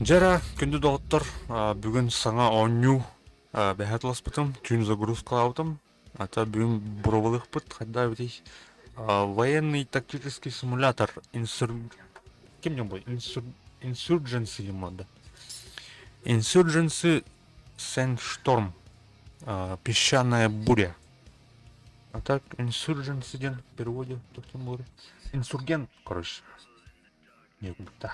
Дьэ күндү доҕоттор, бүгүн саҥа оонньуу бэһэ туласпытым, түүн загрузкалаабытым. Ата бүгүн боруобалыахпыт хайдах эбитий? Военный тактический симулятор инсур... Ким диэн буолуой? Инсур... Insurgency диэн буолла. Insurgency Sandstorm. Песчаная буря. А так Insurgency диэн в переводе туох буолар? Инсургент, короче. Не да.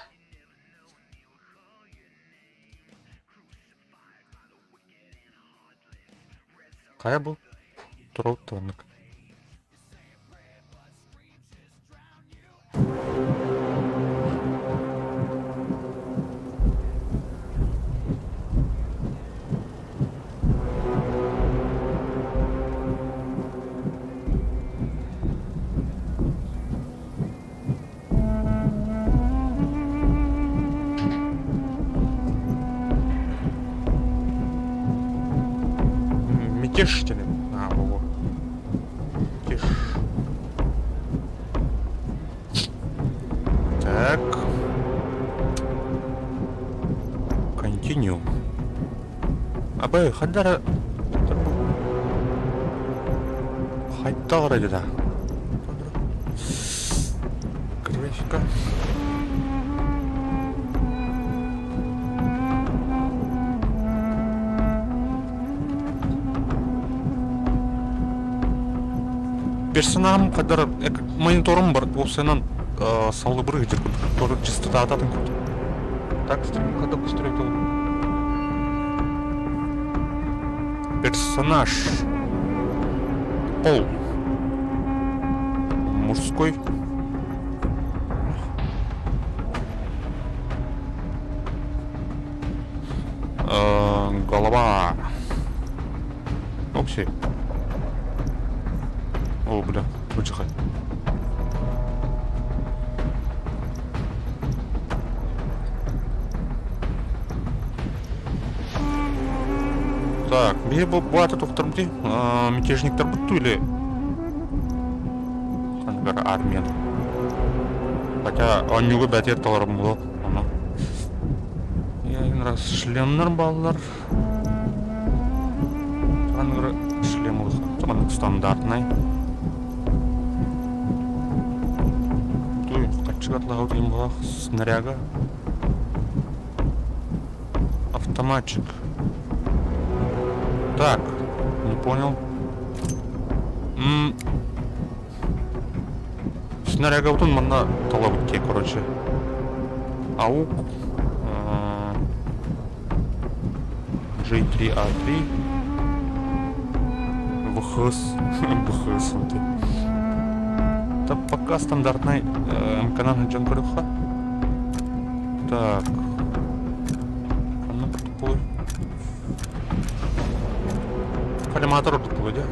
Хайа бу? Туруут оннук. Мятеж диэн аа буолуо. Мятеж. Так. Continue. Абай хадара хайдах эрэ Графика. Персонажым хадара мониторум бар уопсайынан салыбыр ыытыр курдук частотатын курдук. Так стрим хада быстрее Персонаж. Пол. Мужской. Голова. Окси. О, бля, быдьахай. Так, биһи бу бу аты тохторбути мятежниктар бутту или ханныгар армия. Хотя онньугу бэтиэр толорум буолуо ону. Я один раз шлемнар баллар. Ханныгар шлем улахан стандартный. Туй хаччыгатлаһау диэн буолах снаряга. Автоматчик. Так, не понял. М Снарягабытын манна талабыт дии, короче. Аук. J3A3. ВХС. ВХС. Это пока стандартный МК-нан дьон көрүөххэ. Так. Ханна туппулуй? Коллиматор ордук дии.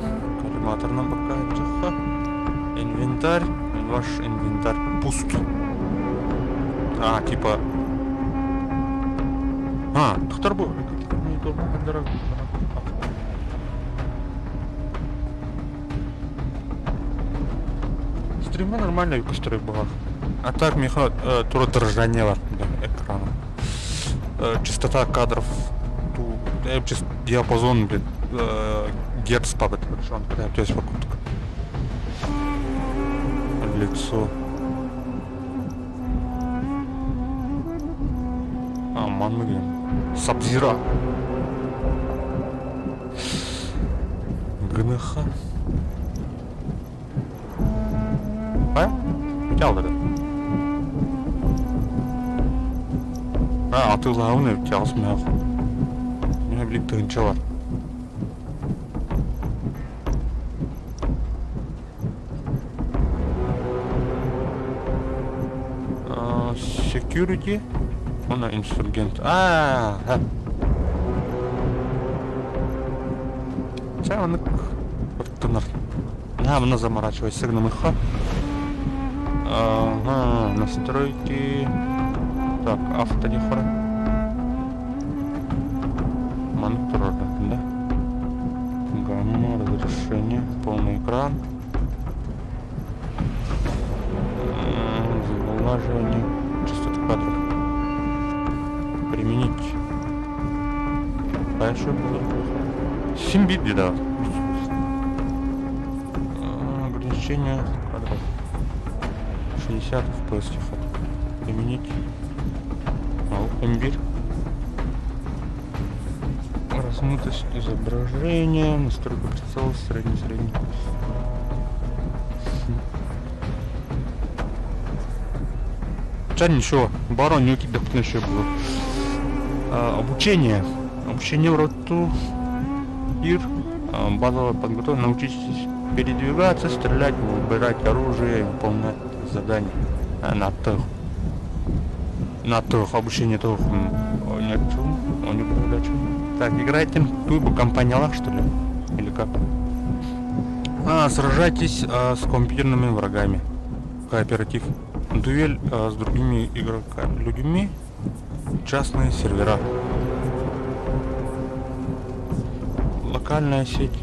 Коллиматорынан пока дьахха. Инвентарь. Ваш инвентарь пуст. А, типа... А, тохтор бу. Стримы нормально көстөрөр буолар. А так миэхэ тура дрожание бар экрана. Частота кадров ту диапазон блин герц пабыт то есть вокруг лицо. А, маннык Сабзира. ГНХ. А? Бүтэ А, атыылаабын эбит аҕыс мөөх. Мин билик тыһыынча бар. Security уонна инсургент. Аа, Чэ, маннык оттонор. Наһаа манна заморачивайся гынамыхха. Ага, настройки. Так, автодехора. Маннык турар да? Гамма, разрешение, полный экран. Сглаживание частоты кадров. Применить. Дальше было. 7 бит, да. Ограничение кадров. 60 FPS Применить. Имбирь. Размытость изображения, настройка прицела, средний-средний. Ча ничего, барон не еще было. Обучение. Обучение в роту ИР. Базовая подготовка. Научитесь передвигаться, стрелять, выбирать оружие, выполнять задания. На тех. На тех. Обучение тех. Не Так, играйте. Туйбу компаниялах, что ли? Или как? А, сражайтесь а, с компьютерными врагами. Кооператив. Дуэль а, с другими игроками, людьми. Частные сервера. Локальная сеть.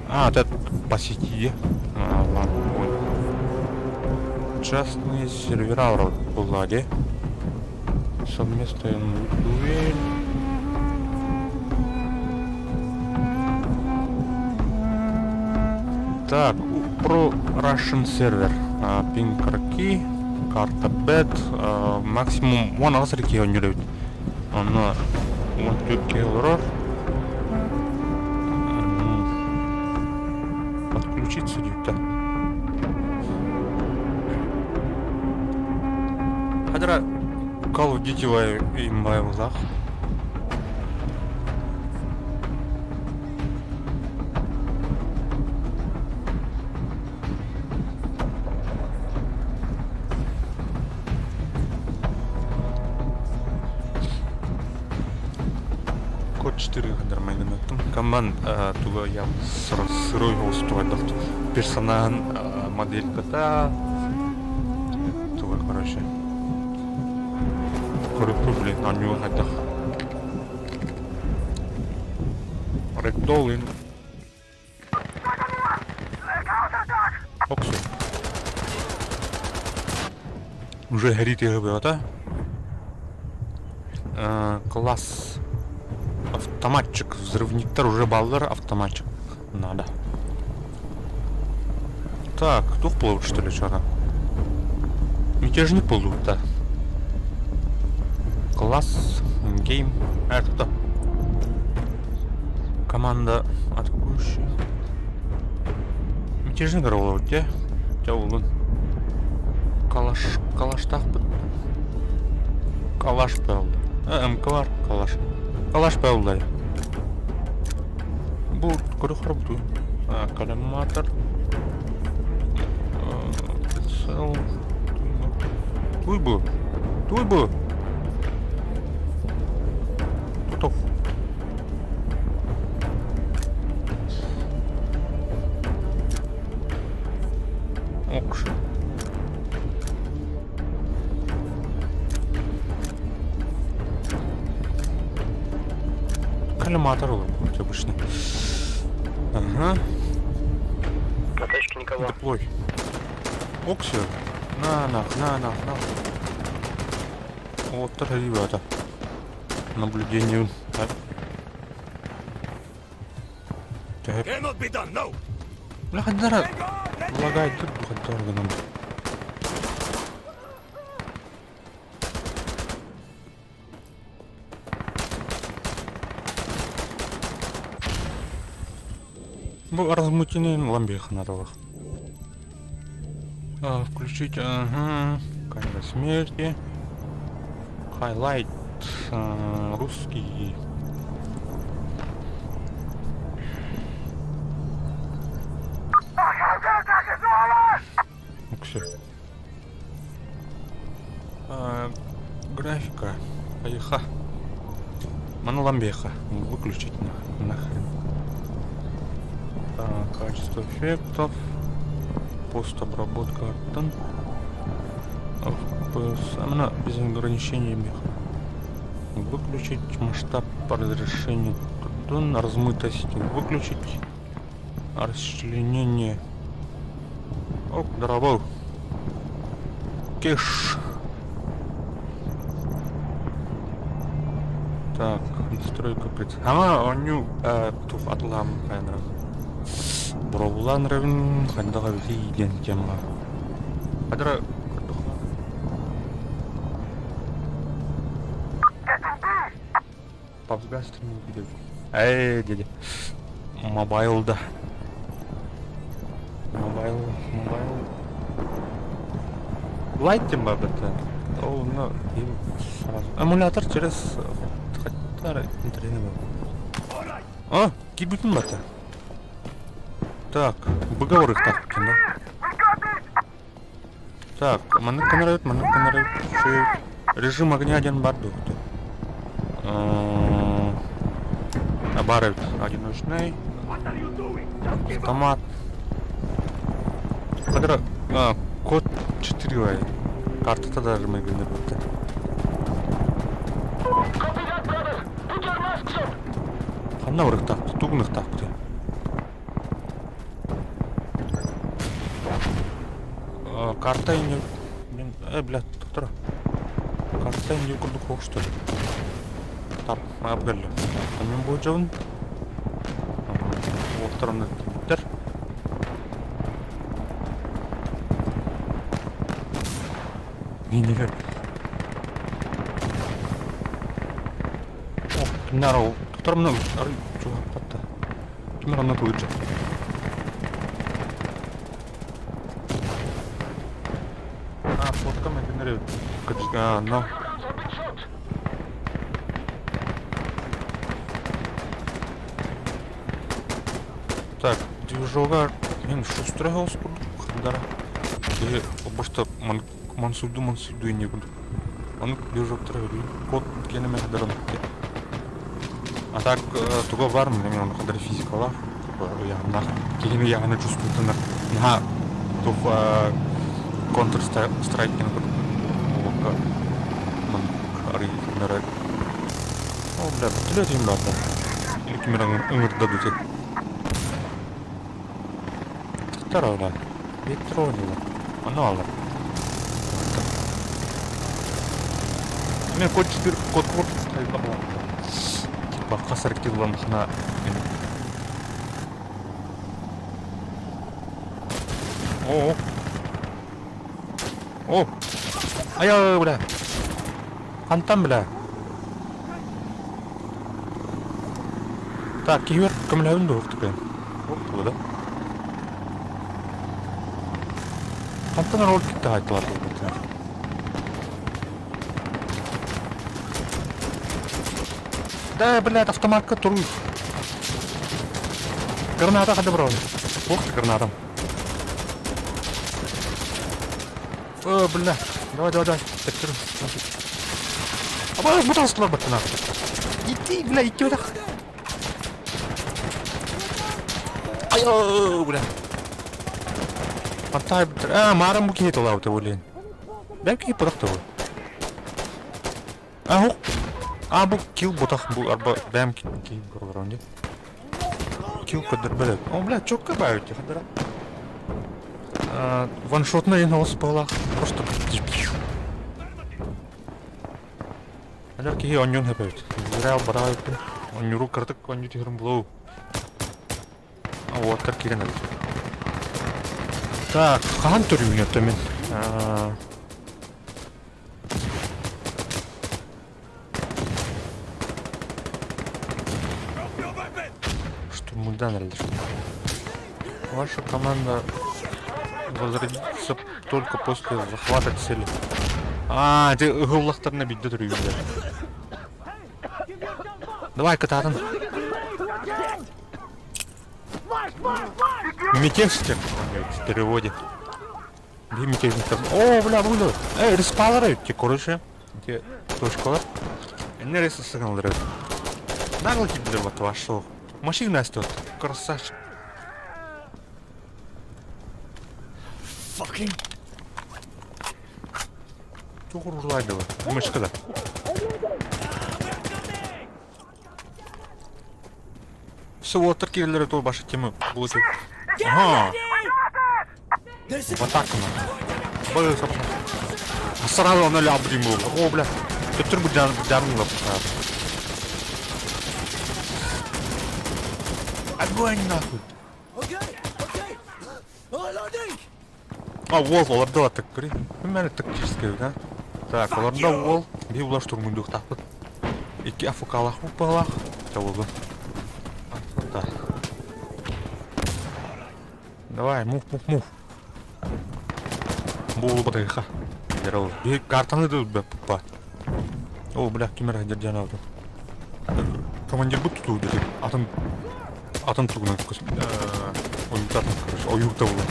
А, это по сети. А, ладно, понял. Частные сервера была, де? Совместная дуэль. Так, про Russian сервер. Пинг раки, карта бет, максимум 10 регион оонньуур эбит. Онно 14 киһи олорор. Подключиться диэбитэ. Хадара Call of Duty имбайлах. Код 4 нормально Команд туга я сырой устроил персонаж модель кота туга короче Көрүппү блин оонньуу хайдах Рэгдолл Оксу. Уже горит бөҕөтө. Класс. Автоматчик. Взрывниктар уже баллар автоматчик. Надо. Так, туох буолбут что ли что-то? Мятежник буолбут да. Класс. Game. Это кто? Команда атакующая. Мятежный горолор дьэ. Дьэ улун. Калаш, калаштаахпыт. Калаш буолла. МК бар, калаш. Калаш буолла. Бу көрө бу. Коллиматор. Прицел. Туй бу. Туй бу. Тутух. Окш. Коллиматор будет обычно. Ага. На тачке никого. Деплой. Оксю. На, на, на, на, на. Вот, ребята. Наблюдение. Так. Так. Cannot be done, no! Бля, хаддара. Лагает тут хаддара гынан. Бу размутенный ламбех надо А, включить, ага, камера смерти. Highlight, русский. Все. А, графика. Поеха. Моноламбеха. Выключить нах нахрен. А, качество эффектов. Постобработка артан. Она без ограничений меха. Выключить масштаб по разрешению. Размытость выключить. Расчленение. О, дорогой. Кеш. Так, настройка прицела. Ама оню тух атлам кайнра. Бровлан ревн хандага виден тема. Адра PUBG стриминг видео. Эй, дядя. Mobile да. Mobile, mobile. Лайт тем бабата. О, ну, им сразу. Эмулятор через интернет. А, кибитин бата. Так, выговор их так, да? Так, маннык кынарабыт, маннык кынарабыт. Режим огня один бар духту. Баар одиночный. Автомат. Кадра, код 4 Картата даже мы бітті. Ханна ырыктақты, тугунуктақты. Карта не... Блин, бля, доктора. Карта не курдук что ли? Тап, абгалли. Мен бу жабын. Оттарымны киттер. Не. О, кимнер ол? Доктор мына чугап Кимнер аны кылычы. А, фотка мен кимнер А, но. Так, движога мен шустрый голос курдук, И башта мансуйду мансуйду не курдук. Оны движок код кенеме хадаран. А так туга бар мен оны хадар физикалар. Я на кегени я не чувствую на на тух Counter Strike кен курдук. Ман ари нара. О, бля, түле бар. Или кимер ыңырдадут. Второе. Петронила. Оно алар. Мен код 4 код код Типа хасар киллан хна. О. О. Ая, бля. Хантан, бля. Так, киһибэр көмөлөһөбүн дуо уһуктукуйан? Уһуктуга да? Хантан роль китта хаайтылар буолбуттар. Да, блядь, автоматка туруй. Граната хада брони. Ух ты, гранатом. О, бля. Давай, давай, давай. Тэптэр. Аба, буталыстылар баттана. Ити, бля, ити өтөх. Ай, бля. Пантай, а, марам бу киһи тылаабыта блин. Бәлки пырах тылы. А, хук. А, бу килл бутах, бу арба бэм килл көрөрөн ди. Килл көрдөрбөт. О, бля, чокка баайыт хадара. Ваншотна ең олыс балах. Просто Алар киһи онньуун хөпөбүт. Израил бараайыппын. Онньуру кырдык онньу түһэрин булуу. Уоттар киирэн эбит. Так, хаһан төрүүнү мин? Штурмуйдан эрэллэр. Ваша команда возродится только после захвата цели. Аа, ити ыһыллахтарына биирдэ төрүүллэр. Давай кытаатын. Мятежник в переводе. Биир мятежниктар. О, бля, буду. Эй, респалары өтте, короче. Эти точкалар. Энне рейс сыгналар. Нагло киирдилэр вот вашу. Машина растет. Красавчик. Fucking Тугурлайдылар. Мышка да. Все, уоттар киирэллэрэ туох баша тема будет. Ага. В атаку на. Б, Сразу она ляп ему. О, бля. Төттөр бу жан Огонь нахуй. А, уол олордо так көрей. Мин тактический, да? Так, олордо уол. Би улар штурмундуктаахпыт. Икки афукалаах уппалаах. Чабылды. Так. Давай, move, move, move. Буолу батайха. Здорово. Би картаны да баппа. О, бля, ким эрэ дьан алды. Командир бут тутуу дети. Атын атын тугунан ойуутатын короче, ойуута була.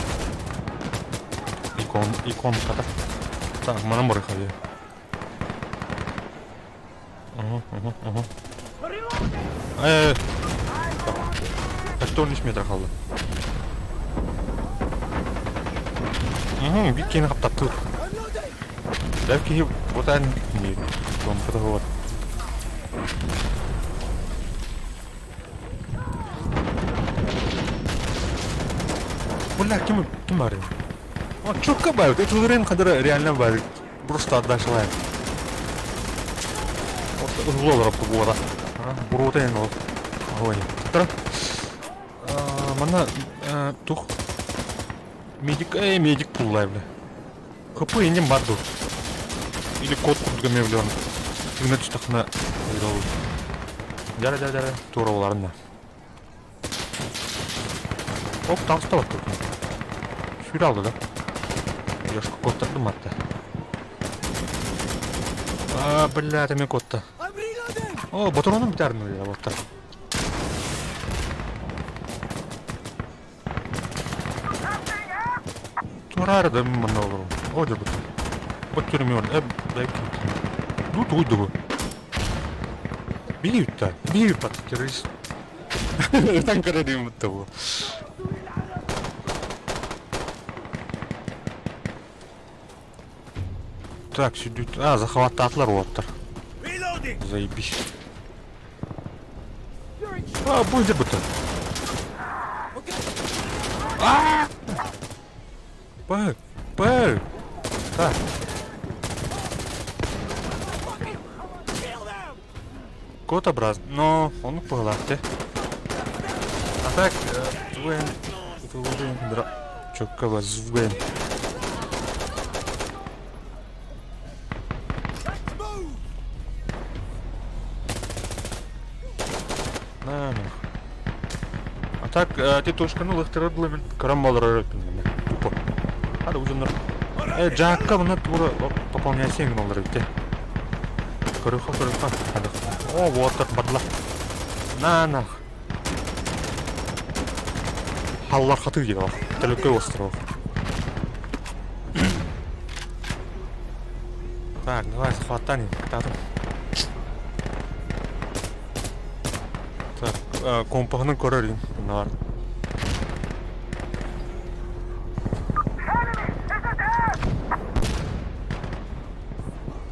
Икон, икон хата. Так, манан барыха Ага, ага, ага. Э, 13 метр қалды. Угу, биир киһини хаптаттыбыт. Бэл киһи бутаан вот. Бля, ким ким бар? О, четко бают. Это уверен, когда реально бают. Просто отдашь лайк. Углу буота. Бурута ен ол. Ой. Тра. Манна тух медик, эй, медик пуллай, бля. ХП инем бар ду. Или код курдуга мевлен. Тигне түстахна. Дәрі, дәрі, дәрі. Тура оларында. Оп, таҕыста баттı. Сүүрэ алды да. Ёшка куоттардым атта. А, бля, это куотта. О, ботуруонум бүтәрин буолта. Тураары да мин манна олорон. О, дьэ бут. Бот түрүмү э, Ду тугуй дугу. Бии үтта. Бии пат террорист. Ытан көрөрүм бутта бу. Так, сүдүт. А, захваттаатылар уоттар. Заебись. А, будет будто. А! П, П. Так. Кот-образ. Но он пылатты. А так, звен. Чоккова звен. На, нах. так титушканы ылыктырар дылы мин кырам олорор эбиппин тупо. Hadi uzunlar. Э, Жаакка мына тура пополняйся эҥин олорор эбит. Көрүөххэ, көрүөххэ. Hadi. О, вот бадла. На, на. Халлар хатыы диэн бар. Төлөкөй остров. Так, давай захваттан татым. Так, компаһынан көрөр бар.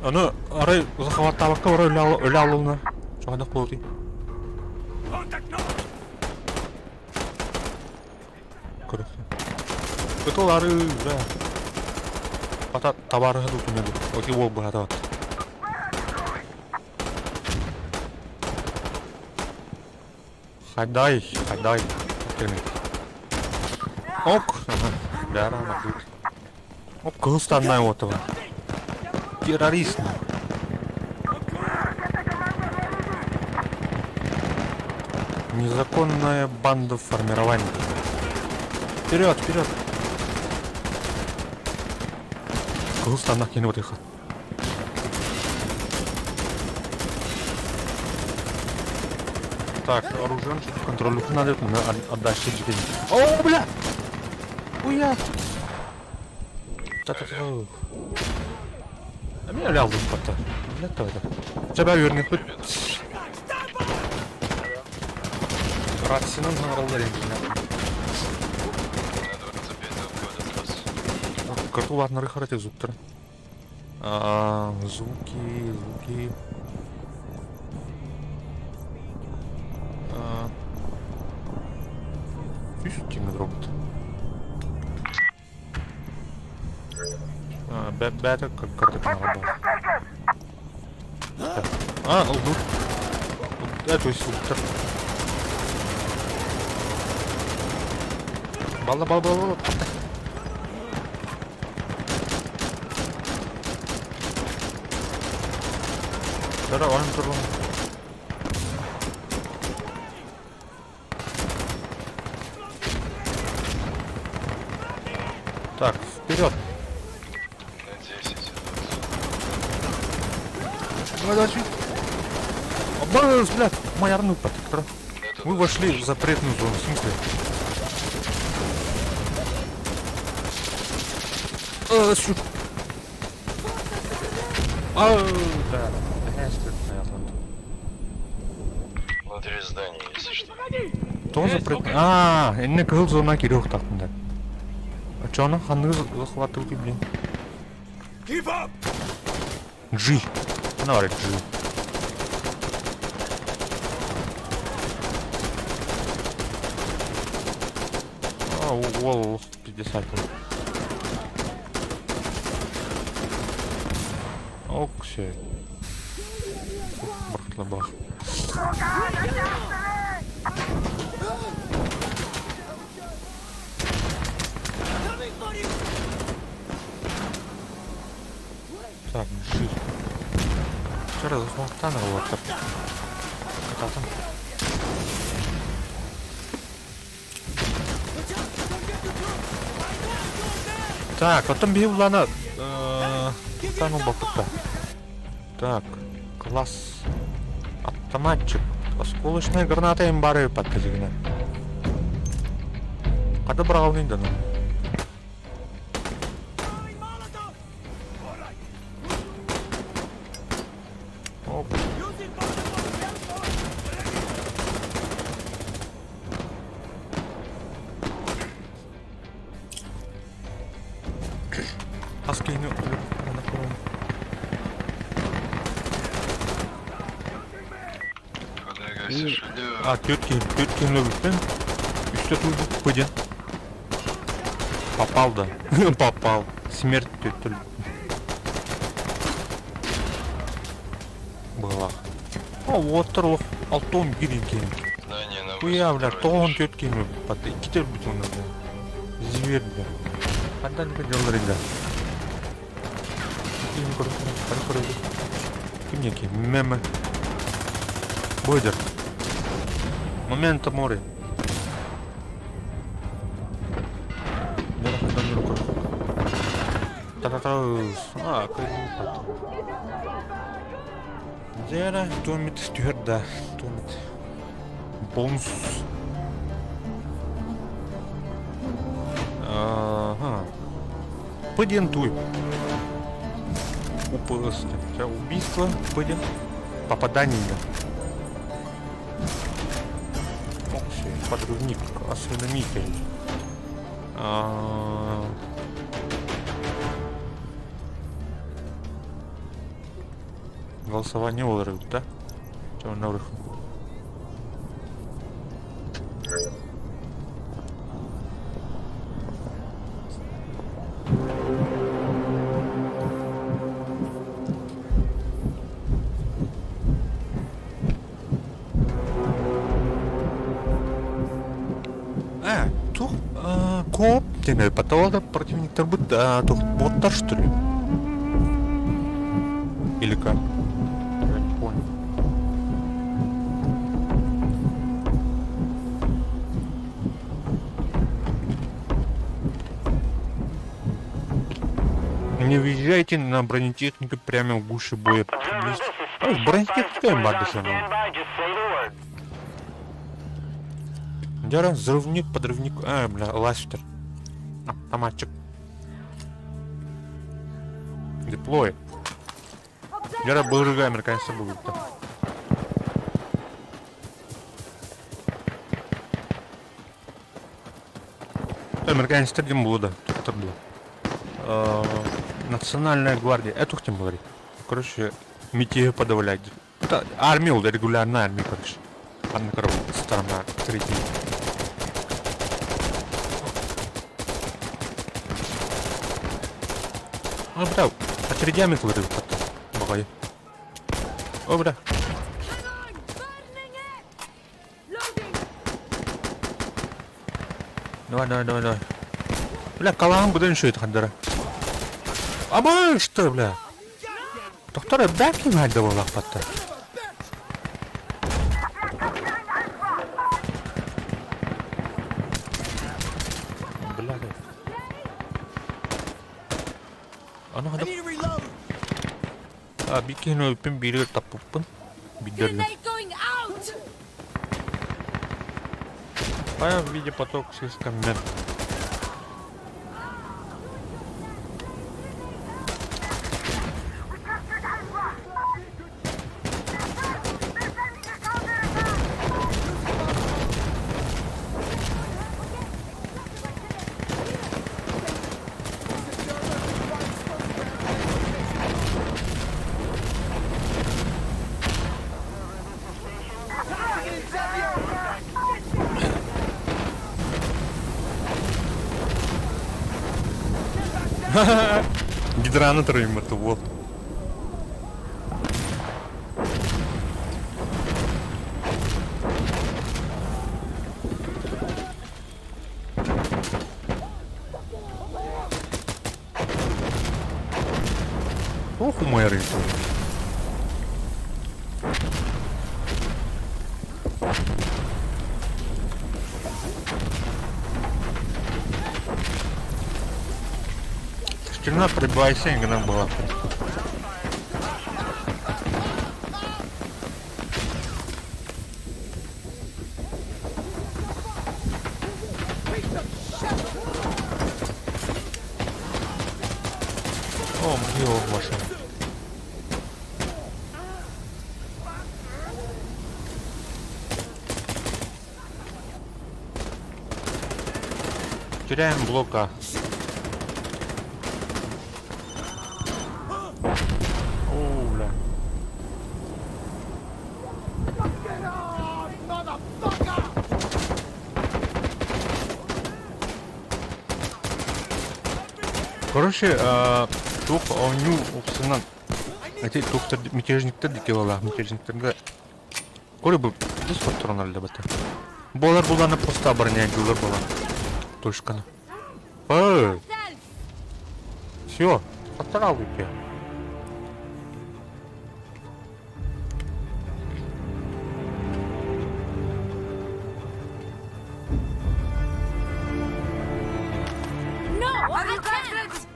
Аны арай захваттаабакка бара өлө алылына. Чоҕойдох буолуй. Көрөсүн. Ытылары, бля. Ата табаарыһа дуу дуу. Оти уол быһата. Хайдай, хайдай. Ок. Бяра, Оп, кыһыл уота Террорист. Незаконная банда формирования. Вперед, вперед! Кыһыл станнах кини вот их. Так, оружие контролю надо, мы отдашь О, бля! Уя! Та-та-та. А меня лял пата. Бля, то это. Тебя вернет. Рациянан саҥараллар эҥин. Картуларнары харате звуктар. Звуки, звуки. Үс робот. Бэбэт карта канала А, ну, да, то есть Балла, балла, балла, Да, да, он турбо. Так, вперед. На 10 Давай, давай, Обманываюсь, блядь, моя рну Мы вошли в запретную зону, в смысле? Сука. А, да. Внутри здания, если что. То запретная. А, инне кыһыл зона кириэхтээхпин. А чё она ханныгы захватывает, блин? Keep up! G. Она говорит G. А, уол, 50. Ок, все. Бах. Так, G. Вчера захваттан вот. Кататым. Так, потом бил лана Тану бакута. Так, класс. Автоматчик. Осколочная граната им бары подтягна. Когда брал не дано. Оп. Аскины Подвигайся, шалю. А, тетки, тетки любит. Что тут пойдет? Попал, да. Попал. Смерть тетя. Была. А вот тарлов алтон бирики. Здание на Хуя, бля, 82 тоон этаж. тетки под китер бутон, бля. Зверь, бля. Хандан делали, да. Ким некий мемы. Бойдер. Момента море. А, Дьэ туомит түһэр да, туомит. Бонус. Ага. Пыден туй. УПС. Убийство, пыден. Попадание. Подрывник, осведомитель. А... Голосование олорбут да? Э, туох кооп диэн потолок противниктарбыт туох боттар что ли? Или как? Я не понял. Не въезжайте на бронетехнику прямо в гуще боя. А, бронетехника им Дьэ взрывник, подрывник, э, бля, ластер. Автоматчик. Деплой. Дьэ былыргы американцы буолбуттар. Американецтэр диэн буолуо да, туохтар дуо? Национальная гвардия. Это туох диэн буоларый? Короче, мятежи подавлять. Это армия ол, регулярная армия, короче. Анна сторона третий. Ну, бля, очередями кылыры потом. Баҕайы. О, бля. Давай, давай, давай, давай. Бля, калаан быдан үшөйт хандара. Абай, что, бля? Доктор, бәк ким хайда буоллахпатта. Бля, Аны I need to reload. А, бикини өлпүн бииригэр таппыппын. Биддердим. Grenade going out! Пая в виде поток слишком медленный. Гидраны это вот. Ох, мой рыбу. Стена пробивайся, она была. О, его машина. Теряем блока. О, бля. Короче, туох оонньуу уксунан эти туохтар мятежниктер дикелалаах мятежниктерге Коли бы здесь патронар бата. Болар буланы просто обороняет была. Точка. Эй! Все, поздравляйте. No, I can't!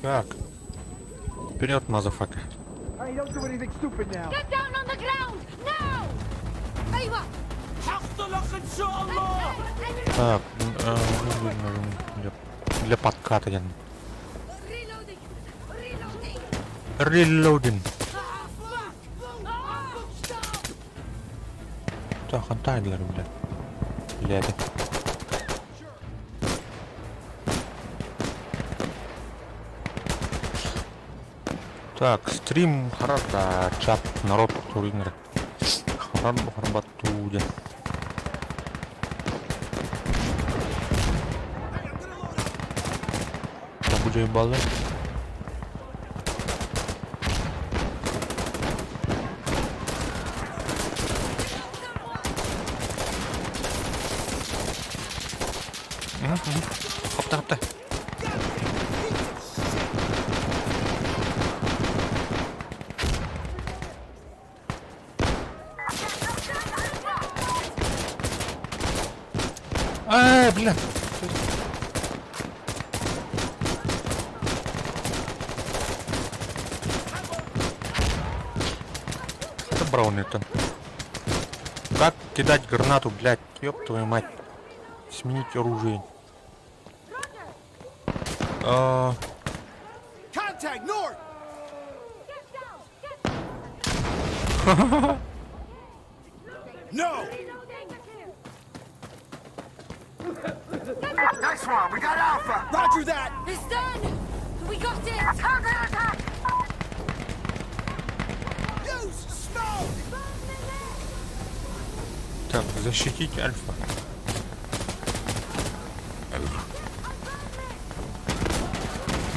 Так. Вперед, motherfucker. Hey, don't do anything stupid now. Get down on the ground now! أيوة. Так, ну, для, для подката. я. Reloading. Reloading. Reloading. Ah, fuck. Ah, stop. Так, хантайдлер, бля. Блядь. Так, стрим харада, чат, народ, туринер. Хараб, харабатуде. Так, будет баллы. Хапта, хапта. Эй, бля. Это брауни это. Как кидать гранату, блядь? Ёб твою мать. Сменить оружие. А, Contact north. Get down. Get No. reloading. Nice one. We got Alpha. Roger that. It's done. We got it. Counter attack. Use smoke. так, защитить Альфа.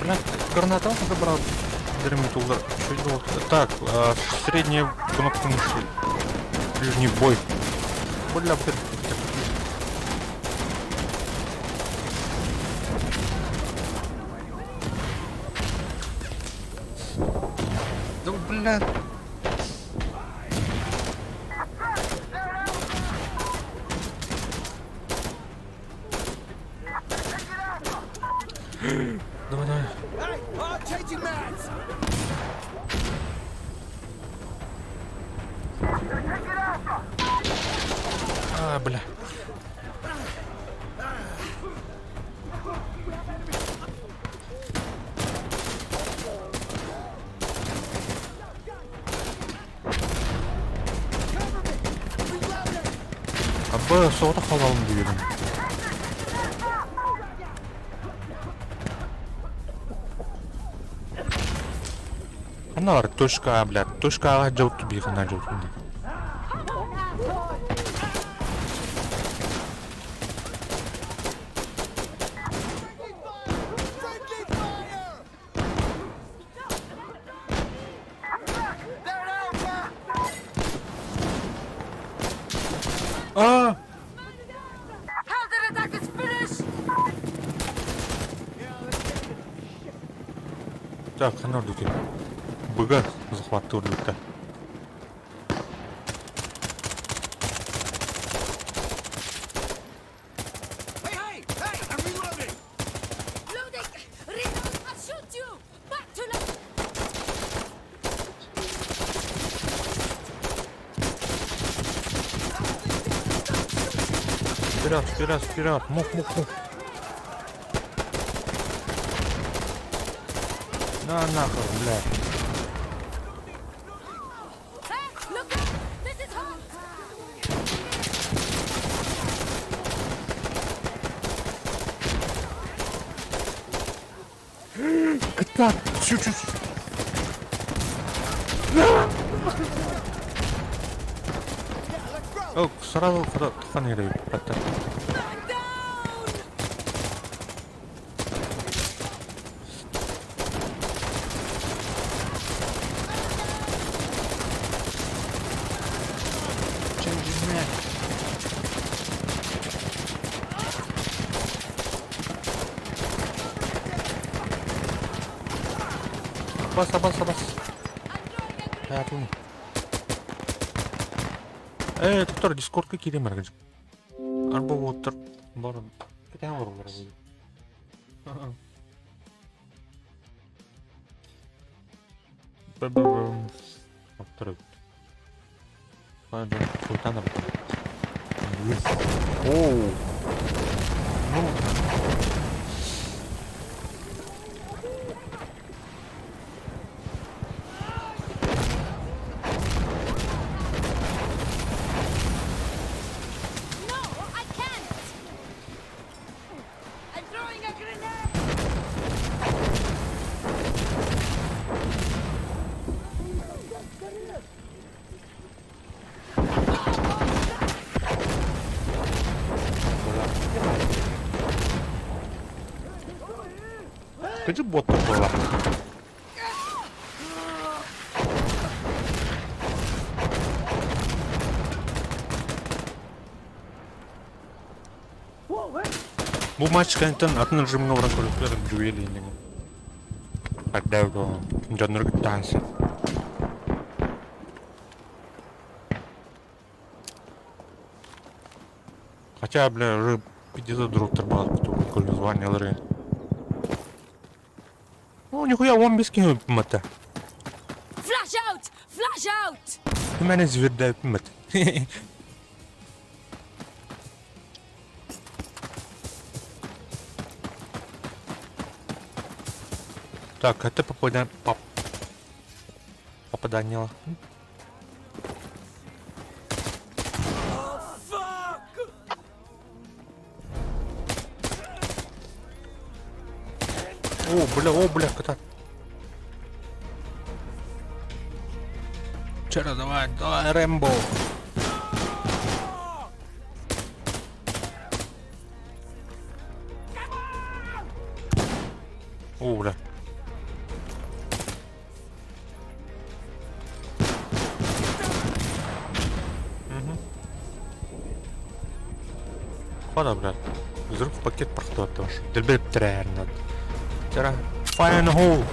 Блядь, гранату забрал. Дерьмо удар. Чуть было. Так, а, средняя кнопка мыши. Ближний бой. Бля, блядь. Да, бля. Давай, давай. Hey, I'm changing mags. А, бля. Cover me. Reloading. Аба, соғыта қалалым дегенім. Аналар точка А, бля. Точка А жауып бейхана жауып. Friendly fire. They're at Alpha. А! Counter attack is finished. Так, ханар дүкен. Быга захватты үрдікті. Hey, hey, hey! I'm reloading. Loading. Reload. I'll shoot you. Back to left. Вперед, вперед, вперед. Мух, мух, мух. На нахуй, бля. Hey, look out. This is hot. Так, чуть-чуть. О, сразу куда тухан керек, брат. Man down. Бас, бас, бас. Hayatım. Э, доктор, дискордка кирем аргыж. Арба оттыр. Бар. Кетен бар бар. Оттор эбит. Султан Оу. Ну. No, I can't! I'm throwing a grenade! Кыдьык буоттар буолла. Бу матч кэнниттэн атын режимҥа баран көрүөхпүт дьүөйэ иннигин. Эрдээбит дьоннору кытта сөп. Хотя, бля, уже пиздец друг тарбаат названиялары. Ну, нихуя, он без киһи өлбүммэтэ. Flash out! Flash out! Мени звердээбиппин Так, это попадание... Поп... Попадание. О, бля, кота. Вчера давай, давай, Рэмбо. О, бля. Угу. Хода, бля. Взрыв пакет прохтуатташ. Дэлбэп тэрээһиннэр. Тара. Fire in the hole.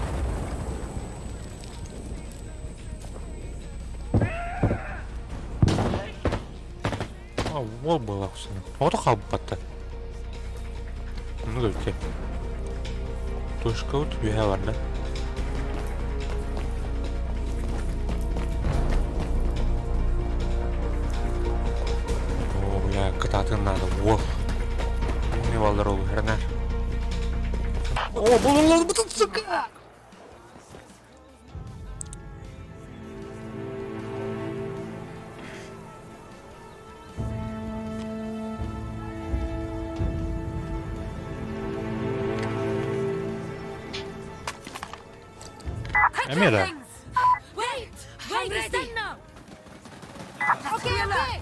А, уол буолла охсуна. Оҕото хаалбыппатта. Ну да, Точка вот үөһэ барда. О, бля, кытаатын надо. Уол. Не балдар ол хернер. О, булулар бутун, сука! Эмиэ да. Wait! Wait, stand now! Okay, okay!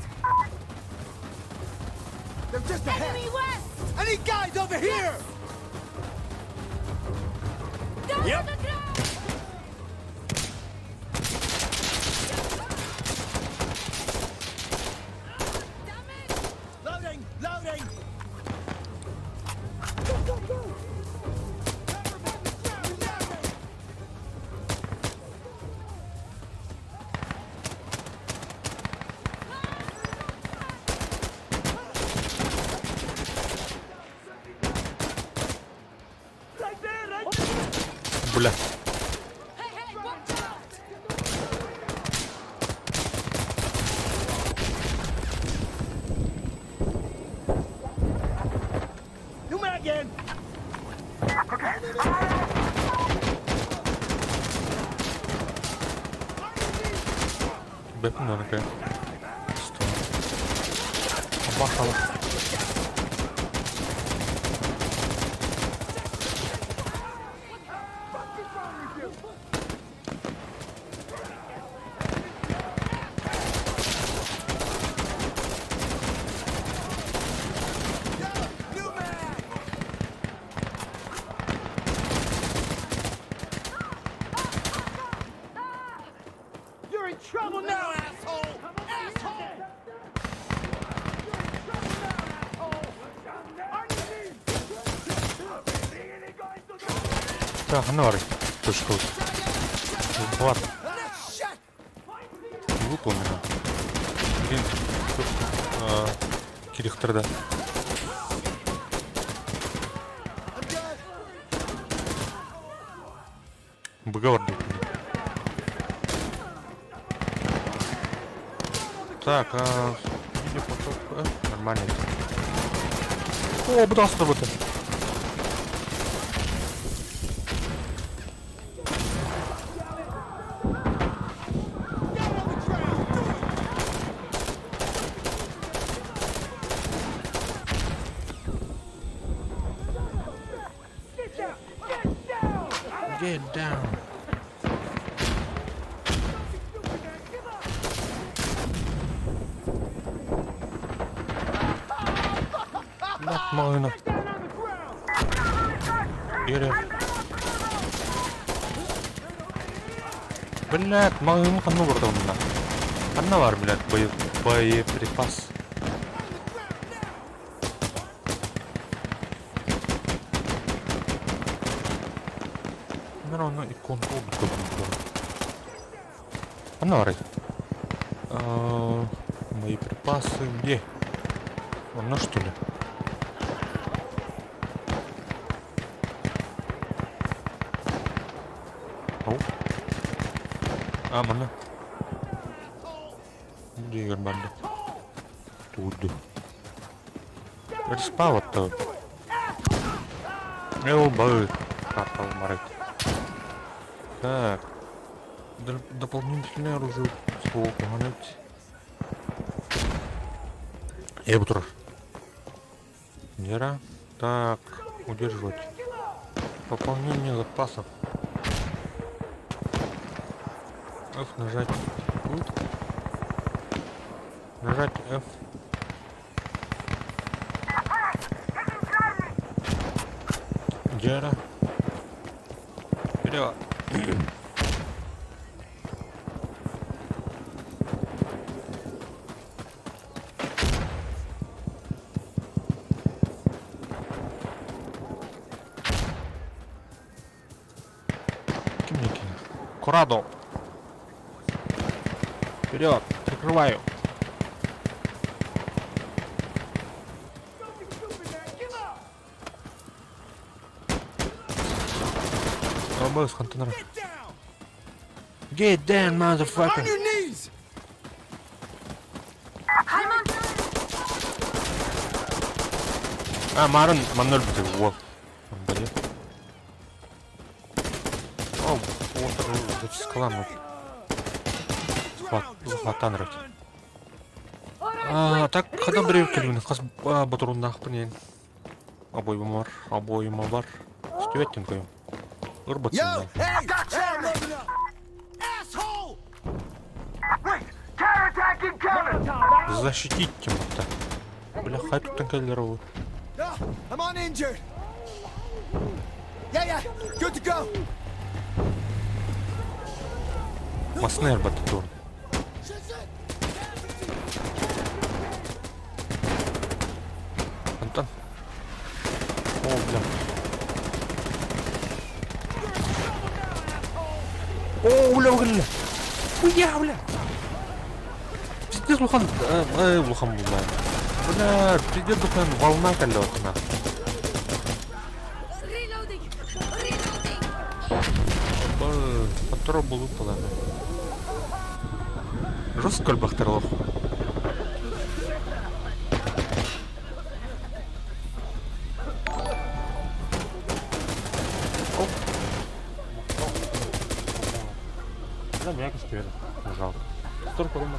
They're just ahead. Enemy west! I need guys over here. Down Yep. on the ground! Damn it! Loading, loading. Go, go, go. Cover by the ground, reloading. Right there, right Бля. Hey, hey, watch out! New mag in. Бэпин оныкы. Стой. Бахала. New mag. You're in trouble now, asshole! Asshole! You're in trouble now, asshole! Так, ханна барый? Точка. Бар. Ah, shit! Выполнено. Блин, кирихтарда. I'm dead. Быга бар. Так, а, видеопоток, нормально. О, bu da астырбыты. Get down. Маҕаһыына. Эрэ. Блядь, маҕаһыын ханна олордо онно? Ханна бар, блядь, боеприпас? Мен онно иконка көрдүм. Ханна барай? Боеприпасы где? Онно что ли? Ау. А, манна. Дигэр барда. Туурду. Респаун-то. Эл бары. Картал марыт. Так. Дополнительное оружие. Сколько? Э, Нера. Так, удерживать. Пополнение запасов. F нажать. Тут. Нажать F. Гера. Вперед. Кимники. Курадо. Вперед! Прикрываю. Обоз контейнер. Get down, motherfucker. On your knees! А, Марон, маноль будет. Во. Блин. О, вот зачискала. Хватан А, так, хада біреу келген, қас батыруннаахпын ен. Обойма бар, обойма бар. Үстүбэттин көйүм. Yo, Ырбатсынна. hey! Hey, I'm loading up. Asshole! Wait! Counterattack incoming! Защитить тиматта. Бля, хай туттан келлер ол. Ah, I'm on injured. Yeah, good to go. Маснер баттыр. Антон. О, бля. О, бля, бля. Хуя, бля. Пиздец, улахан, улахан бля. Бля, пиздец, улахан волна кэллэ. Reloading! Reloading! Патрон был выпал. Жестко бахтарлов. Да, меня теперь жалко. Столько умер.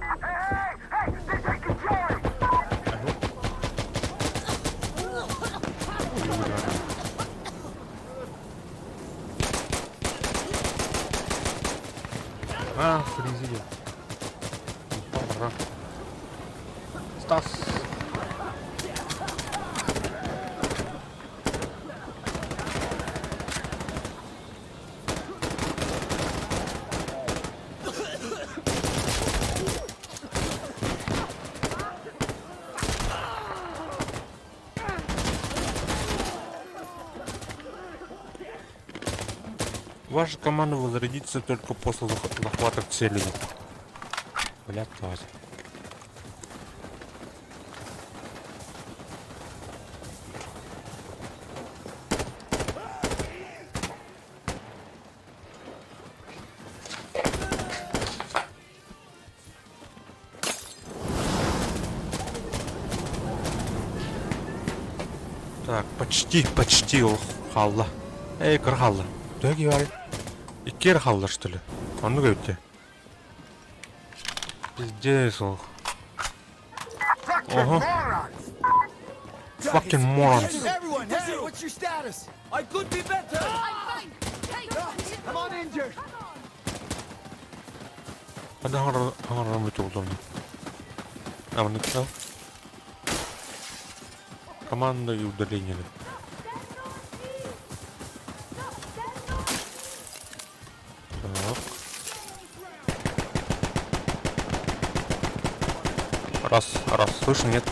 Hey, hey! They're taking Charlie! А, фризили. Пора. Стас. Ваша команда возродится только после захвата цели. Блядь, давайте. Так, почти, почти ол хаалла. Эй, кыра хаалла. Төһө киһи баарый? Икки эрэ хаалла, что ли? Оннук эбит дии. Пиздец ол. Fucking Ого. morons! Fucking morons. Everyone, hey, what's your status? I could be better. I'm fine. Hey, I'm uninjured. Хада хаҥарарым бүтү А, написал. Команда и удаление. Так. Раз, раз, слышно, нет?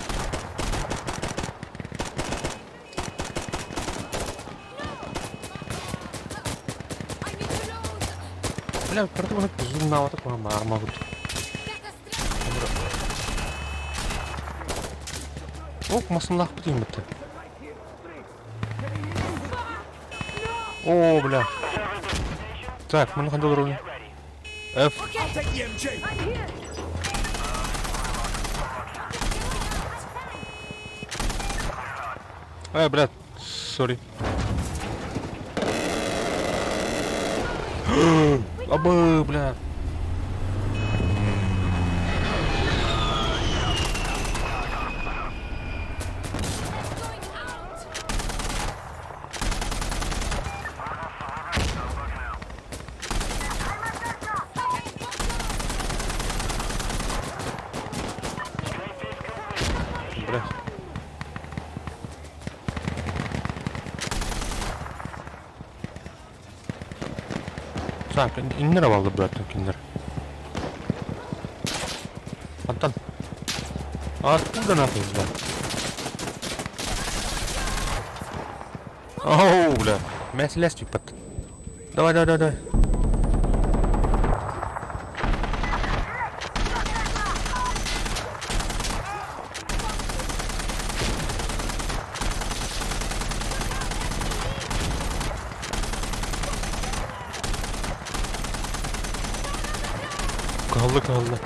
I need to load. Бля, картона зумнаавата куһаҕан армабыт. Get a strap. Ок, массыыналаахпыт иҥмиттэр. О, бля. Так, маны ханна олоробун? F. I'll take the MG. I'm here. Э, блядь, сори. Абы, бля. Going out. Бля. Так, иннер балды, блядь, кинилэр. Антон. А откуда нахуй, бля? Оу, бля. Мясо под. Давай, давай, давай, давай. Kaldı kaldı.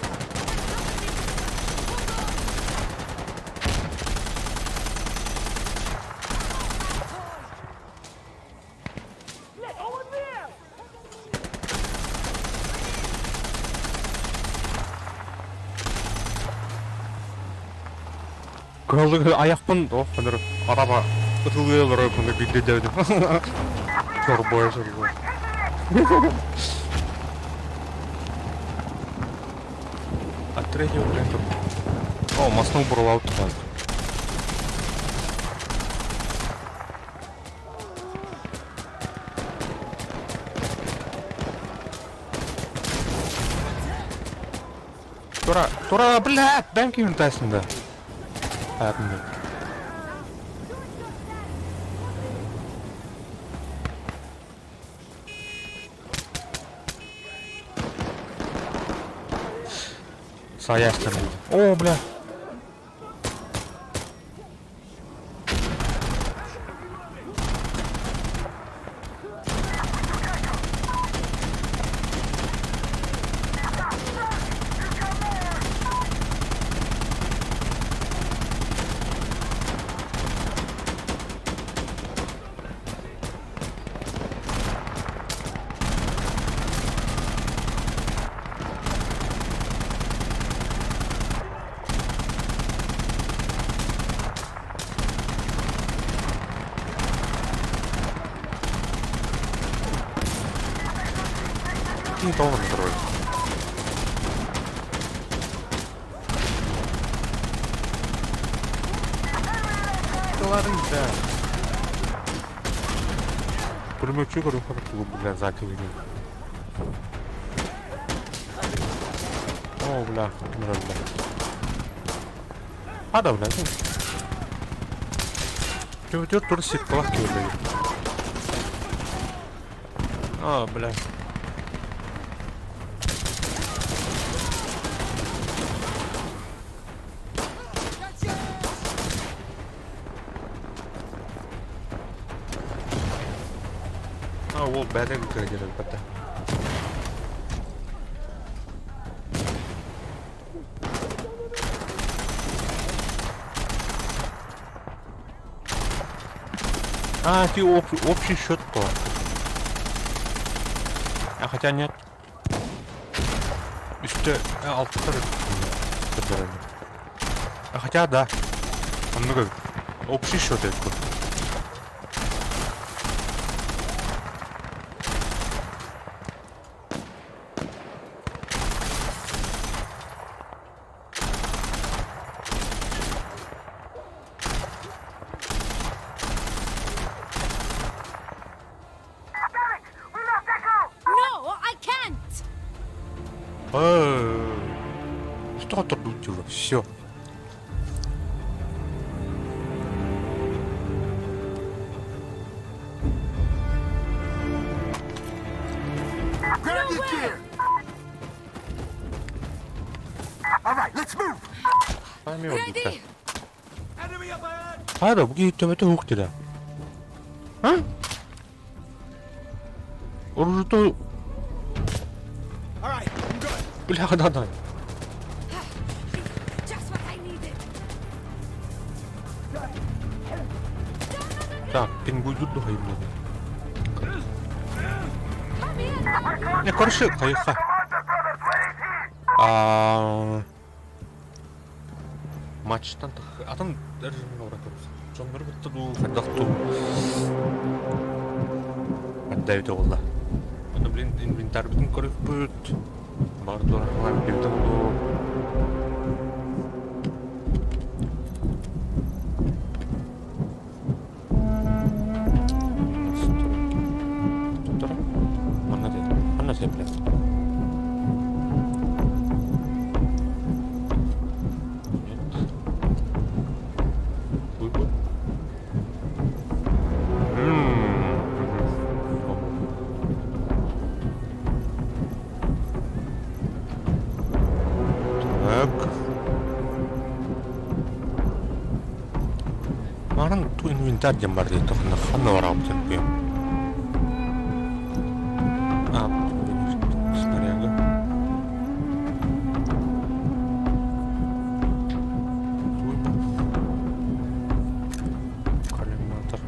Кыһаллы айахпын ох ханыр араба ытылыы олорор курдук биирдэ дөбүтүм. Сорбой сорбой. А третьего блин тут. О, массыына бұрылауыт туған. Тура, тура, бля, бэм кимин тайсында. Аятында. Саястан. О, бля. Ким тоҕо олорор? Тыларын да. Пулеметчик көрүөххэ бля закрыли. О, бля, ким эрэ бля. А да, бля. Түр тур ситкалах киһи. А, бля. А, ол бәрі кіргер әлбәтте. А, ты общий счет то. А хотя нет. Үстэ алтыттар А хотя да. Много. Общий счет это. Damn it! We lost Echo! No, I can't! Что тут уже? Все. Grab your gear! All right, let's move! Ready! Хайда, бу киһи төбөтө уһук дилэ. А? Оружито... Бля, да, да. Just what I needed! Так, пингуйдут духа именно. Come here! Не, короче, хайха. А... Матчтан атын режимин уратабыз. Дьоннору кытта дуу, хайдах дуу. Отдавить оҕолла. Оны, блин, инвентарьбытын көрүппүт. Бар дуорахлар бибитин дуу. Туттара. Манна те. Манна те, блядь. Нет. Выбор. Мгм. Оп. Так. Марын ту инвентарь диэн бар дии ханна ханна бараабытын күйем. А, снаряга. Туйба. Коллиматор.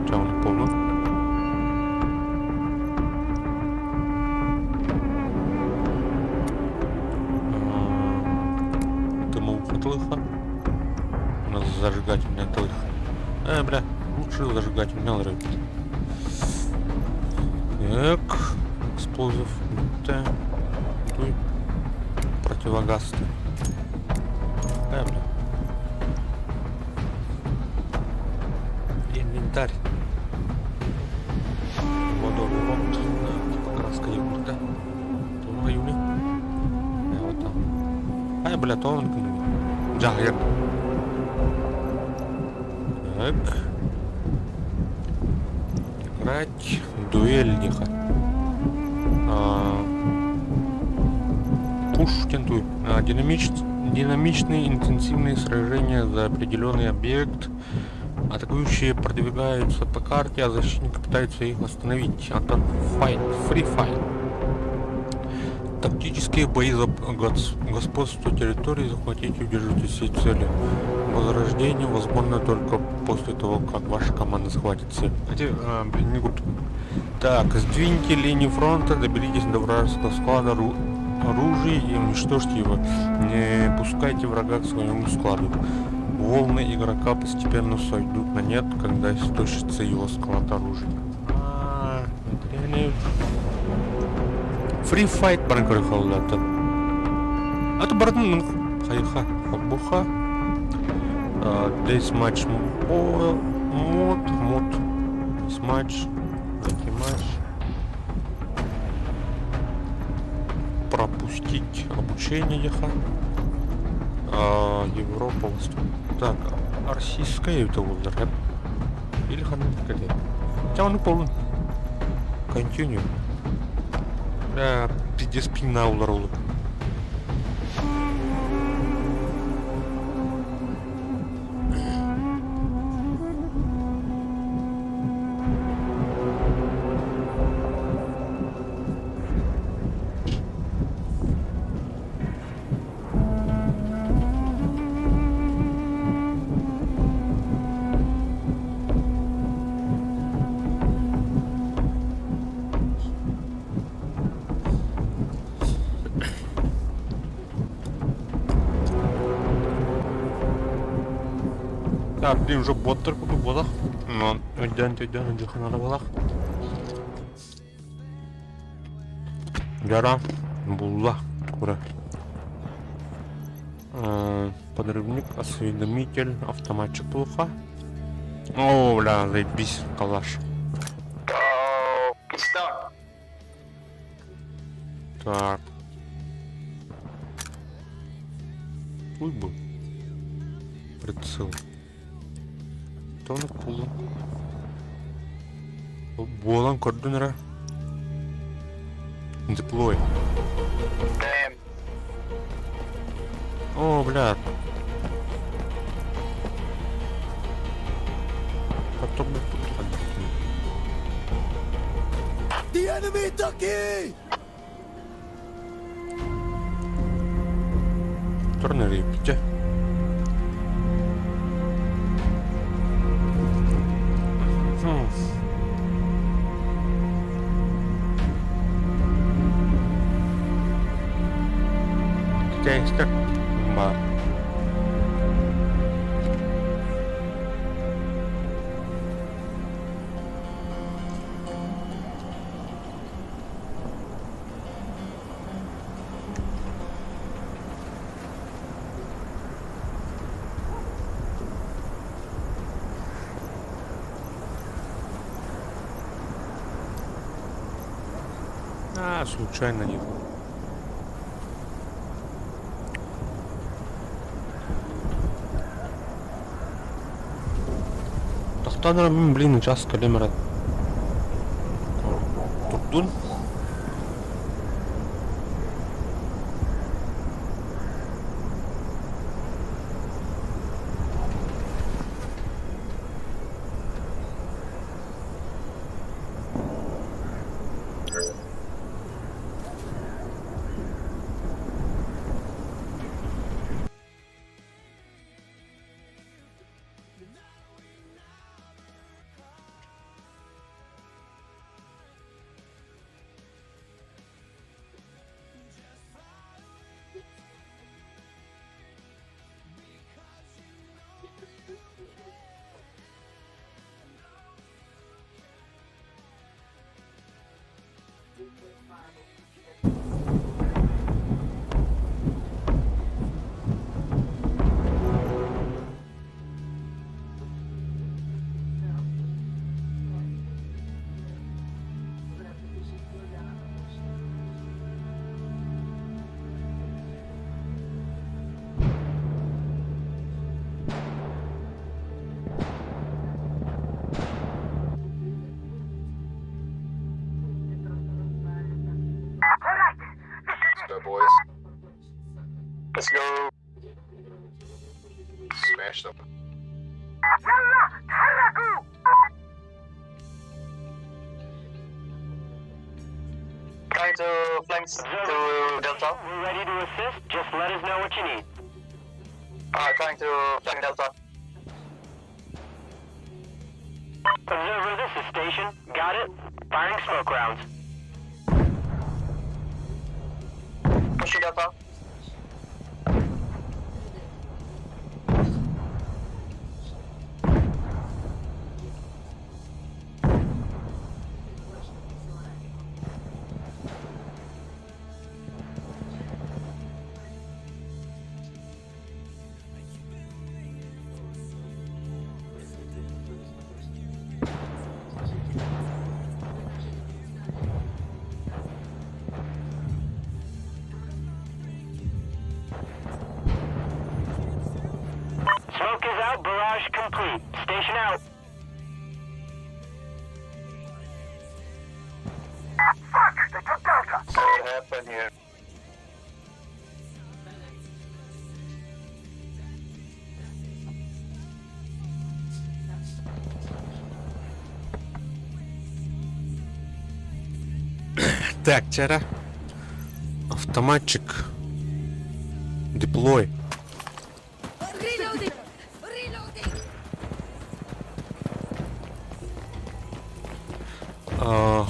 Чаҕын полно. Дымовуха тылыха. У нас зажигательная тылыха. Бля, лучше зажигательный нравится. Так, explosive. Т. Туй. Противогаз. Бля. Инвентарь. Водоворот. Типа краска ебут, да? Тума юни. Вот там. Ай, бля, то он Жахир. Так. Играть. Дуэль диха. Пуш тентуй. Динамичные интенсивные сражения за определенный объект. Атакующие продвигаются по карте, а защитники пытаются их остановить. Это fight, free fight. Тактические бои за господство территории, захватите и удержите все цели. Возрождение возможно только после того, как ваша команда захватит цель. Эти, блин, не гуд. Так, сдвиньте линию фронта, доберитесь до вражеского склада оружия и уничтожьте его. Не пускайте врага к своему складу. Волны игрока постепенно сойдут на нет, когда истощится его склад оружия. А, это реально Free fight баран көрөхөллөтөн. Аты бардын хайха хобуха. Deathmatch mode, mode, Deathmatch, матч. Пропустить обучение еха. Европа, Восток. Так, российская это был. Или ханнык кэлиэ. Чэ оннук буоллун. Continue. Бля, пиздец пиҥнаа улар олу. Так, блин, уже боттар курдук буолах. Но өйдөөн-төйдөөн дьыханара буолах. Жара булла кура. Подрывник, осведомитель, автоматчик плохо. О, бля, заебись, калаш. Так. Уй бы. Прицел. Тонук буллум. Буолан көрдүн эрэ. Deploy. О, бля. Потом мы The enemy took E! Турнир Хм. Gangster баар. А, случайно не. Тохтоон мин блин час кэлэн баран турдун. Let's go, boys. Let's go. Smash them. يلا تحركوا! Trying to flank to Delta. We're ready to assist. Just let us know what you need. Trying to flank Delta. Observer, this is station. Got it. Firing smoke rounds. Pushing Delta. Smoke is out. Barrage complete. Station out. Assassin here. Так, чара. Автоматчик. Деплой. Reloading! Reloading!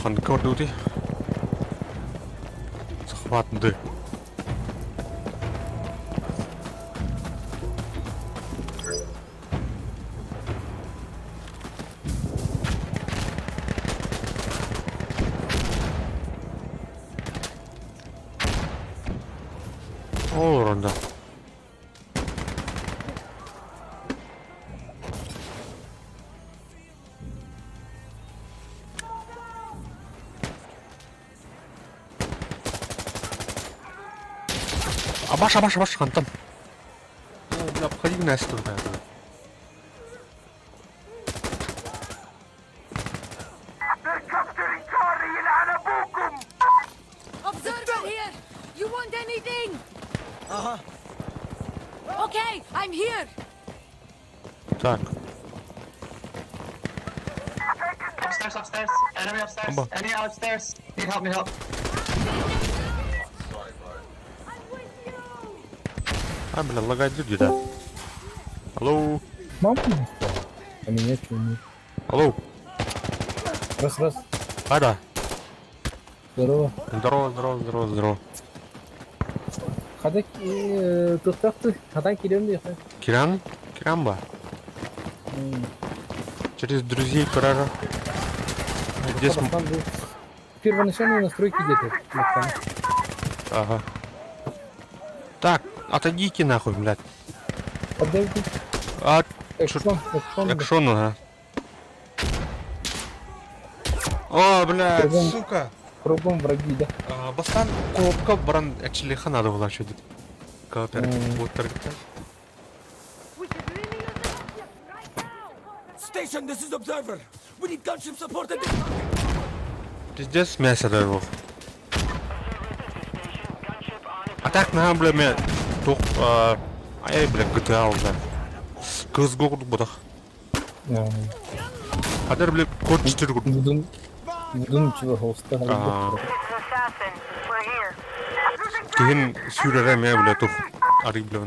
Ханныка ордубутуй? Захват Д. Ол орында. Абаш, абаш, абаш, хантан. О, бля, обходи Настю, да, да. They're capturing Charlie, يلعن أبوكم! Observer here! You want anything? Uh-huh. Okay, I'm here! Так, Upstairs, upstairs. Enemy upstairs. Оба. Enemy upstairs. Need help, need help. I'm with you! А, бля, лагает люди, да. Алло, Мамку не стало? А меня чего нет? алло. Раз, раз. А, да. Здорово. Здорово, здорово, здорово, здорово. Хата тохтохту, хата кирем де. Киран? Кирамба. Через друзей Карара. Здесь... Первоначальные настройки где-то. Вот там. Ага. Так, отойдите нахуй, блядь. Подожди. А, Экшон, экшон. экшон, ага. О, блядь, Кругом. сука. Кругом враги, да? А, Бастан коопка баран actually надо было что Кооператив М. вот We could really use the gunship right now! Station, this is Observer. We need gunship support at this Пиздец мясо дай бог. А так на, бля, мен тух, ай, бля, GTA уже. CSGO курдук бодах. Хадер, бля, код 4 курдук. Вдум... Вдумчиво холста. А. Assassin, we're here. Киһин сүүрэрэ эмиэ бля тух арый бля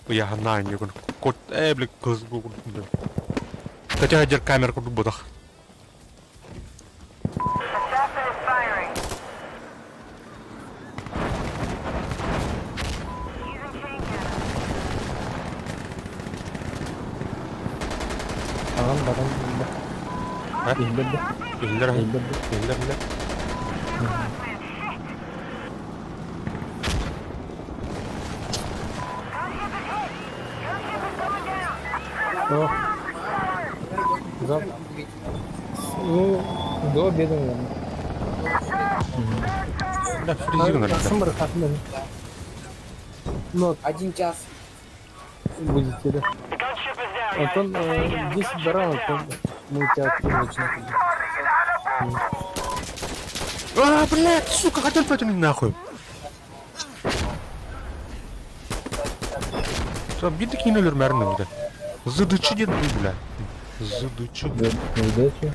ыйааһыннаан инньэ код ээ бля CSGO курдук бля. Хотя дер камера курдук бодах. Assassin is firing. Using chain gun. Ағам барам. А? Иһиллэр да. Иһиллэр Иһиллэр да. иһиллэр бля. Man, shit! Gunship is hit! Gunship is going down! О. Завтра. Ну, до обеда, наверное. Бля, фризил, наверное. Сымыр хатында. Ну, Один час. будете, да. The gunship is down, Антон, 10 баранов, мы у тебя оттуда начинаем. А, блядь, сука, хотел потянуть нахуй. Там биты кинули мәрні, бля. Зыдычы дед бля. Зыдычы. Да, удачи.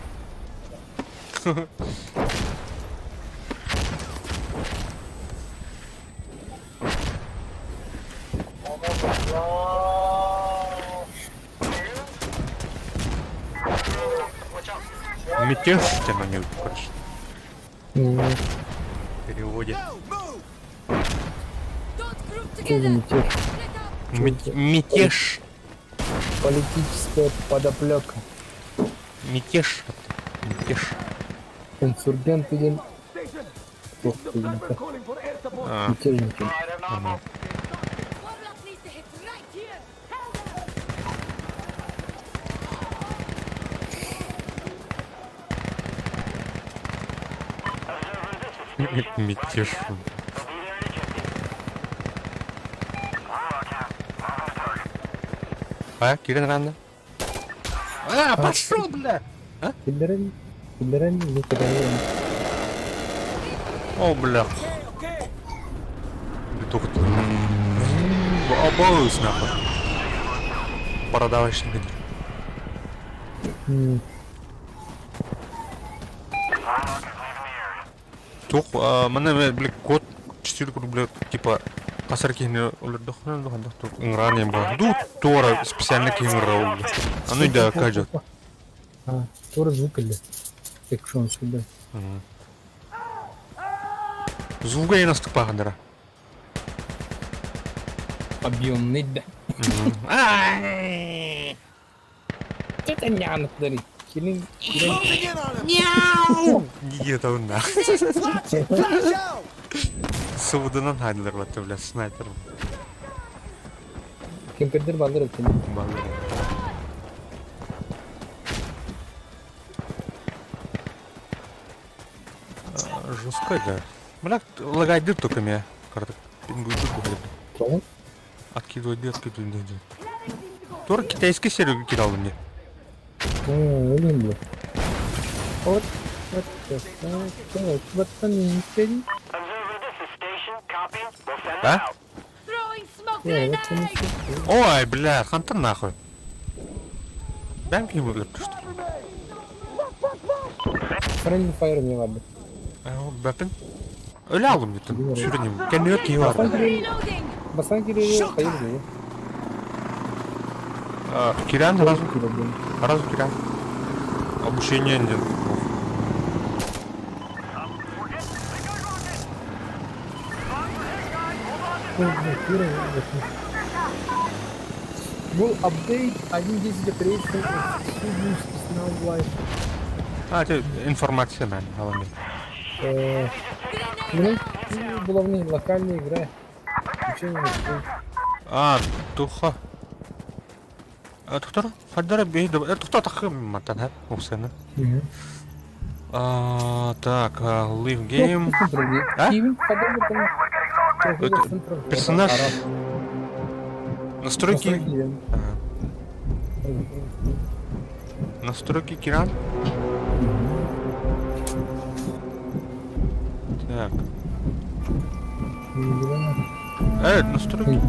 Мятеж тебя на ней, короче, Ну, в переводе. Don't group Что за together! мятеж? Split up! Мятеж. Политическая подоплека. Мятеж. Мятеж. Инсургент или... Station, Ох, this is ты, Observer не calling for air support. А, Мятежники. Warlock needs to hit right here! Tell them! Мятеж. А, Кирин рано. А, пошел, бля! Киллерен... Киллерен, не киллерен. О, бля. Тухталар. Обоус нахуй. Бородавочный кадр. Туох манна били код 4 курдук типа хасар киһини олордоххуна ханна ыҥыраан иһэн буолар. Ду туора специально киһи ыҥырар буолла. Аны да кажет. Туора звук или экшон сюда. Звуга я наступахандара. Объемный да. Это нянықтары. Килин Мяу! Не это Сывыдынан хайдылар батты, бля, снайпер. Кемпердер балдар өткен. Балдар. Жестко, да. Бля, лагайдыр только меня. Карта. Пингуйдыр кухарит. Откидывай, откидывай, откидывай. Тур китайский серию кидал мне. Блин, бля. Вот, вот, вот, вот, А? Ой, бля, хантан нахуй. Дай мне выглядит, что ли? Friendly fire не ладно. Бәпін. Өлі алдым дедім. Сүрінем. Кәнеуі кейі бар. Бастан кире қайыр дейді. Киран сразу. Сразу Киран. Обучение не. Был апдейт 1.10 operation is now live. А, это информация, наверное, головне. Ну, головные локальная игра. Ничего не А, туха. А, доктор, хаддара бей, доктор тахым матан, ха, уксана. А, так, live game. А? Персонаж. Настройки. Настройки Киран. Так. Настройки.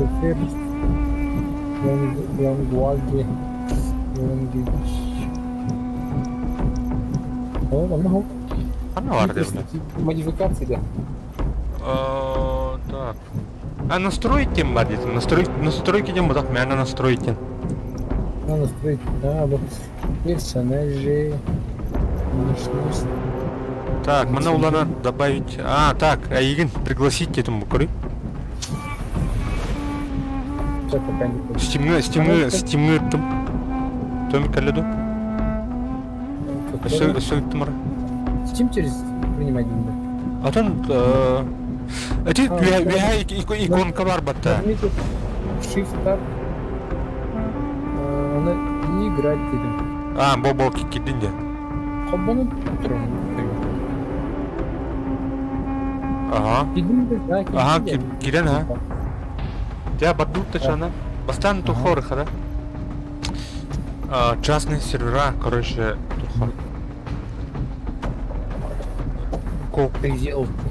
Ханна Модификации, да. Так. А настроить тем бар дедим. Настройки тем будак, мен настроить тем. А, настроить, да, вот персонажи. Так, мана улана добавить. А, так, Айгин, пригласить этому букры. Стимны, стимны, стимны там. Том каледу. Все, все тумар. Steam через принимать деньги. А там эти иконка бар батта. Shift Tab. Она не играть dedim. А, бо-бо кидинде. Хоббаны Ага. Ага, кирен, а. Я бадут тачана. Бастан тухор, да? Частные сервера, короче, тухор.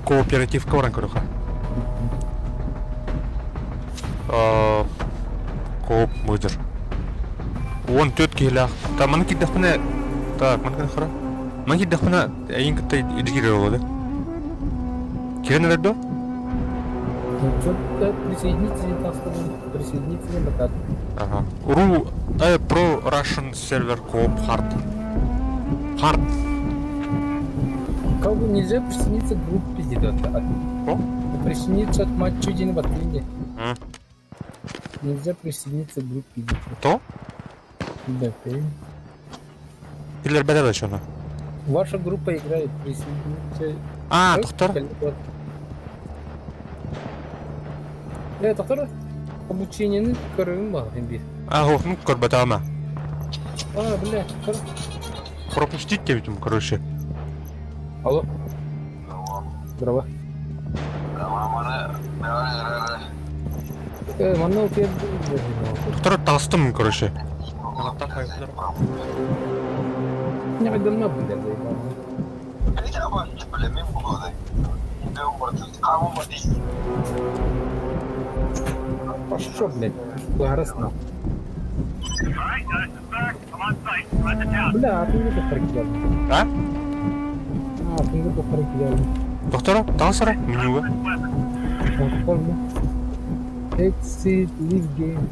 Кооператив коран, короче. Кооп мыдыр. Он тетки лях. Там манки дахна. Так, манки хара. Манки дахна. Айын кытта идгире да? Кирен эрдо? Что-то присоединиться, там сказано, присоединиться на батат. Ага. Ру, про Russian server co-op hard. Hard. Как бы нельзя присоединиться к группе где-то. О? Присоединиться от матча один в Атлинде. Нельзя присоединиться к группе где-то. То? Да, ты. Или ребята еще на? Ваша группа играет, присоединиться. А, доктор? Доктор, обучение көрүм бар бир. А, ох, ну көрбөтама. А, бля, Пропустить тебя, короче. Алло. Здорово. Манна Доктор толстым, короче. Не айдамна, бля, заебал. Что, блядь, Ларесна. Бля, атын доктор киирдим. А? Атын доктор киирдим. Доктора, таҥас эрэ, менюга. Доктор, Exit leave game.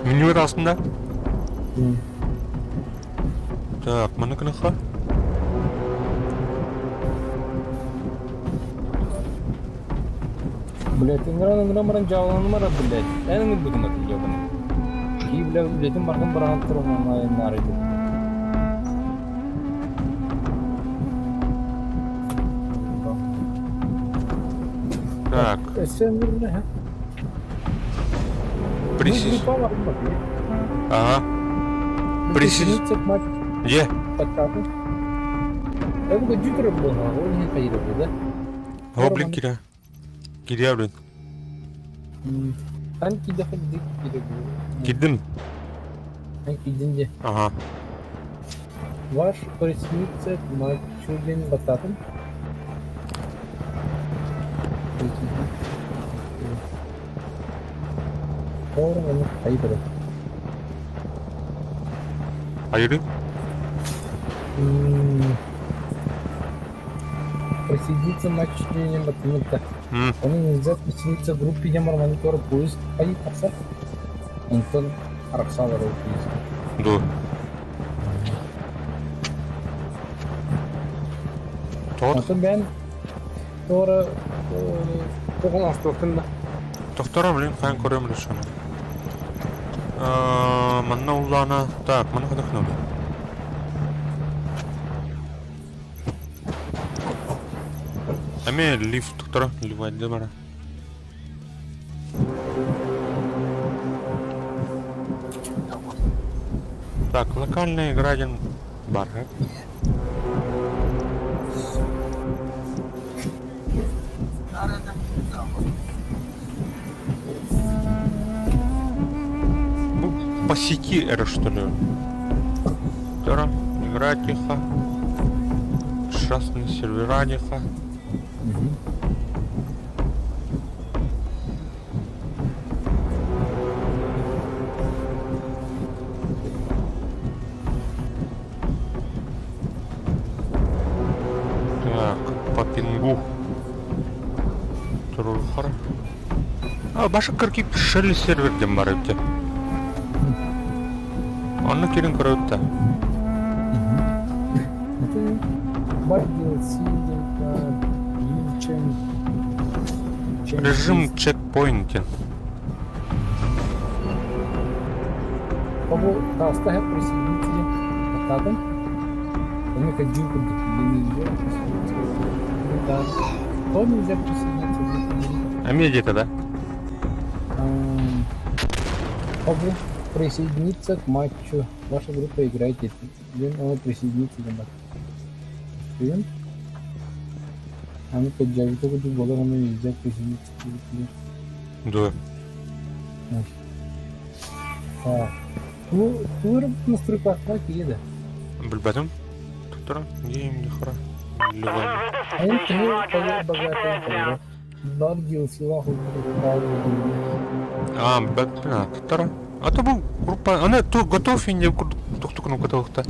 Менюга таҕыстым да? Так, маны гыныхха. Блядь, ыҥыран ыҥыран баран дьааланымара, блядь. Эн ыҥырбытым аты ебаный. Кии, бля, үлэтин барытын быраҕан туран онлайн Так. Өссө ыҥырна, ха? Присис. Ага. Присис. Где? Гоблин киря. Киря, блин. Кирдим. Ага. Ваш присница Мачулин Бататын. Айыры? Присоединиться матч членем Батмунта. Оны нельзя присоединиться к группе Ямар Монитор поезд Айпаса. Антон Арксалар поезд. Ду. Тот. Антон бен Тора тоҕон астылтын да. Тохторо, блин, хаан көрөм решено. Манна уллаана. Так, манна ханна ханна. Эми лифт тохторо, лифт бара. Так, локальная игра один бар. Ну, по сети это что ли? Втора, игра тихо. Шастный сервера тихо. Так, по пингу. Турухар. А, баша кырки шелли сервер дем бар өтте. Онно кирин көрөттө. Бар DLC Режим чекпоинте. Побу таста присоединители атакам. Они как джинку нельзя присоединиться. Да. То нельзя присоединиться. А мне где-то, да? Побу присоединиться к матчу. Ваша группа играет. Блин, он присоединиться к матчу. Блин. А ну-ка, только голову нельзя присоединиться. Да. Так. Тур настройка киеде. Билбэтим. Туттара, гейм дихара. Эн төһө богатый Бар DLC А, бэт, туттара. А то был группа, она то готов и не тук-тук ну готов-то.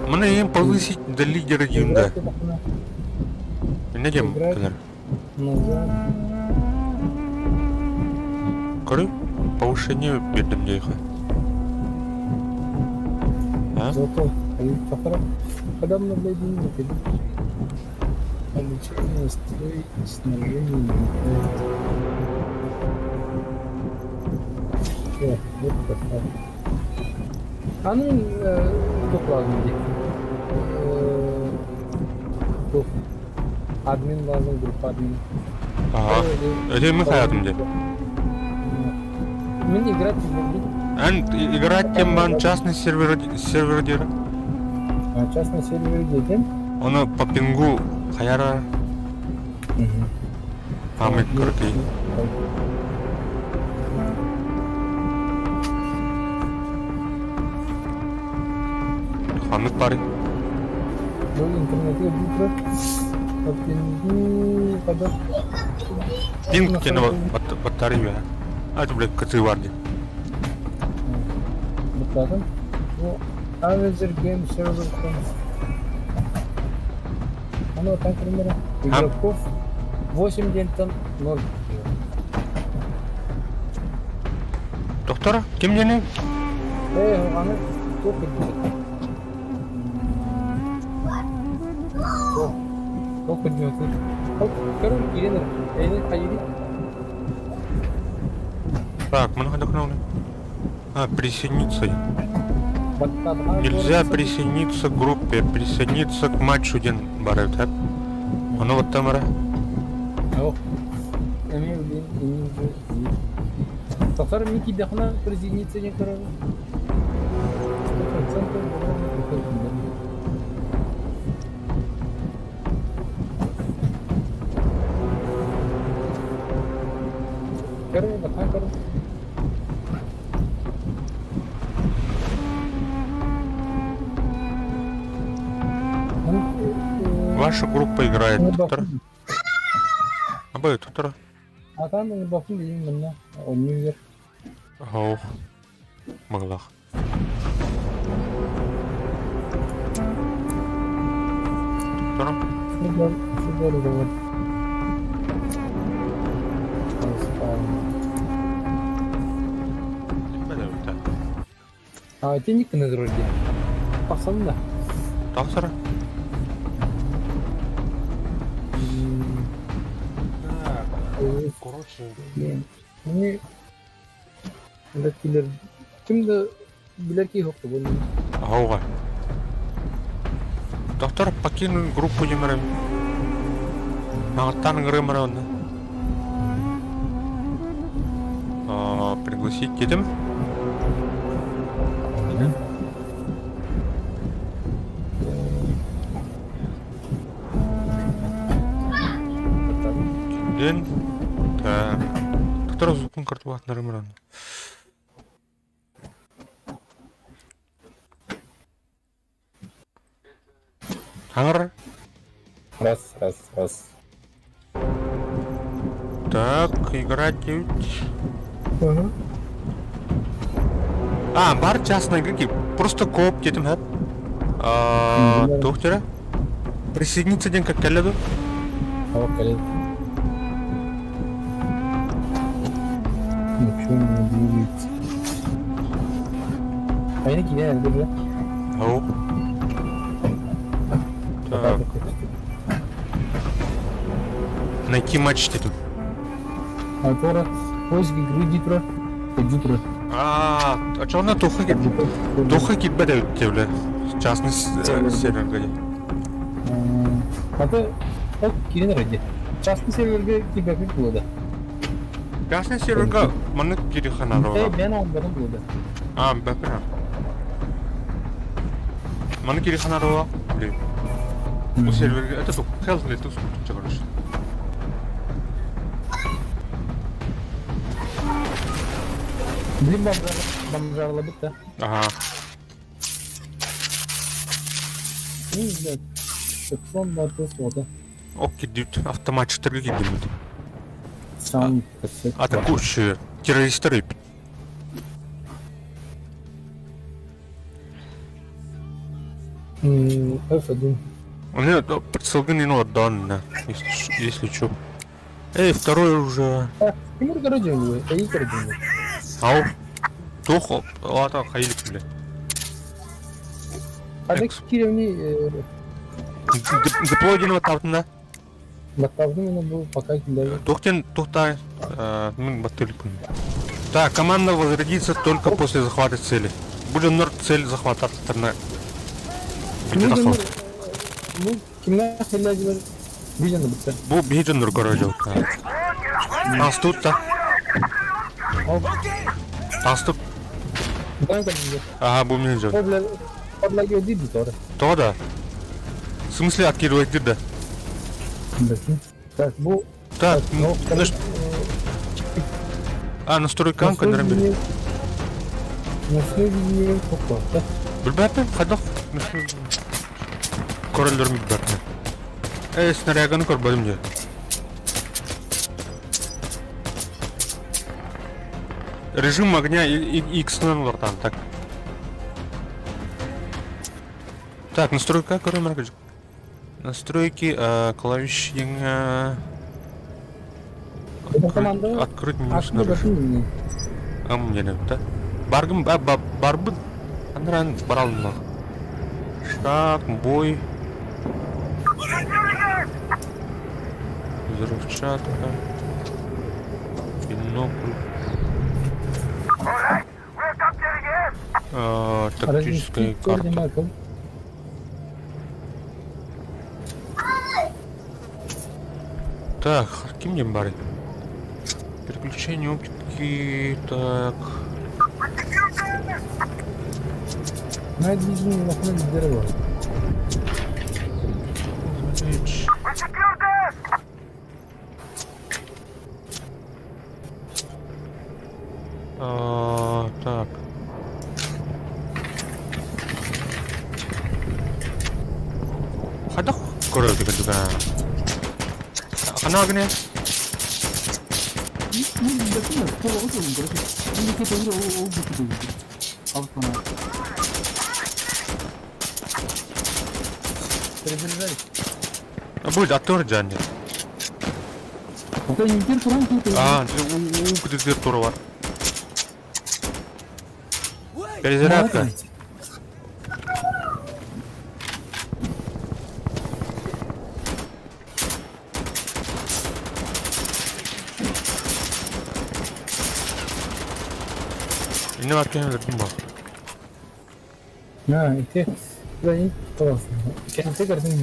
Мне им повысить до лидера гимда. Не дем, кэлэр. Көрү, повышение бердим дейхэ. А? Зато когда наблюдение Обучение строй снабжение Вот поставь. А ну, туох лазым дии. Туох. Админ лазым, группа админ. Ага. Это мы хаятым дии. Мин играть не могу. Эн играть тем бан частный сервер сервер дир. А частный сервер дедим. Оны по пингу хаяра. Амы кыркый. Ханнык бары. Бу интернетигэ бу турар Пинг диэн баттары үөһэ. А, это, блядь, КЦ бар диэн. Баттаатым. Бу Avenger Game Server Оно так примерно. Игроков 8 диэнтэн 0. Доктор, ким диэний? Ээ, аны туох кырдьык? Туох кырдьык? Көрүҥ, киирэн эрэ. Эйни хайыырый? Так, мы на А, присоединиться. Нельзя присоединиться к группе, присоединиться к матчу диэн баар эбит. Ону баттам эрэ. Эмиэ билин иннин Тахсар ми киирдэххинэ присоединиться диэн көрөбүн. 100% буолуон Көр, баттаан көр. Ваша группа играет, доктор. Абы, доктор. Атан бакын билин манна онньуу Ох, мыглах. Доктор. Футбол, футбол, А итинник гына турар дии. Тахсан да. Тахсара. Короче. Мне килер ким да билэр киһи суох бу Ага. Доктор, покинуть группу димэрим. Аҕаттаан ыҥырыам эрэ онно. Пригласить дедим. Ден. Так. Доктор звукун картулаатынарым эрэ онно. Хаҥар. Раз, раз, раз. Так, играть девять. Угу. А, бар частной игроки. Просто коп детим хэп. Доктора. Присоединиться день как кэллэ О, кэллэ. Ничего не двигается. Айна киирэн эрдэ Ау. Так. Найти матч дедим. Алтора поиск игры дитра. Дитра. А, а что она туха туха кипбет эбит частный серверга Аты ол киирэн эрэ Частный серверге киирбэппит буолуо да. Частный серверга маннык кири ханарова. Э, мен оҥорботум буолуо да. А, бэппин. Маннык кири ханарова. Блин. Бу серверге это тух хел летус короче. Блин, бомжарлабыт да. Ага. Ну, блядь. Сексон да суота. Ок кирдибит автоматчиктарга киирдибит. Сам Атакующие террористтар эбит. F1. У меня прицелгын ну отдан, если, если что. Эй, второй уже. Кимир короче, эй, короче. Ау. Туох, ата хайылык бile. Хадак киирэмни Деплой диэн баттаабытын да? Баттаабытым уонна бу пока киллэрбит. Туох диэн туохтаай мин баттыылыкпын. Так, команда возродится только после захвата цели. Бу дьоннор цель захвататтарына бүтэ тахсаллар. Бу кимнээх сэлээдилэр видеоны бүттэ. Бу биһи дьоннор көрө Таастыбыт да. Таастып. Ага, бу мин дьон. Тоҕо да? В смысле откидывать да? Так, бу... Так, ну, а, настройкам көннөрөн били. Ночной видение попал, Билбэппин, хайдах? Көрөллөрүм билбэппин. Э, снаряганы көрбөтүм дии. Режим огня X-нан улартан так. Так, настройка көрөм Настройки э, клавиш э, Команда открыть мощный режим. Ам не да. Баргым ба, ба, барбын. Андран баралым. Шаг, бой. Взрывчатка. Бинокль. А, тактическая карта. Так, ким диэн баарый? Переключение оптики, так. Смотреть. А, так. Хайдах көрөбүт кырдьыга? Ханаа гынэ? Будет актер дьаанньа. Аа, уу күтүтүгэр тура бар. Перезарядка. Инне бар киһи өлөрдүм баа. А, ити Кэнсэ көрсөн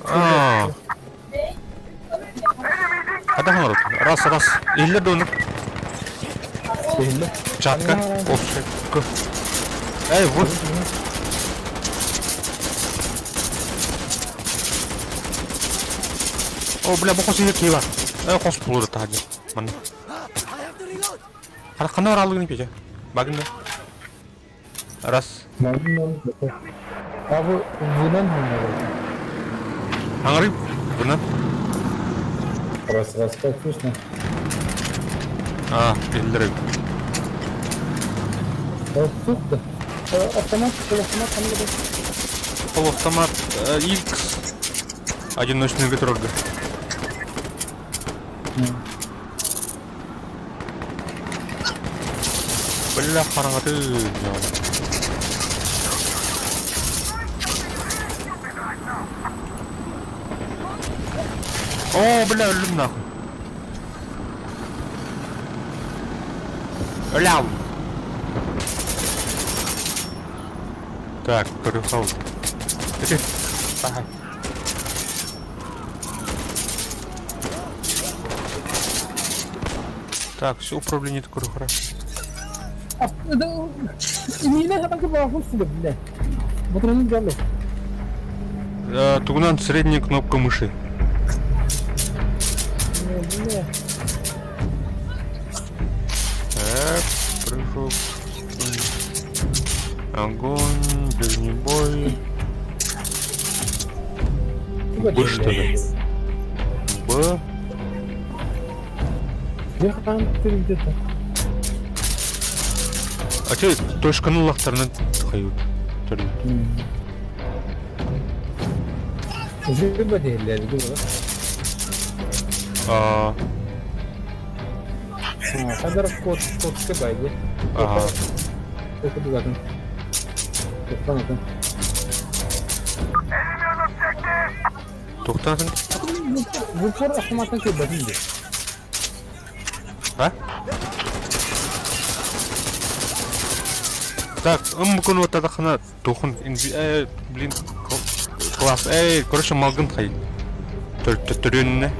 Аа. Хайдах оҥорот? Раз, раз. Иһиллэр да оннук. Чатка. Общая. Эй, вот. О, бля, бу хос иһэр киһи бар. Эй, хос булур таһырдьа. Манна. Ханна бараалыгын пече? Багын да. Раз. А бу вынан Аңырый вынан. Раз, раз, как вкусно. А, иһиллэр Суох да. Автомат, полуавтомат ханна да? Полуавтомат X. Одиночный ветрога. Бля, хараҥаты. О, бля, өллүм нахуй. Өлям. Так, перехал. Ага. Так, все управление такое хорошо. Тугунан средняя кнопка мыши. Так, прыжок. Огонь, ближний бой. Б что ли? Б. где-то. А че точканы лахтарынан хайют? Рыба дииллэр дуо? Аа. Хадar кот котка байды. Ага. Көтүгатын. Тоқтанатын. Тоқтанатын? В упор автоматтан көрбөтүм дии. А? Так, ым күн отадахына тухун э, блин, класс. Эй, короче, малгын хай. Төрүнне.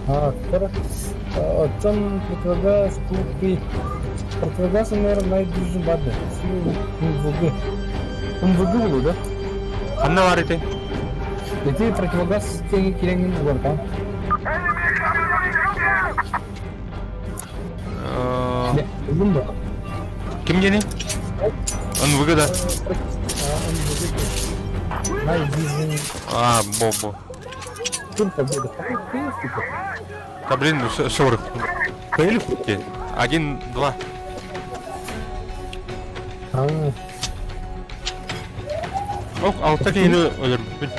А, оттон противогаз купи. Противогаз, наверное, найдужин бады. МВГ. МВГ булу, да? Ханна бар ити? Ити противогаз теңи киреңин угартан. Бүгүн ба? Ким дени? НВГ да? А, бо-бо. Да блин, 40. Пыль Один, два. Ох, алта киһини өлөрбүппүн.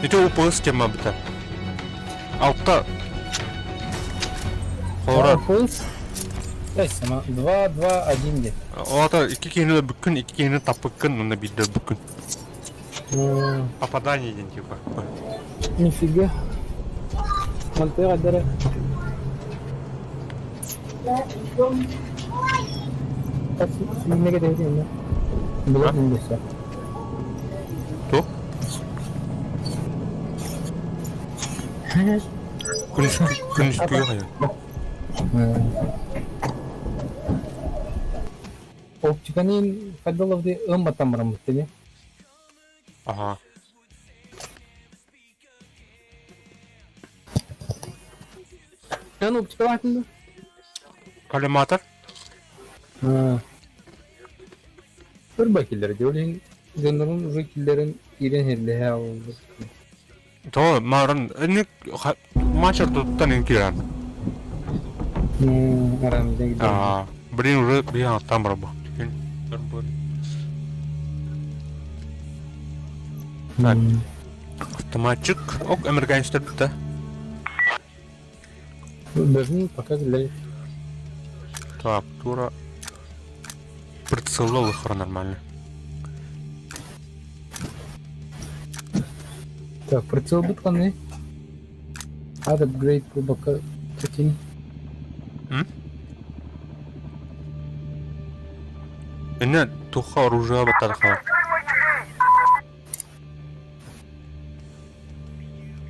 Ити УПС тема быта. Алта. Холора. 2, 2, 1 диэн. Оата икки киһини өлөрбүккүн, икки киһини таппыккын, уонна биирдэ өлбүккүн. Попадание диэн типа. Нифига. Мантыга дара. Сүүннэгэ дэһитиннэ. Булат индессе. Туох? Күнүскү күнүскүгэ хайа. Оптиканы хайдалавды ымматан бараммыт Аха. Эн оптикалаатын да? Коллиматор? Ырба киллэр дии, ол иһин дьоннорун уже киллэрэн киирэн иһиллэһэ аҕаллар. То марын инник матч ортотуттан ин киирэн. Аа, блин уже биһи аттан барбы. Так. Автоматчик. Ок, американецтер да. Должны пока для... Так, тура прицелла выхора нормально. Так, прицел бутаны. Add upgrade кубака прикинь. Инне туха оружие батарха.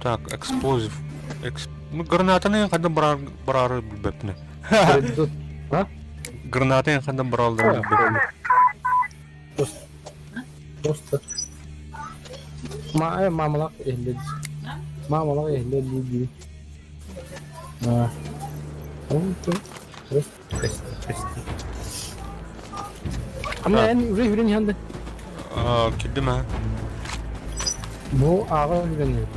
Так, эксплозив. Экс... Ну, гранатаны ханна барар барары билбэппин. А? Гранатын ханна баралдарын билбэппин. Просто. Просто. Ма мамалах иһиллэр. Мамалах иһиллэр дии. А. Ама эн уже үрэн иһэн Кирдим аа. Бу ааҕа үрэн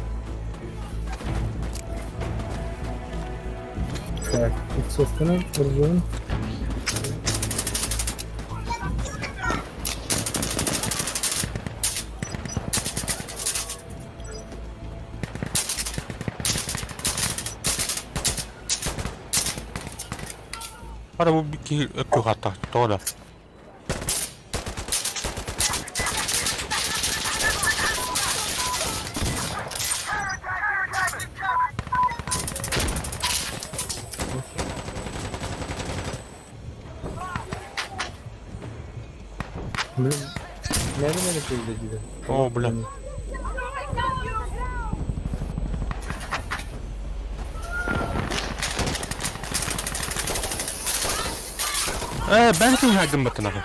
Так, иксовканы ыржын. Хара бу киһи өккү хатта, тоҕо да. Блин, наверное, это О, бля. Э, банкинг гыммытын аҕай.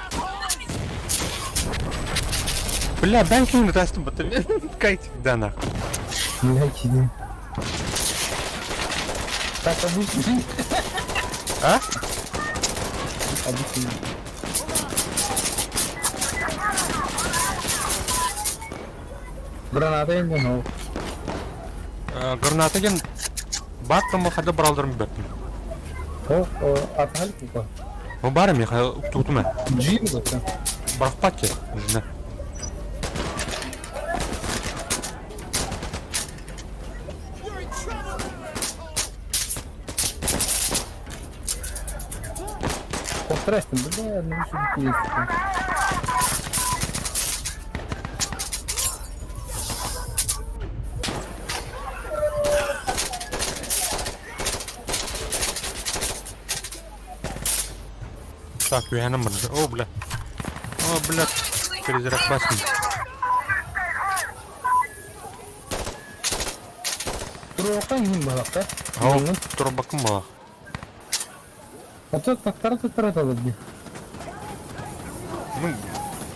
Бля, банкинг тастым бытын. Кайт, да нахуй. Блядь, иди. Так, обычно. А? Обычно. Граната не ну. Граната диэн баар тамма хада баралдарын билбэппин. О, атаһал купа. Бу баар эмиэ уктуутум ээ. Джин это. Барахпат же, жена. Повторяй, бля, ну что есть. Так, үөһэнэн барда. О, бля. О, бля. Перезаряд басын. Туруохха иһин баһахта. Ау, турбакым бала. Ото таттара таттара талабы. Ну,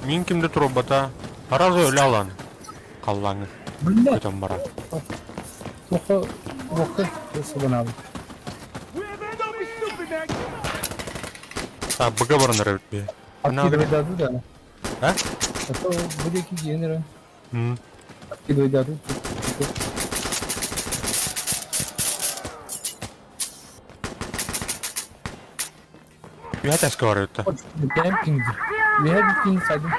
мин кимде турбата. Аразы өлө алан. Халлааҥҥа. Бля. Көтөн баран. Тоха рокка сыбанабы. А, быга баран эрэ эбит Откидывай да. А? А то будет генера. Откидывай дату. Үһэ тэскэ бар эбит Кемпинг. Үһэ бүткүн сайдым.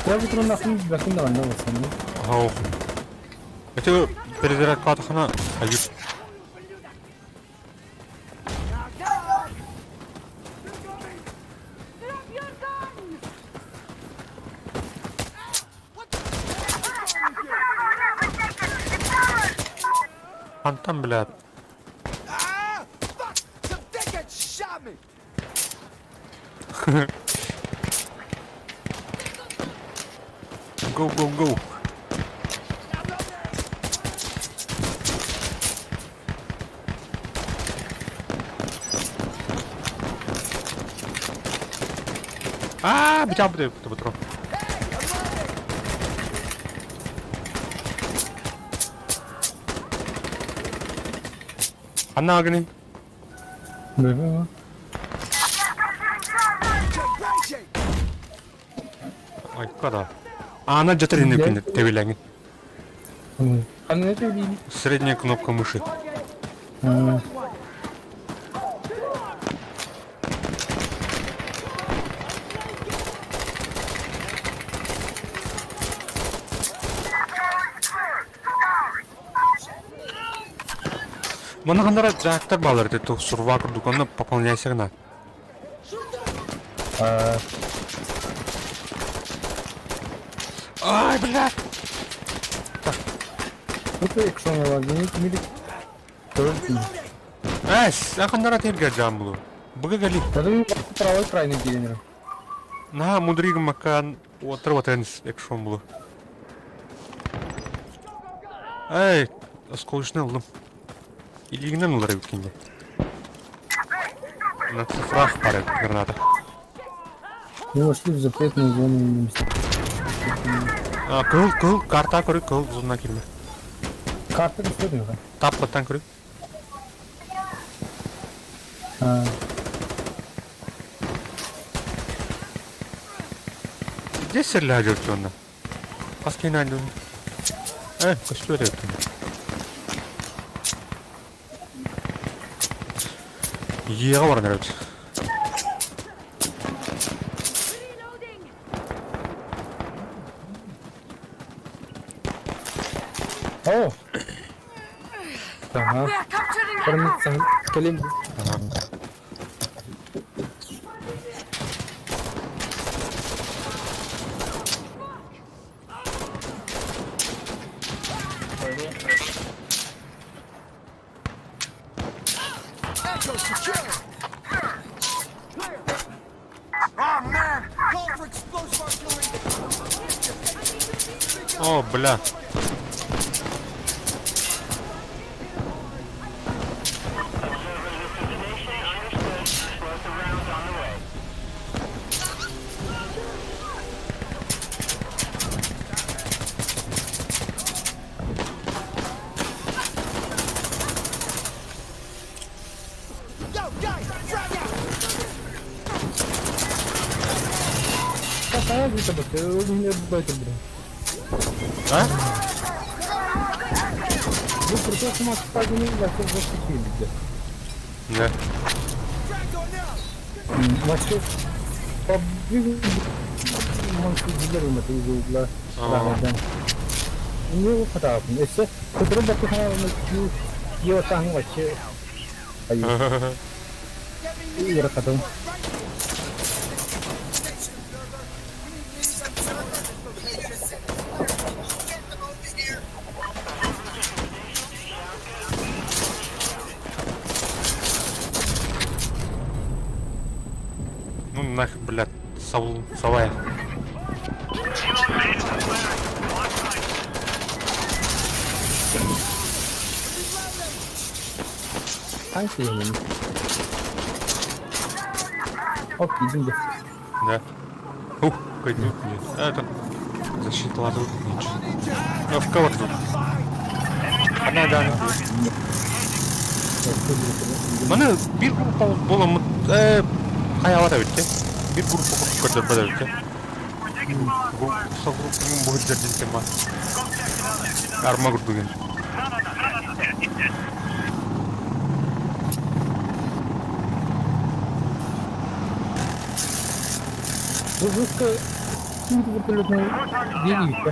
Я бутурун нахуй бакын да манна болсан. Ау. Это перезарядкалатахына айып. Хантан блядь. Ah! Fuck! Some dickhead shot me! Go, go, go. Аа, битам бутыр бутыр. Ханна агни. Бэбэ. Айкада. Ана жатыр ини күн тебелеңин. Ханна тебелеңин. Средняя кнопка мыши. Манахандара трактор балар это сурва курдук, онно пополняйся гына. Ай, блядь! Эс, ахандара терге жамблу. Быга гали. Правой крайний дилер. На, мудриг макан отыр ватенс экшон булу. Эй, осколочный алдым. Илигинен улар эбит На цифрах пара граната. Мы вошли в запретную зону. А, кыл, кыл, карта көрү, кыл зона кирме. Карта көстөрү да. Таппаттан көрү. А. Здесь серлә онна. Паскин айдun. Э, көстөрү Еға баран эребит. О! Ага. We are capturing Кормиться. Келем. Ага. Echo secure! Oh man! Call for explosive artillery! О, бля. Explosive rounds on the way. Yo, guys! Frag out! Какая же это? Ты не байтер, блин. А? Бу против макпагини вообще защитили. Да. Frag going out! Вообще побил Монсидилер из угла. А. Да. Не хватает. Если которым бы ты его там вообще. Ай, Get me Ира потом. Station observer! We need minis observer at this location! Get them over here! Ну нахер, блядь, савл, савая. Танки не. Оп, идем да. Да. Ух, какой нет. А, это защита ладу. Ничего. А в кого тут? Хана дааны. Маны биир группа буоламмыт э хайаабат эбит те. Биир группа курдук көрдөрбөт эбит те. Группа бу сылдьар тема. Арма курдугун. Выпуска ким вертолетный биэриитэ.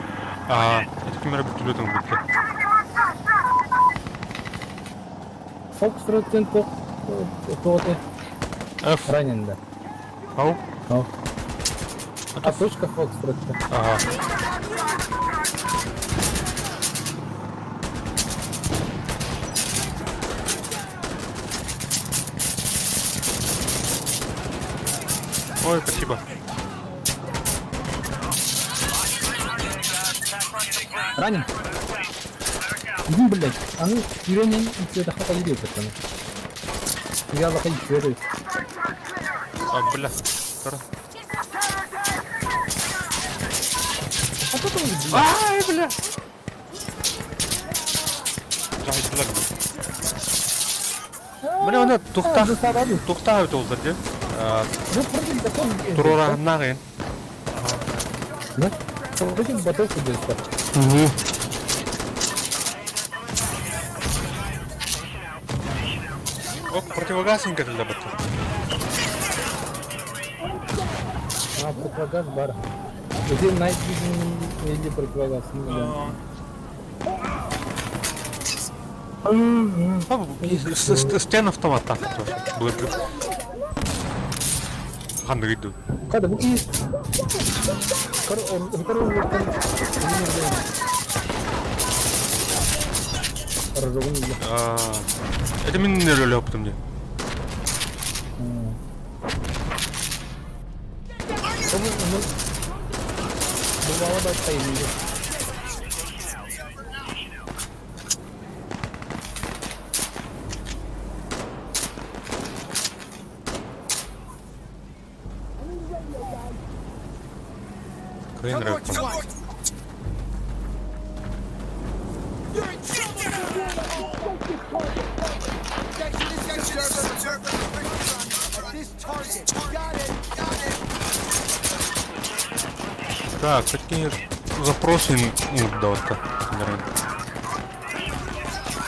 Аа, ити ким эрэ вертолетун ылбытта. Фокстрот диэн туох туох F. ранен да. Ау. Ау. А точка Фокстрот. Ага. Ой, спасибо. Ранен. Иди, блядь. А ну, Иренин, это хата идет, пацаны. Я лохай, верю. А, бля. Тара. А кто там, блядь? Ай, бля. Жайдылар. Бля, оны тухтах тухтах өтө олдар дии. Туруораһыннаах Да? Против ботов идет. Угу. Оп, противогаз кэллэ бытта. А, противогаз бар. Где Night Vision или противогаз? Ну, да. Стен автомат так. Былыргы. Ханнык иду. Kada bu iyi. Kar kar Это мин нөлөлөптүм дии. Кыайан эрэ Так, какие запросы давать-то?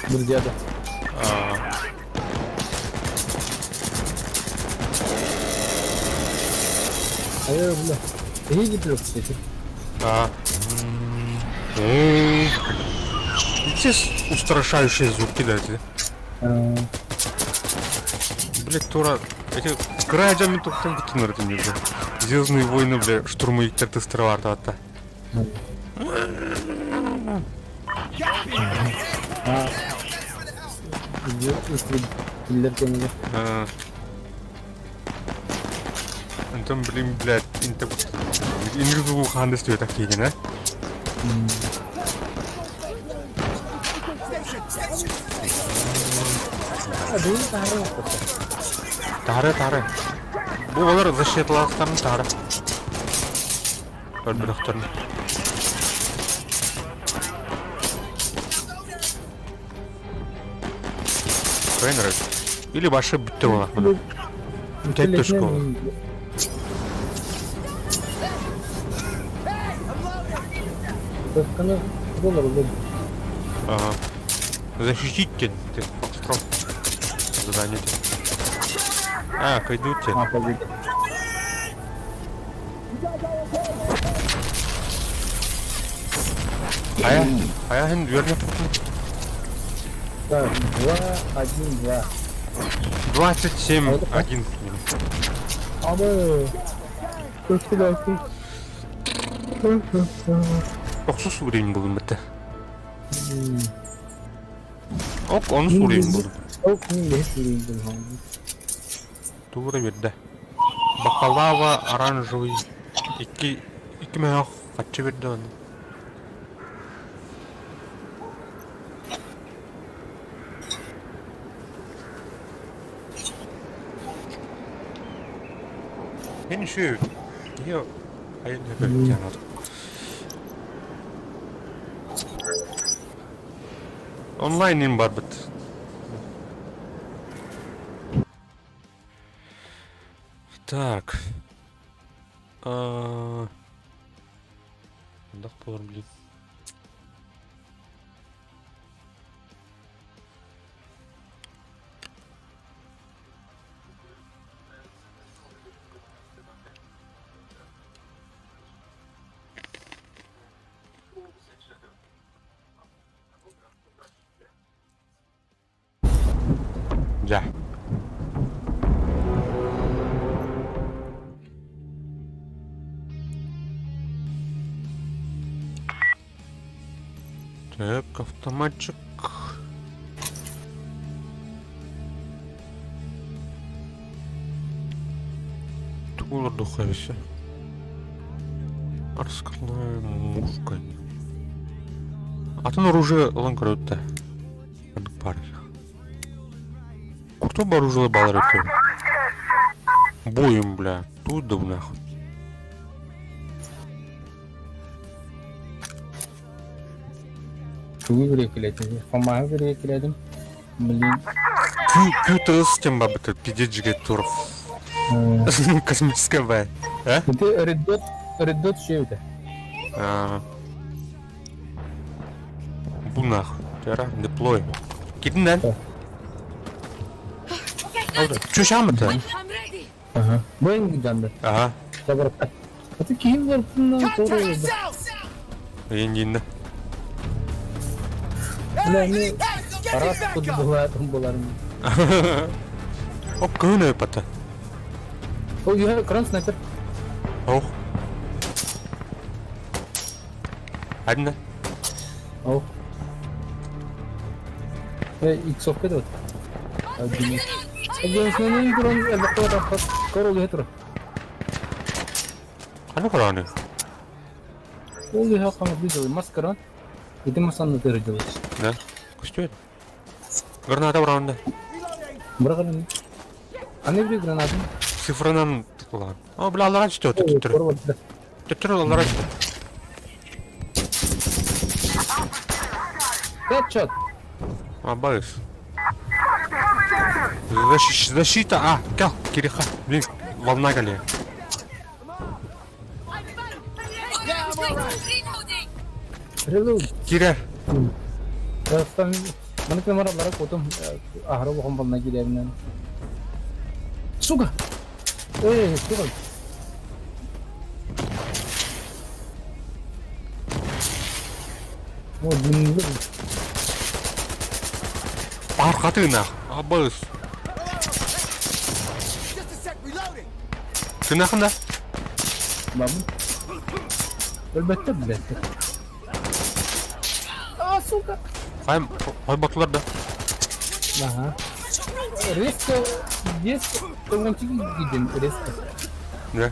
Друзья, да. А я, бля, едет кстати. А. Эти устрашающие звуки, да, эти. Блять, тура, эти крадями тухтан кутунар это не Звездные войны, бля, штурмовиктар тыстыралар атта. Истребителлер кэмигэр. Онтон блин, блядь, инте инризу хаан дэстүө так киигин, э? Таһары, таһары. Бу олар защиталаахтарын таһары. Өлбөрөхтөрүн. Кыайын Или башы бүттэ буолар буну. Пять точка буолар. Ага. Защитить ты, Фокстрот. Задание. А, кайдуте. А, погоди. Ая, ая хин үөрнэ Так, 2, 1, 2. 27, 1. Абы. Тохсус уровень булдум битте. Ок, онус уровень булдум. Ок, мин бэһис уровень булдум. Тугура биэрдэ. Бакалава оранжевый. Икки икки мөһөх хаччы биэрдэ оны. Мин үсүү. Йо, айын өбөттен. Онлайн им барбыт. Так. Хайдах буолар блин. Дьэ. Так, автоматчик. Тугу олордуохха эбит Раскладная мушка. Атын оружие ылан көрөбүт да. Ханнык баар. Куртун оружие балар өтө. Буйум, бля. Тут да нахуй. Тугу кириэкилээтим? Фомаһы кириэкилээтим. Блин. Q, Q тыс тем бабыта, пиздец жигет туров. Космическая В. А? Ити Red Red Dot үчүгэй А. Бу нахуй. Тера, деплой. Кидин Чушамыта. I'm ready. Ага. Бу эн жанды. Ага. Забырапта. Аты киһим барытынан тура Индинде. Бля, не раз тут была там была. Оп, кыһын өпата. О, я кран снайпер. Ох. Одна. Ох. Иксовка да. Один. Один снайпер кран элбэхтэ корол хетро. Ханна кораны? Ол иһэ хаҥа бизел маскаран. Ити масанны тырдылы. Да. Көстүөт. Граната браунда. Бырагын. Аны бир граната. Цифранан тыкылан. О, бля, аллара түстө, төттөрү. Төттөрү аллара түстө. Headshot. Абайс. Защита, а, кел, Кириха. Блин, волна гале. I'm fine. Reloading. Reload. Кирер. Маны камералара котум аһара улахан волна киирэринэн. Сука! Эй, сука! О, блин, Архатына. Абайс. Тынахында. Бабын. Өлбөттөр, блядь. А, сука! Хай, хай батылар да. Ага. Резко, резко, он резко. Да.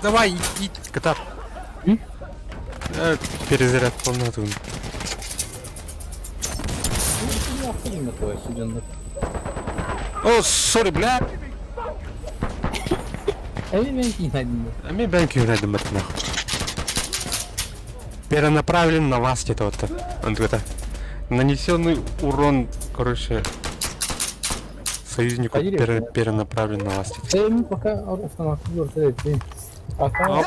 Давай, иди, Катар. Перезаряд полноту. О, сори, бля. Эми мен киинайдым бат нахуй. Перенаправлен на вас где-то вот. Он это нанесенный урон, короче, союзнику перенаправлен на вас. Эми пока автомат Пока.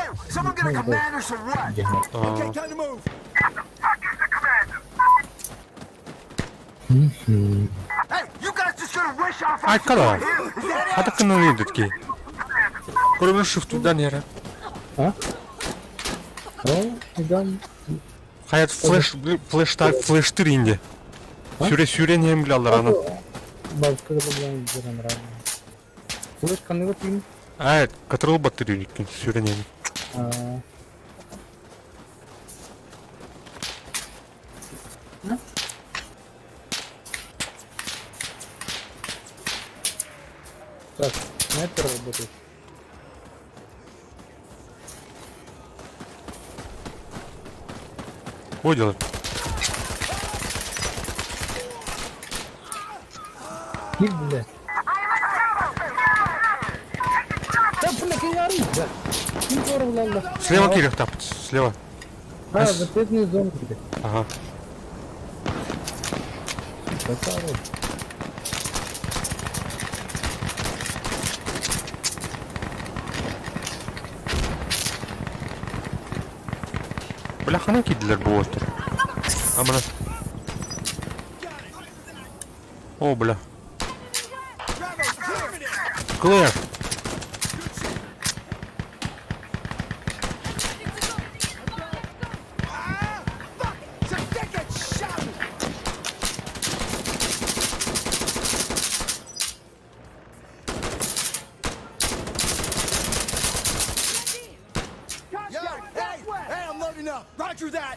Айкала. Хатакын дөтки. Көрөмүн шифтудан яра. А? Хаят флеш флеш так флеш тиринде. Сүре сүрен hem биле алар аны. Башка да билен Флеш каныгы тиң. А, катырыл баттыры иккен сүрен hem. Так, снайпер работает. Что делать? Кир, блядь. Да, блядь, я ору, блядь. Ким туорулаллар? Слева киириэхтээхпит, слева. А, запретные зоны киирэ. Ага. Красава. Бля, ханан киирдилэр бу уолаттар? А, мына. О, бля. Clear. Yo, hey, hey, I'm loading up. Roger that.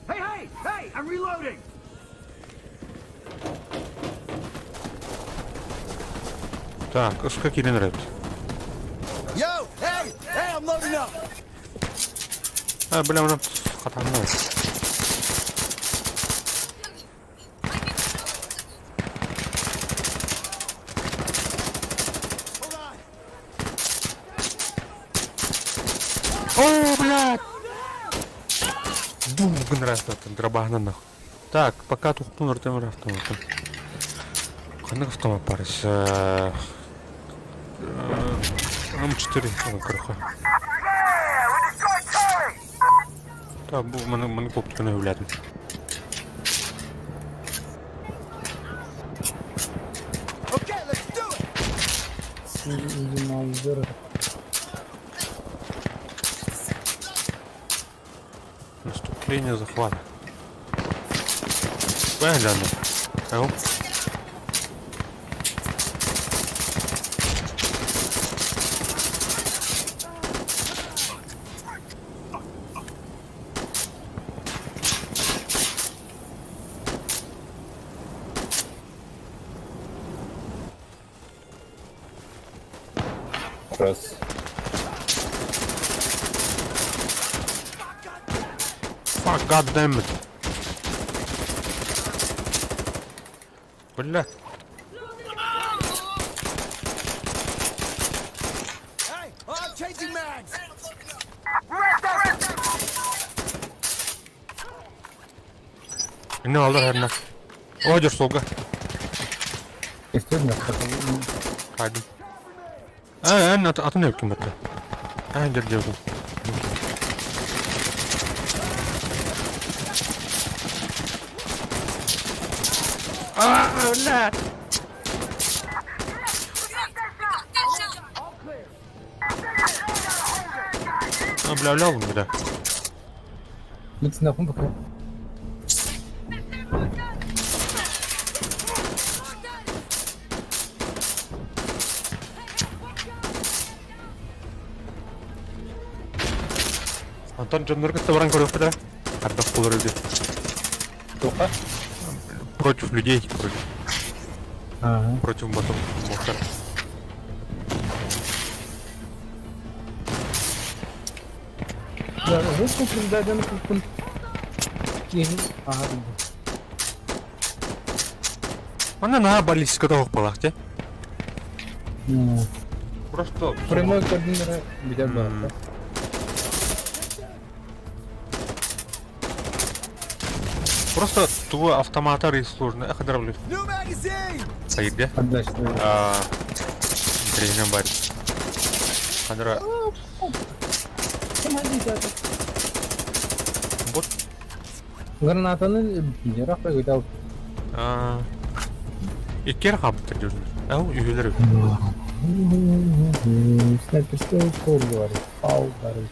Hey, hey, hey, I'm reloading. Так, ыска киирэн эрэбит. Yo, hey, hey, I'm loading up. А, бля, мына хатанна. Hold on. О, блядь! Бум, гынырастан, дробаһынан нахуй. Так, пока тухтун ыртым автоматом. Ханнык автомат барыс? М4 көрөхө. Yeah, we destroyed Charlie! Так, бу маны маны көптүкүнө хүлээтим. Okay, let's do it. Маузер. Наступление захвата. Куда гляну? Ау. Раз. Fuck, god damn it. Бля. Hey, I'm changing mags. Не алдар хэрнэ. Ожор солга. Естественно, Хайдым. А, эн атын өпкүм бэтэ. Эн дер дердим. А, бля. А, бля, бля, бля. Нахуй пока. Антон дьоннор кытта баран көрүөхпүт ээ. Ардах буолар үһү. Тоха? Против людей, против, Ага. против ботов. Ботар. Да, жестко предаден пункт. Ага. Манна наһаа баллистиката суох буоллах дии. Просто Прямой координат битэр баар. Просто тугу автоматар и сложно. Эх, дроблю. New magazine. Сайде. Отдача. А, Тренер бар. Хадра. Вот. Гранатаны пидерах выгадал. А. Иккер хабыттыр дедим. Ау, үһүлэр. Снайперская скор говорит. Пау, говорит.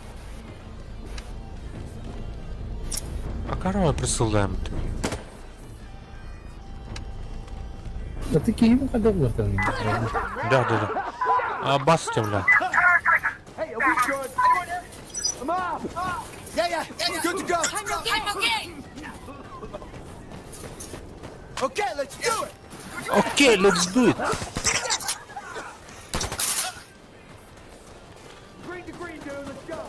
А корова присылдаем. Да ты киһи хадах буолтан. Да, да, да. А бас темля. Hey, are we good? I'm up. Yeah, yeah, good to go. I'm okay, I'm okay! Okay, let's do it. Окей, let's do it. Green to green, dude. Let's go.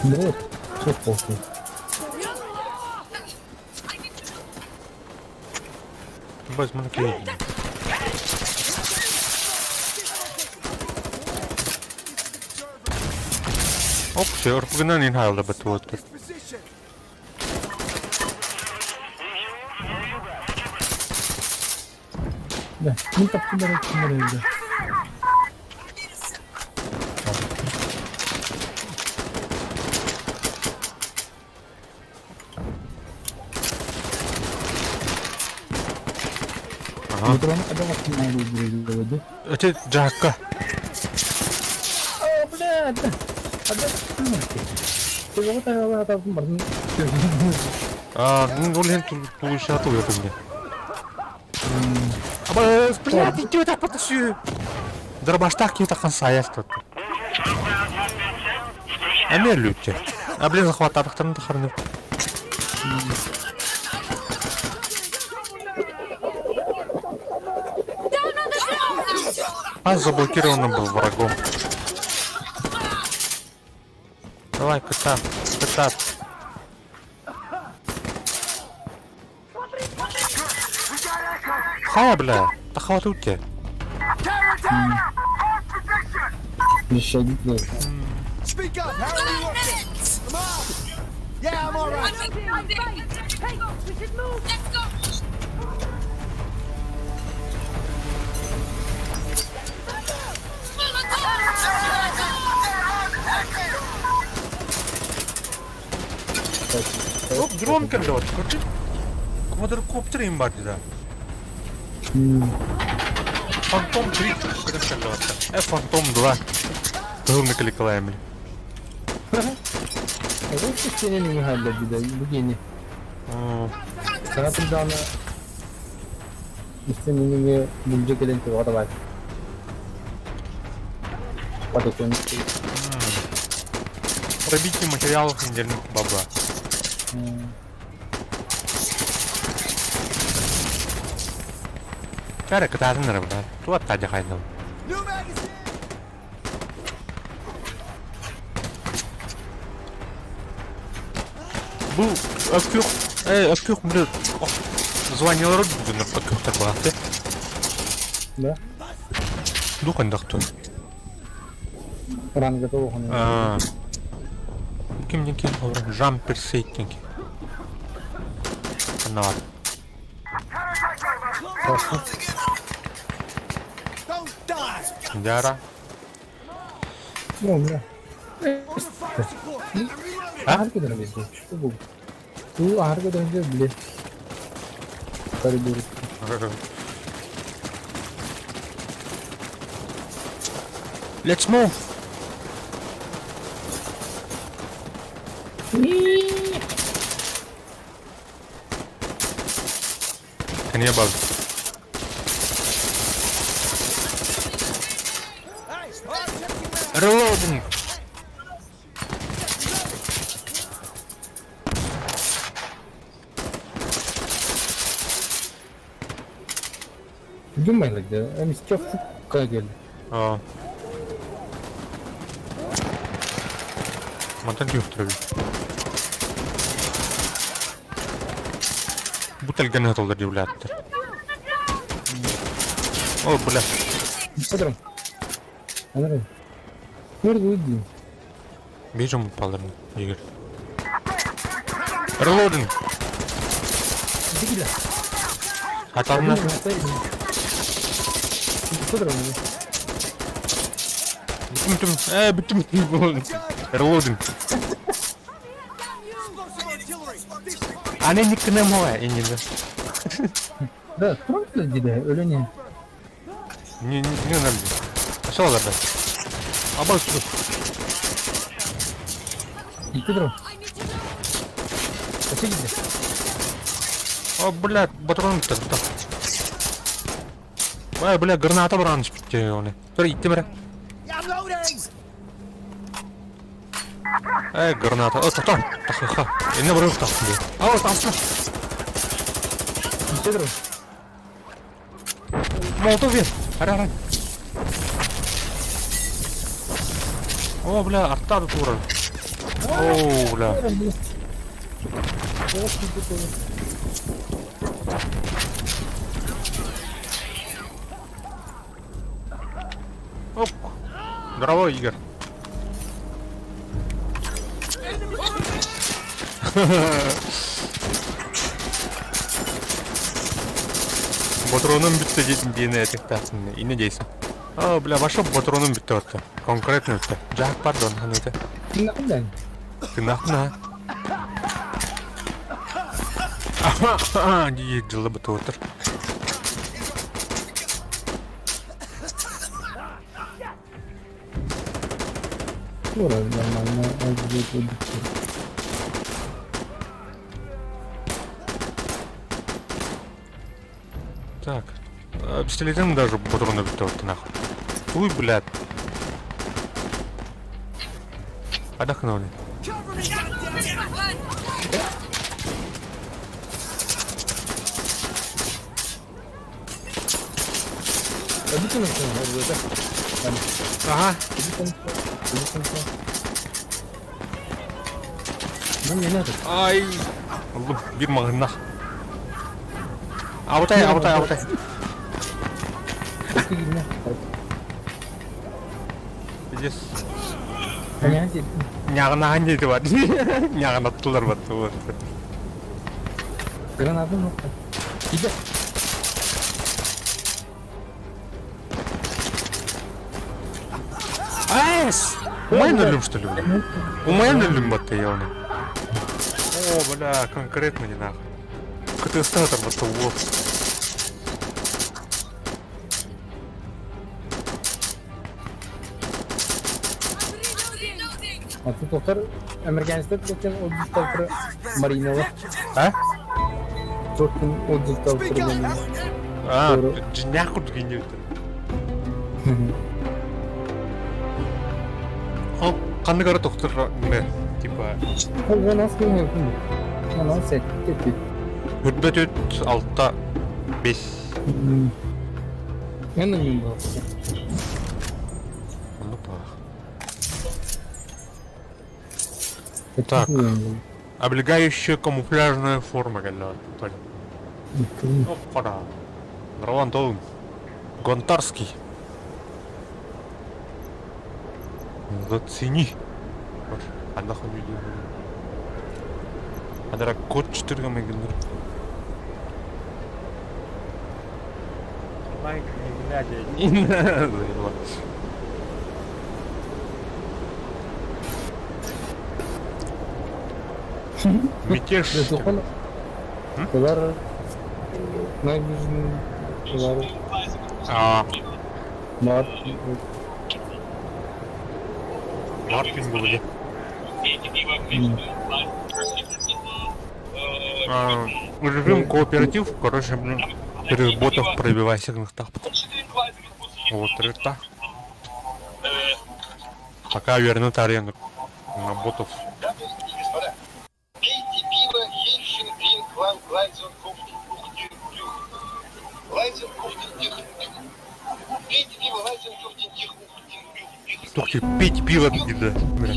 Вот, все похуй. Бас, мы накинули. Оп, все, РПГ-нан иһин хаалларбат уолаттар. Да, мин таптыылар кимнэр өлдө. Ага. Метроны когда вакцина Эти дьаакка. О, блядь! А, ну, ол иһин тулуйсаа тулуйатым дии. Аба, блядь, иди так потащи. Дробаштах киһи таххан саайар тут. Эмиэ өлүүччэ. А, блин, захваттаатахтарын тахарны. А, заблокирован был врагом. Давай, кота, кота. Ха, бля, тахват утте. Площадь, Speak up! How are you looking? I'm out! Yeah, I'm all right. Hey, we should move! Let's go! Оп, дрон кэллэ вот, көрдүн? Квадрокоптер им бар дии да. Фантом 3 көтөн кэллэ вот. Э, Фантом 2. Кыһыл кликалаем. Сенин хаалларбыта бу киһини. Саҥа турдаҕына истэн булдьа кэлэн туоҕа да баар. Пробитие материалов недельных бабла. Кара кытаатын эрэ баар. Туох таадьа хайдам. New magazine! Бу өккүөх э өккүөх били званиелары бүгүн өккүөхтэр баҕахты. Да? Ду хайдахтын. Рангата оҕону. Аа. Ким диэн ким холобура Жампер Сейт диэн ким. Ханна баар. Don't die! Дьара. Ну, бля. Order fire support! I'm reloading! А? Аһар көтөрө биэрдэ. Что бу? Бу аһар көтөрө били. Коридор. Let's move. Can you above? Hey, I'm taking that! Reloading. Думай, да. Эмискэ кэллэ. Аа. Мантан түһүөхтэрэ Бу тэлгэни сыталлар дии билээттэр. О, бля. Смотри. Андрей. Мөрдү дии. Биир дьон баалларын Игорь. Reloading. Дигиле. Хатална. Смотри. Бүтүм бүтүм. Э, бүтүм. Reloading. Explosive artillery! This Аны никнем хоо иннинэ. Да, просто диде, өлөне. Не не не надо. Пошел да. Аба сюда. Икки дро. I need to know! Өсө диде. О, блядь, патрон то да. Ой, бля, граната браныш битте оны. Тур иттим эрэ. Yeah, I'm loading! Э, граната. О, тоқтоо. Тахха. Энэ баруун тахсан дээ. Аа, тахсан. Икки дро. Молотов бер. Ара, ара. О, бля, арта да турар. О, бля. Оп. Здорово, Игорь. Ботуруонум бүттэ диэн этиэхтээхпин иннэ диэсим. Оо, бля, вообще ботуруонум бүттэ отто. Конкретно бүттэ. Дьаак пардон, ханыыта. Тыынахпын Тыынахпын аа. Дии дьылла бытуотар. Ура, нормально, будет Так, пистолетин даже патроны бүттэ нахуй. Ой, блядь. Отдохнули. Ага. Ай. Биир маҕыннах. Абытай, абытай, абытай. Пиздец. Ньаҕынаһан диэти бар. Ньаҕынаттылар баттылар. Гранатым Иди. Айс! Умайан өллүм, что ли, бля? Умайан өллүм батта я оны. О, бля, конкретно не нахуй. КТС-тар батта, вот. А тут отыр американецтер кеткен отзывтар Маринова. А? Тоттен отзывтар А, дьиҥнээх курдук иннибит. Ол ханнык эрэ тохтор типа Он нас Он сәтте Үрбэт үт алта бес. Мен мен был. Оннук баах. Так. Облегающая камуфляжная форма кэллэ. Оппана. Ролан Толун. Гонтарский. Зацени. Анна хуй Адара код 4 мегенер. Лайк не глядя. Заебала. Мятеж. Улар Улар А, Бар. Мартин был где? Режим кооператив, короче, блин, через ботов пробивайся на Вот это. Пока вернут аренду на ботов. Пейте пиво Хельшин Грин Клан Глайзен Куфтин Кухтин Крюх. Лайзен Куфтин Тих Пейте пиво Лайзен Куфтин Тих Ухтин Крюх. Тухти, пить пиво, да. Бля.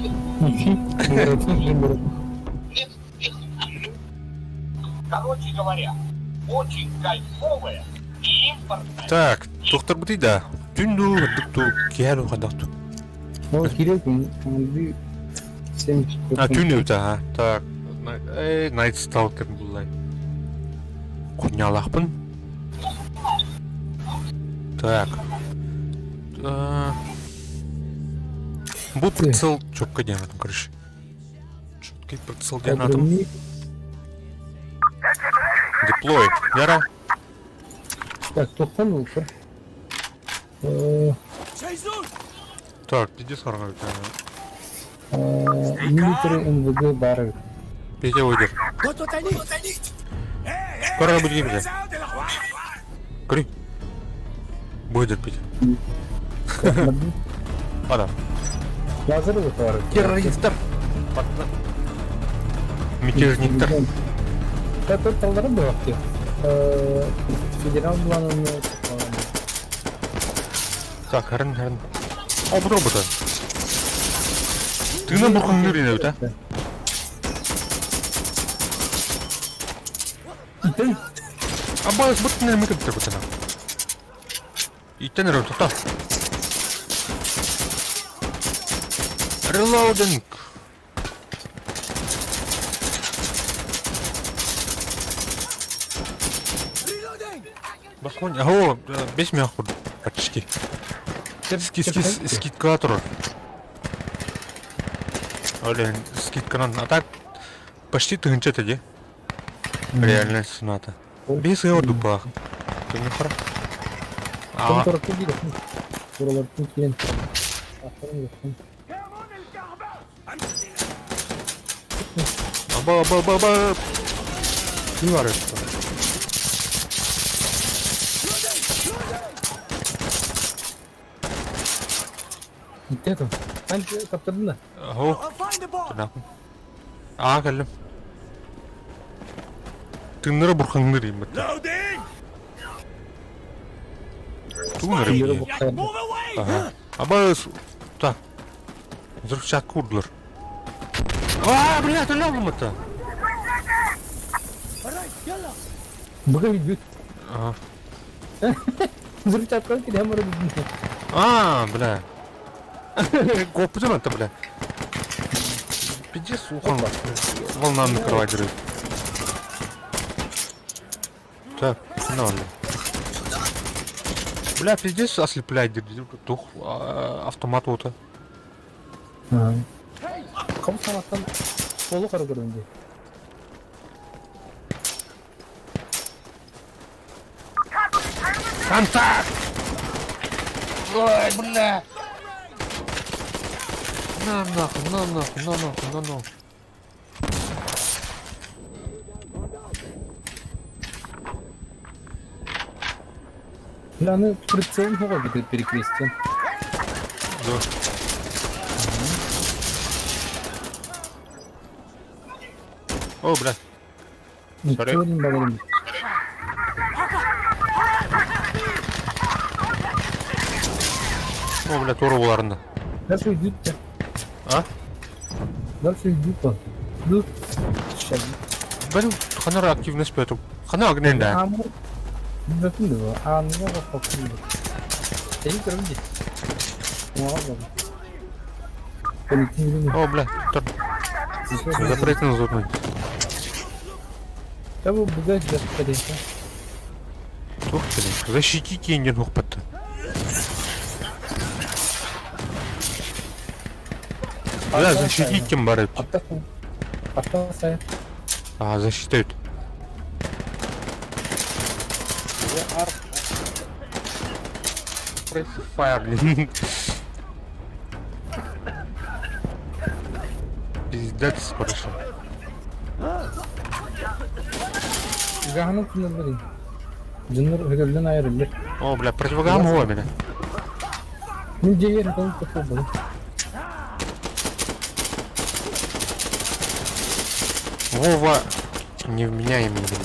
Короче говоря, очень кайфовая и импортная. Так, доктор бутый да. Түнду, дыкту, киэру хадахту. Ну, Кирилл, 70. А, түн өтө, а. Так, эй, Night Stalker буллай. Кунялахпын. Так. Бу прицел четко диэн короче. Четкий прицел диэн атым. Деплой. Яра. Так, тоқтан ол тұр. Так, пиздец харга. Милитари МВД бар. Петя уйдет. Скоро будет бля. Кри. Будет Петя. Ада. Лазер бар. Террористтар. Мятежниктар. Это талдары бар. Федерал планын. Так, харин харин. О, бу робота. Тына бурхан нүрин да? Итен. Абаас бут нэ мэкэ битэр бутана. Итен рө тота. Reloading. Баскон, о, 5 миллион курдук почти. Скидка турар. Олен, скидканан, а так почти тыһыынча этэ дии. Реальная цената. 5 ый ордук баах. Түҥү Ким торотты диир Туралартын киирэн. Ахтарым юктун. Аба, аба, аба, аба. Ким бар это? Итте это. Ан таптырдын да. О, Аа кэллим. Тыыннара бурхаҥныр ииммит. Тугун эрэ Аба так. Взрывчатка курдулар. Аа, блядь, өлө булмата. Быга бүт. Ага. Взрывчатка киде бары бүт. Аа, бля. Коппутун это, бля. Пиздец, ухан волна накрывать дыры. Так, нормально. Бля, пиздец ослепляет дух автомат вот. Ком санаттан полу кара көрдүм дии. Контакт! Ой, бля! На нахуй, на нахуй, на нахуй, на нахуй. Бля, аны прицелын хоҕо бит перекрестен. Да. О, бля. Ничего не баларым. О, бля, тура буларында. Дальше идут. А? Дальше идут он. Идут. Сейчас. Бәлем, ханара активность поэтому. Хана огнен да. Аму. Бөтүн да. А, ну я попал. Сeni көрүм ди. О, бля, тор. Запретно зубный. Да бу бугай господи. Тух, блин. Защитите не нухпатта. Бля, защитите барып. Атта сай. А, защитают. Fire, блин. Пиздец, хорошо. Гаһаны тыннар Дьоннор хөтөллөн айырыллар. О, бля, противогам го меня. Мин дьиэгэр этэн тохтобун. Вова невменяемый, блин.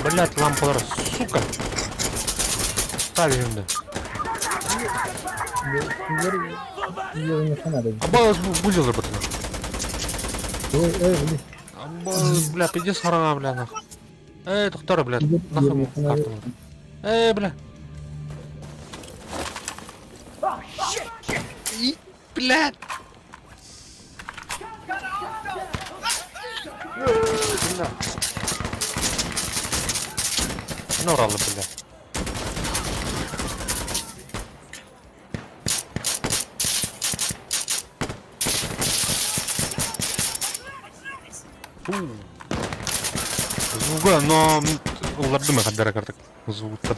Блять, лампалар, сука. Ставим, да. Абалас будет заботно. Ой, ой, блин. Абалас, бля, пиздец харана, бля, нахуй. Эй, доктор, бля, нахуй карту. Эй, бля. И, блядь. Бля. Ну, ралы, бля. Фу. Звуга, но улардым хаддара картак звукта.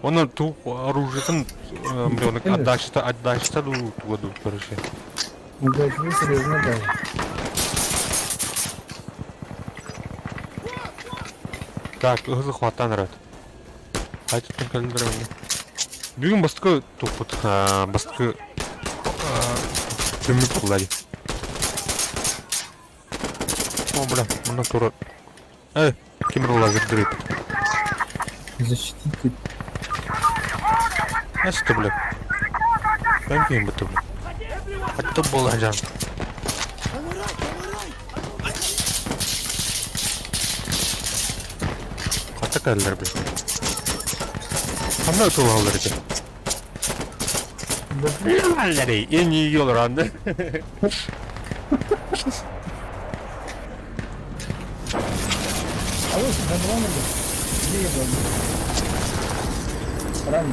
Оны ту оружиетын миллионок отдачта отдачта ду тугаду короче. Блядь, вы серьезно, да. Так, захватан рад. Айтып календер. Бүгүн бастыкы тупут, бастыкы түмүк булады. О, бля, мына тура. Эй, ким лазер дырып. Защитите. Эсте, бля. Ben ким бу бля. Хатта болажан. Хатта каллар бля. Ханна тулалар экен. En iyi олоронду. Алло, забрал Где я был? Ран.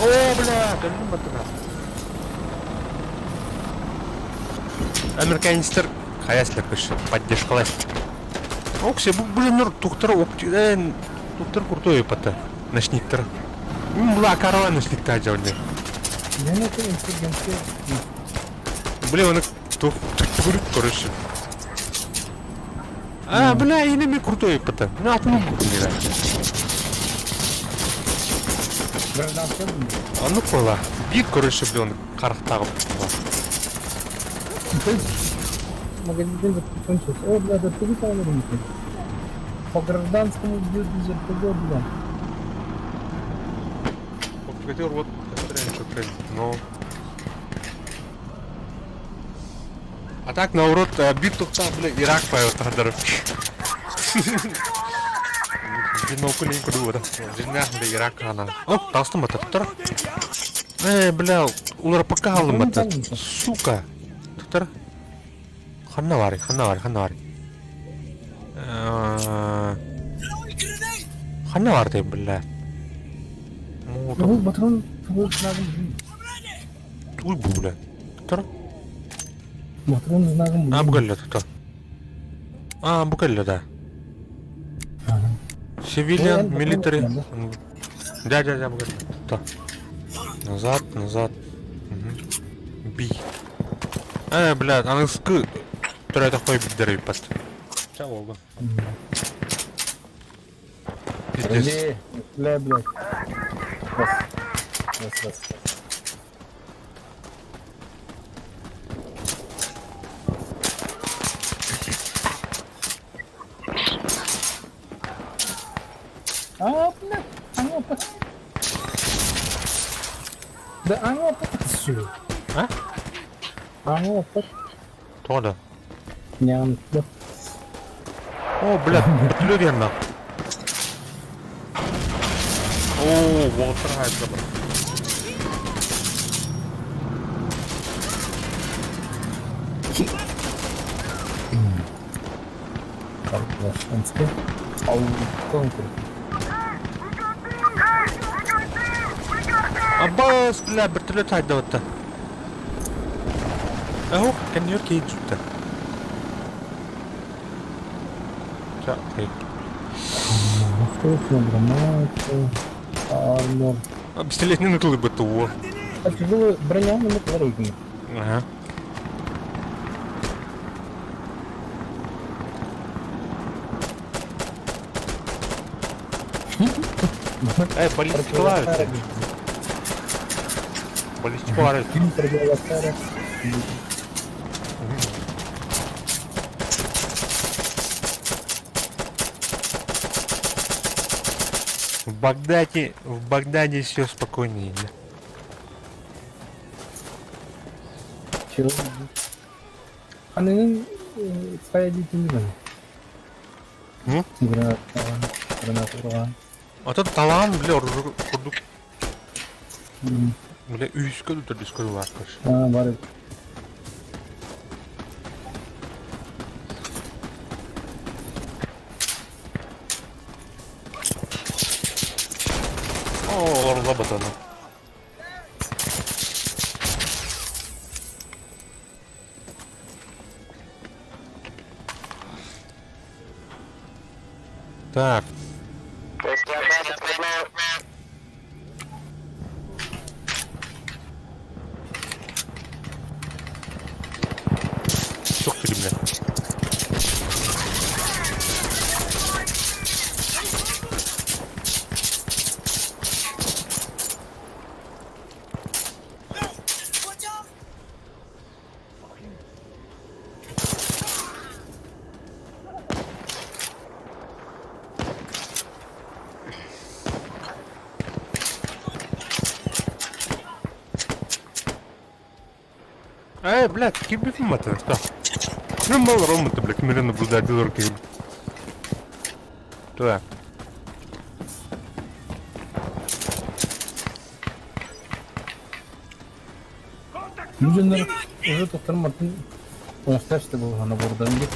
О, бля, кэллим баттына. Американецтер хайа слепыш, поддержкалай. Оксе, бу блин, тухтар тухтар крутой пата. Ночниктер. Бла, караван ночникта дьонне. Бля, он тух тух короче. А, бля, и не крутой пата. На, атму Оннук буолла. Биир короче, блин, харахтааҕым буолла. Магазин закончился. О, бля, да ты там По гражданскому бьют из РПГ, бля. Хотел вот но... А так, наоборот, биир тухтаах, бля, Ирак поет Бинокль не круто. Дьиҥнээх, бля, Ирак ана. О, таастым бататтар. Э, бля, улар пока алым батат. Сука. Туттар. Ханна баарый, ханна баарый, ханна баарый. Ханна баарый, бля. Ну, патрон, Туй бу, бля. Туттар. Патрон знагом. А, бу кэллэ, туттар. А, бу кэллэ, да. Civilian, military. Да, да, да, бу кэллэ. Туттар. Назад, назад. Угу. Би. Э, блядь, аныгыскы төрөөтөххө билдэр ыйппат. Ча буолла. Пиздец. Бля, блядь. Раз. Раз, раз. А, бля, оно по... Да оно по... А? Оно по... Тоҕо да? Ням, да. О, блядь, бөтүлүө О, уолаттар хаайда Так, гражданский. Ау, конкур. Аббас, бля, бөртөлүөт хаайда Эһу, кэннигэр киһи сүттэ. Ча, Восточная граната, армор. Пистолетный ытылыбыт уу. А тяжелая броня на мотороллере. Ага. Э, баллистикалар. Баллистикалар. Противостояли. В Багдаде, в Багдаде все спокойнее. да. Чего? Анын своя дети М? Граната, граната урган. А тут талаан, бля, курдук. Бля, үһүскэ да төрдүскэ да баар короче. А, бар. О, орла батана. Так, сух ты, бля. Э, блядь, кирбитим это, что? Ну, мало рома-то, блядь, мирно наблюдать, руки. Так. Бу дьоннор уже туттар мартын оҥостор işte буолана бурдан дип.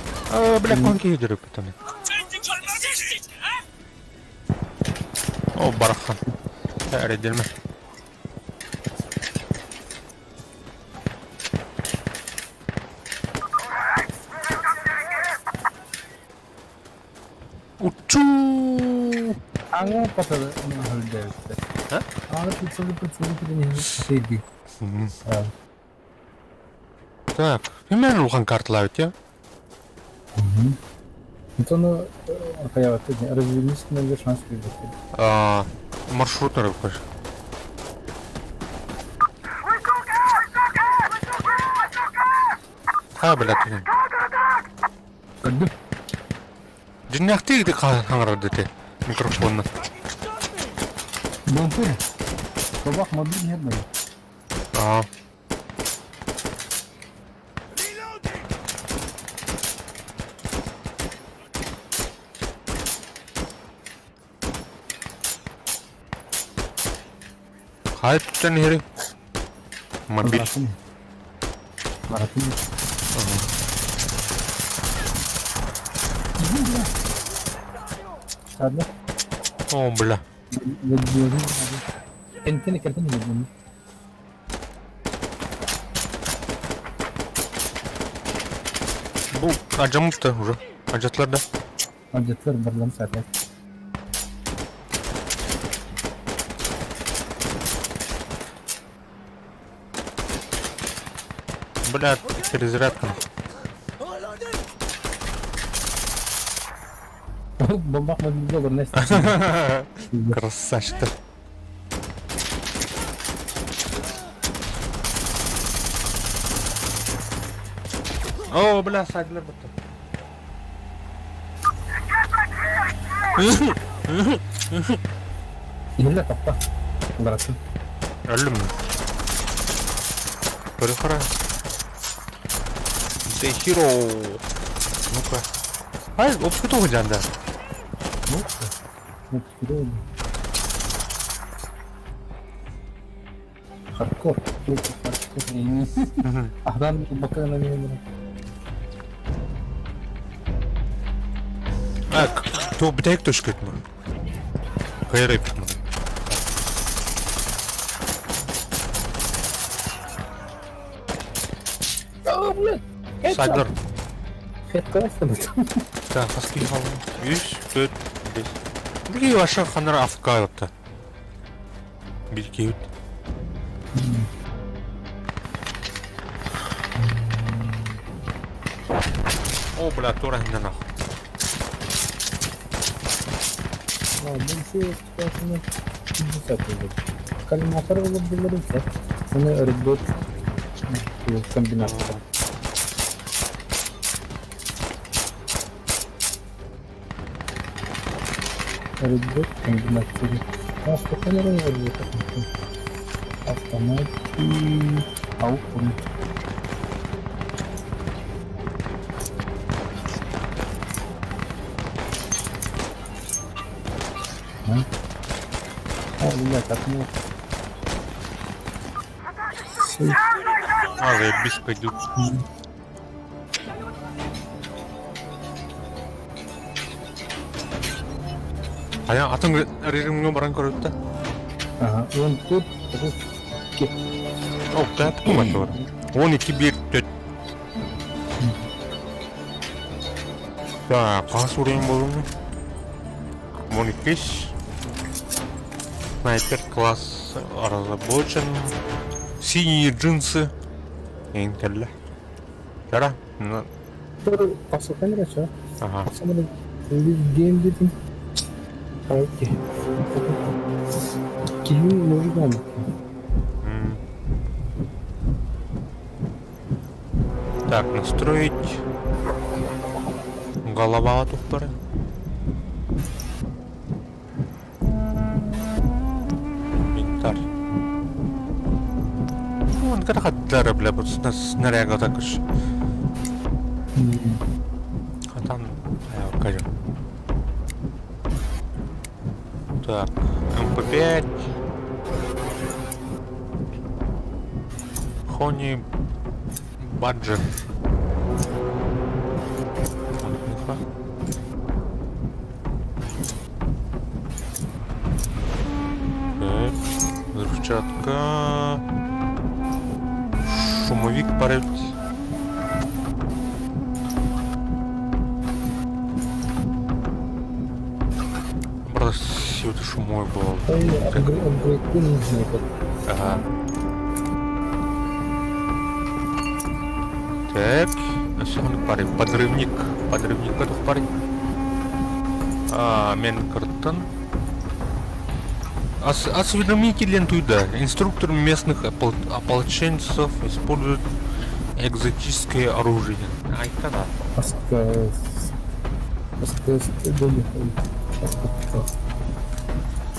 Бля, конки жүрүп О, барахан. Эрэдилме. Учуу! Аҥа патады хөлдөбүттэр. Аҥа пиццалы пиццалы пиццалы Так, киммен улахан карталаабыт я? Ону хайаҕатта развернись на шанс биэрбэттэр. Маршрут нарыппар. Ха, блядь. Көрдүм. Дьиҥнээхтии ити хаҥарар ити микрофонна. Бомпыр. Тобах мобиль нет бары. Аа. Хайа туттан иһэрий? Мобиль. Маратын. Маратын. Саадла. О, бля. Кэнтэн кэртэн иһэрдин. Бу алдьаммыт уже. Алдьаттылар да? Алдьаттылар барларын саатылар. Бля, перезарядка. Бомбах мобильга Красавчик. О, бля, садлер бутта. Иһиллэ таппа. Баратын. Өллүм. Көрө The Hero. Ну-ка. Ай, обскуту да. Ну, Хардкор. Хардкор. Ахдан бакына мен. А, то бүтэһик төшкөт мы. Кайра мы. О, блядь! Сайдар. Хет Так, хаски халын. 3, 4, 5. Били ваша ханара афкайыпта. Bir кеют. О, бля, тура не нахуй. Калиматор булып Оны ребет комбинация. Ребет комбинация. А что камера Автомат и аукон. О, блядь, окно. А, заебись, пойду. А я атын режимҥэ баран көрүттэ. Ага, он тут, тут. О, да, бар. Он 2 1 4. Так, хас уровень болуҥ? 12. Снайпер класс разоблачен. Синие джинсы. Интелле. Кара? Тахса камера, все. Ага. Гейм дедим. Окей. Киһи мужиган. Так, настроить. Голова тухтары. Инвентарь. Ну, он когда бля, вот снаряга так уж. А там, я покажу. Так, МП5. Хони Баджер. Так, взрывчатка. Шумовик парит. Брат, все это шумой было. Ага. Так, парень, подрывник. Подрывник готов парень. А, мен кырттан. Осведомите ленту да. Инструктор местных ополченцев использует экзотическое оружие. Ай, когда?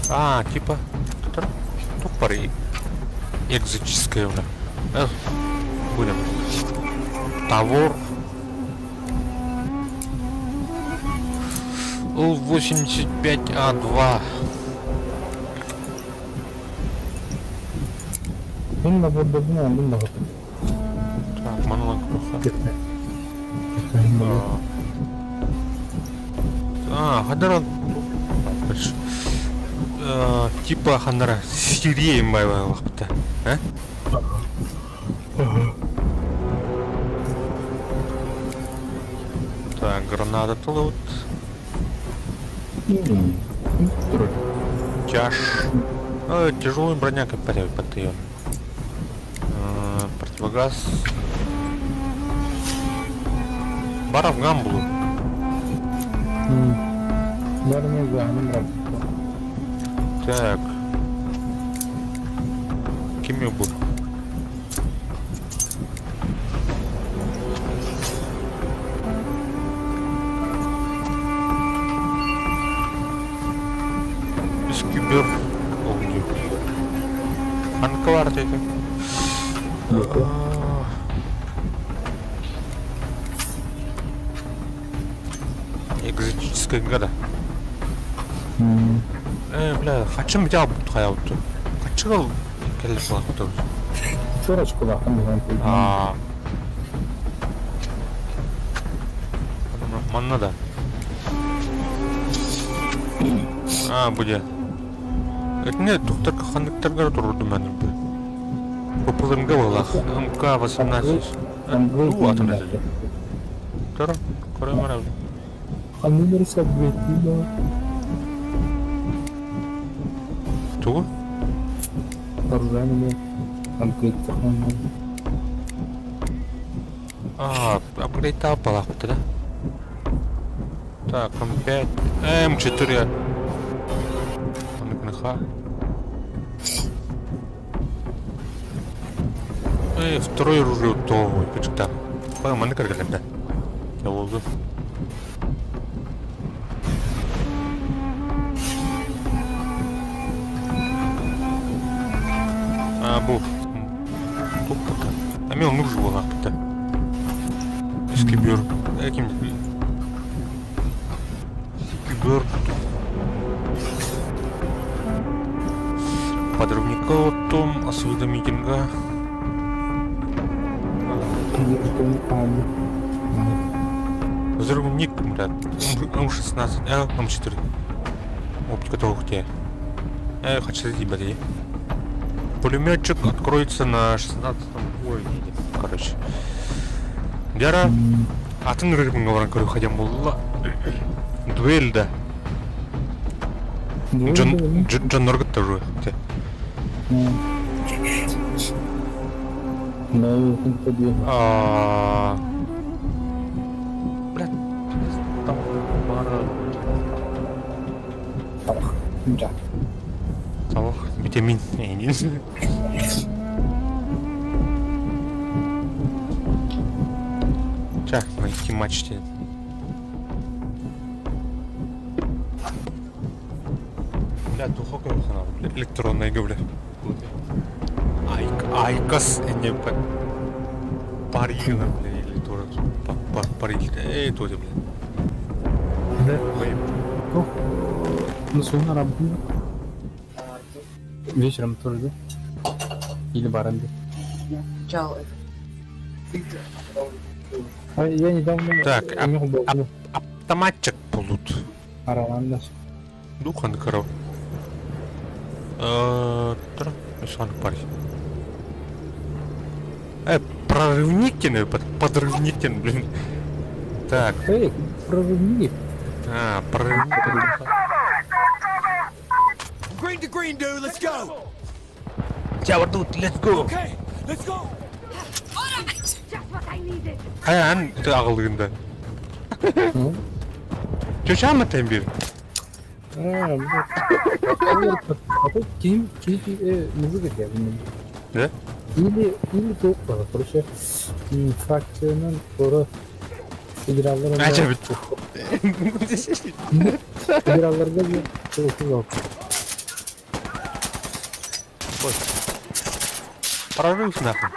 А, типа, тупоры. Экзотическое уже. Будем. Тавор. Л-85А2. Так, монолог А, хадара. Типа ханара сирей майвалахпта. А? Так, граната тут. Тяж. Тяжелый броня как под Противогаз. Баров гамблу. Так. Кем я буду? Скибер. Анклар это. Экзотическая гада. Бля, хачым бля хаябыт. Хачыгал келип калат. А. Манна да. А, буде. Это доктор ханныктарга турду мен. ППЛМГ была. МК-18. Ну, атом. Тор, коры Тугу? А, апгрейд палахты, да? Так, М5, М4. Эй, второй оружие то, качта. Маны каргалда. Я волду. А, бу. Тут пока. А мне он нужен был, нахуй-то. Скибер. Этим. Скибер. Подрывника том осведомительга. Взрывник, блядь. М16, М4. Оптика того где. Хочу блядь. Пулеметчик откроется на 16 уровне, короче. Дяра, атын рыбын говоран көрү ходям булла. Дуэль да. Джон Джон Норгот тоже. А. Блядь, там пара. Салах, витамин. Так, найти матч. Бля, духовка электронная, бля. Айк, айкос, не Парила, бля, или тоже парил. Эй, тоже, бля. Да. Ну, свою на работу. Вечером тоже, да? Или баранды? Я качал этот фильтр, а потом А я недавно Так, у них был автоматчик булут. Араландас. Духан коров. Сан парь. Прорывникин, подрывникин, блин. Так. Эй, прорывник. А, прорывник. Green to green, dude. Let's go. Ciao тут, let's go. Okay, let's go. Just what I needed. Хайан аҕылыгында. Чочаама тэмбир. А, блядь. А тут ким, ким, музыка диэн. Да? Или, или туох баар. Короче, фракциянан туора федераллар Ача бит. Федералларга бир туох Ой. Прорыв нахуй.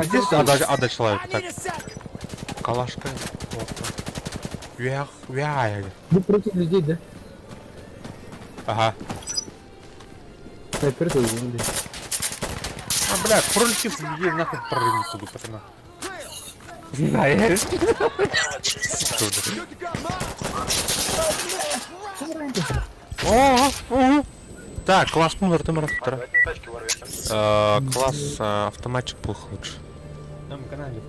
Здесь ада, ада человек. Так. Калашка. Вях, вях. Ну против людей, да? Ага. Снайпер тоже, блин. А, бля, против людей нахуй прорыв буду, пацана. Знаешь. О, о. Так, класс ну Артем Класс автоматчик плохо лучше. Там канале.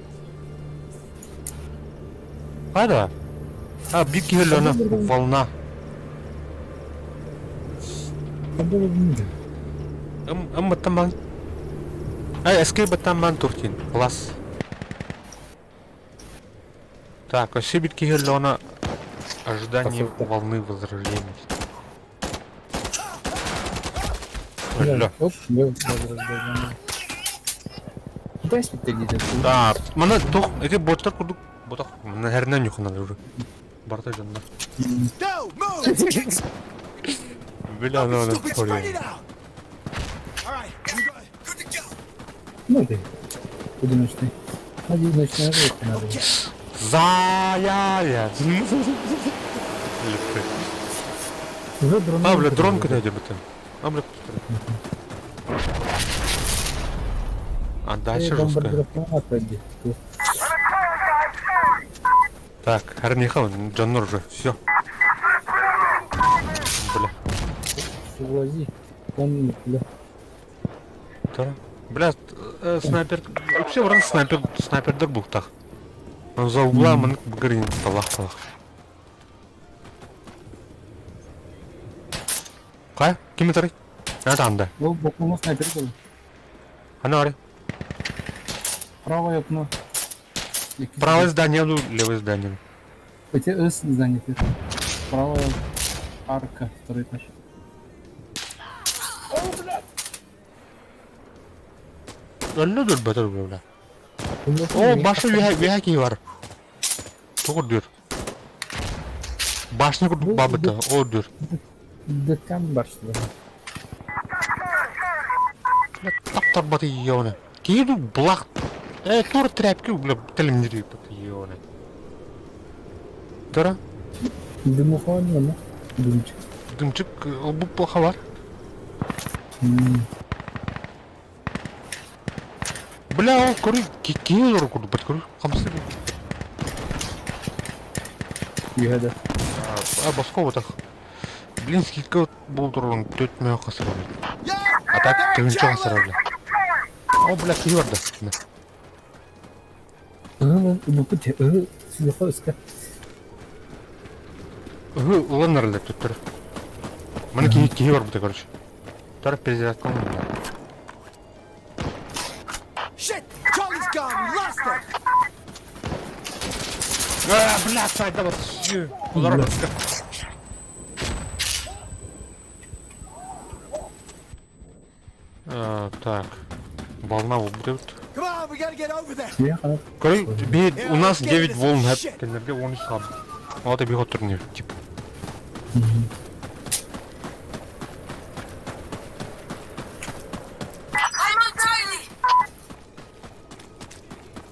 А, да. А, биг волна. Ым баттаман. Ай, эскей баттаман туртин. Класс. Так, вообще битки она ожидание волны возрождения. Бля. Оп, возрождение. Дай ты где-то. Да, мана тох, эти боттар курдук, ботах, наверное, нюхана уже. Барта жанна. Бля, ну, ну, Ну ты, одиночный. Одиночный оружие надо. За-я-я. Уже дрон. А, бля, дрон куда идет? А, бля, А дальше жестко. Так, Арнихал, Джаннор уже, все. Бля. Соглази. Он, бля. Да. Бля, снайпер... Вообще, вран снайпер, снайпердер бухтах. Он за углом, он грин, талах, талах. Кай? Ким это? А там, да. Ол бокума снайпер был. Ана ары. Правое окно. Правое здание, ну, левое здание. Эти С здание. Правая арка, второй этаж. О, блядь! Өллө бэтэр бля. О, баша виха ки бар. Тоғыр дүр. Башня курдук бабыта, о дүр. Декан бар что ли? Таптар баты ёны. Кейду блах. Тур тряпки, бля, телемдири баты ёны. Тора? Дымуха не, Дымчик. Дымчик, бу плохо бар. Бля, ол көрі, кейін ұры көрді, бат көрі, қамсы. Үйәді. А, басқа отақ. Блин, скидка бол тұрған төт мә қасыра. А так, тігінші қасыра, бля. О, бля, кей бар да. Сюда ыска. Улан нарлы төттір. Міне кей кей бар бұта, короче. Тар перезарядка. Shit! Charlie's gone! We lost them! А, бля, сайда вот. Удар. Так. Волна будет. Короче, у нас 9 волн, кенерге 13 хаб. Вот и бегот турнир, типа.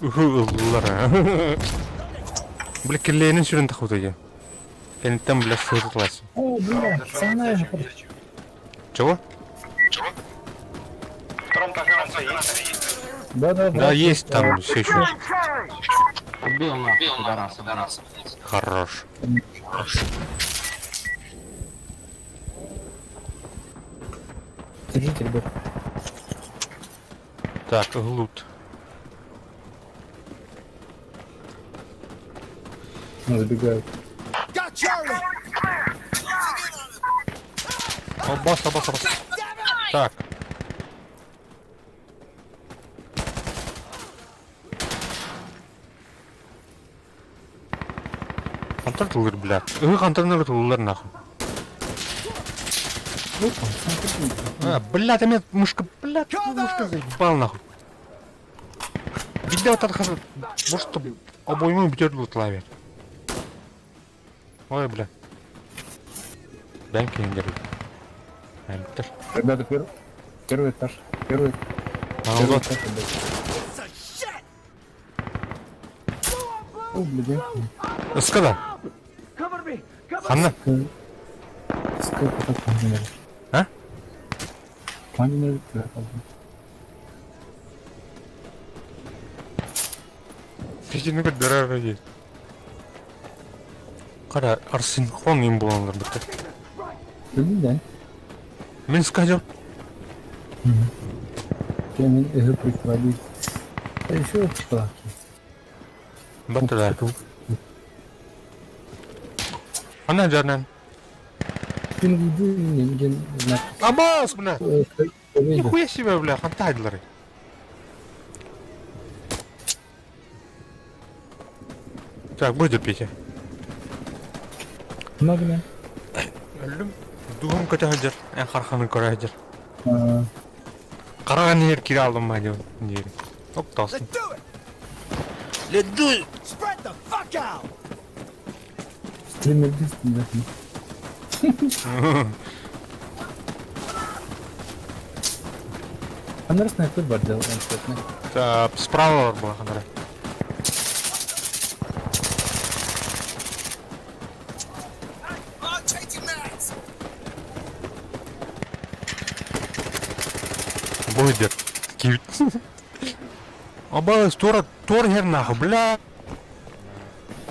Ыллар. Бля, келленин сүрін тахуды я. Кенеттен, бля, сыртыласың. О, бля, самая же. Чего? Втором этаже есть. Да, да, Да, есть там все еще. Убил нахуй, пидораса, блядь. Хорош. Держите, ребят. Так, глут. Ну, Забегают. Got Charlie! О, бас, бас, бас. Так. Хантан тылыр, бля. Ы, хантан тылыр, нахуй. Опа, смотри. А, бля, ты меня мышка, бля, ты мышка заебал, нахуй. Видео так Может, обойму бьет вот лаве. Ой, бля. Дай кендер. Ребята, первый этаж. Первый, А, первый вот. этаж, ребят. Piece of shit! О, блядь. Сказал. Cover me! Cover Ханна. Сколько так контейнеров? А? Контейнеров. Печені көтөрөр дии. Кара арсинхон им булалар битте. Билбин Мин сказал. Мен ыһы приклади. Еще плаки. Баттылар. Ана жарнан. Пингуду знак. Абас, бля. Нихуя себе, бля, хантайдлары. Так, будет Петя. Много Өллүм. Дуһум көтөһөдөр, эн харханы көрөһөдөр. Караган ер кире алдым ма деп дири. Оп, тастым. Let's do it! Let's do it. Spread the fuck out! Стример да. Анар снайпер бар дел конкретно. Так, справа бар була ханара. I'm changing mags! Будет. Кивит. Оба тор торгер нахуй, бля.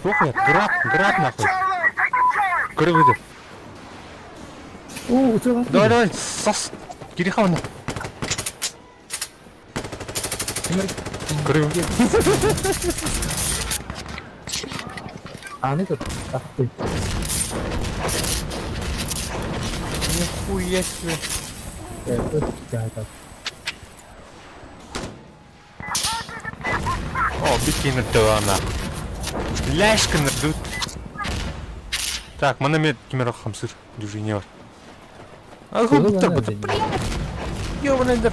Тохер, град, град нахуй. Көрө О, у тебя Давай, давай, сас. Кириха на. Көрө. А, ну тут. Ах ты. Нихуя себе. Это так. О, бикини төвана. Ляшканы дут. Так, мана мен кимер хамсыр движение бар. А хуптар бут. Ёбаный да.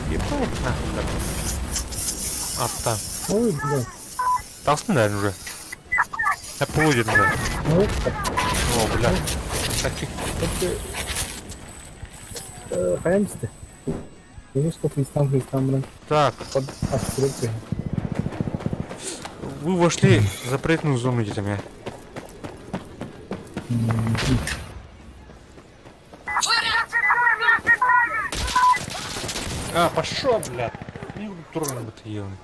Ебать нахуй да. Атта. Ой, блядь. Тастын наверное уже. Я полуден, бля. Ну, так. О, бля. Так, Это... Хаямсты. Видишь, христам, христам, блин. Так, Под обстрелкой. вы вошли в запретную зону где-то меня. А, пошел, бля. Не трогай бы ты ебаный.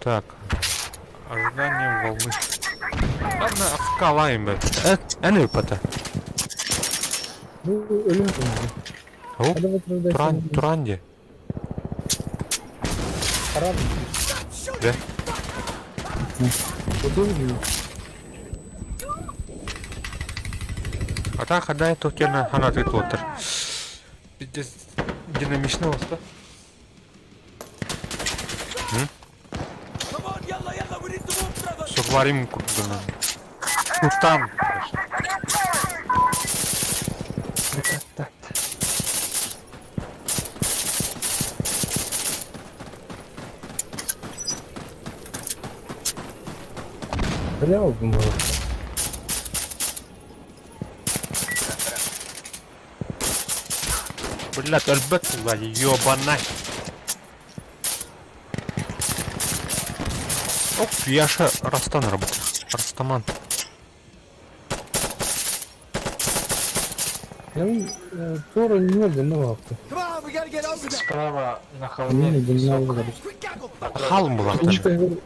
Так. Ожидание волны. Ладно, авкалаем, бля. Э, пата. Ну, өлüm О, Туран, Туранде. Да. А так, хада это кена хана ты лотер. Пиздец, динамично да? Сухварим курдана. Куртан. Бля, было. Блядь, альбет, блядь, ёбана. Оп, Яша Растан работает. Растаман. Тора не одиноко. Come on, we gotta get over there. Справа на холме Не песок. одиноко. Quick, gaggle, fuck. Халм была там.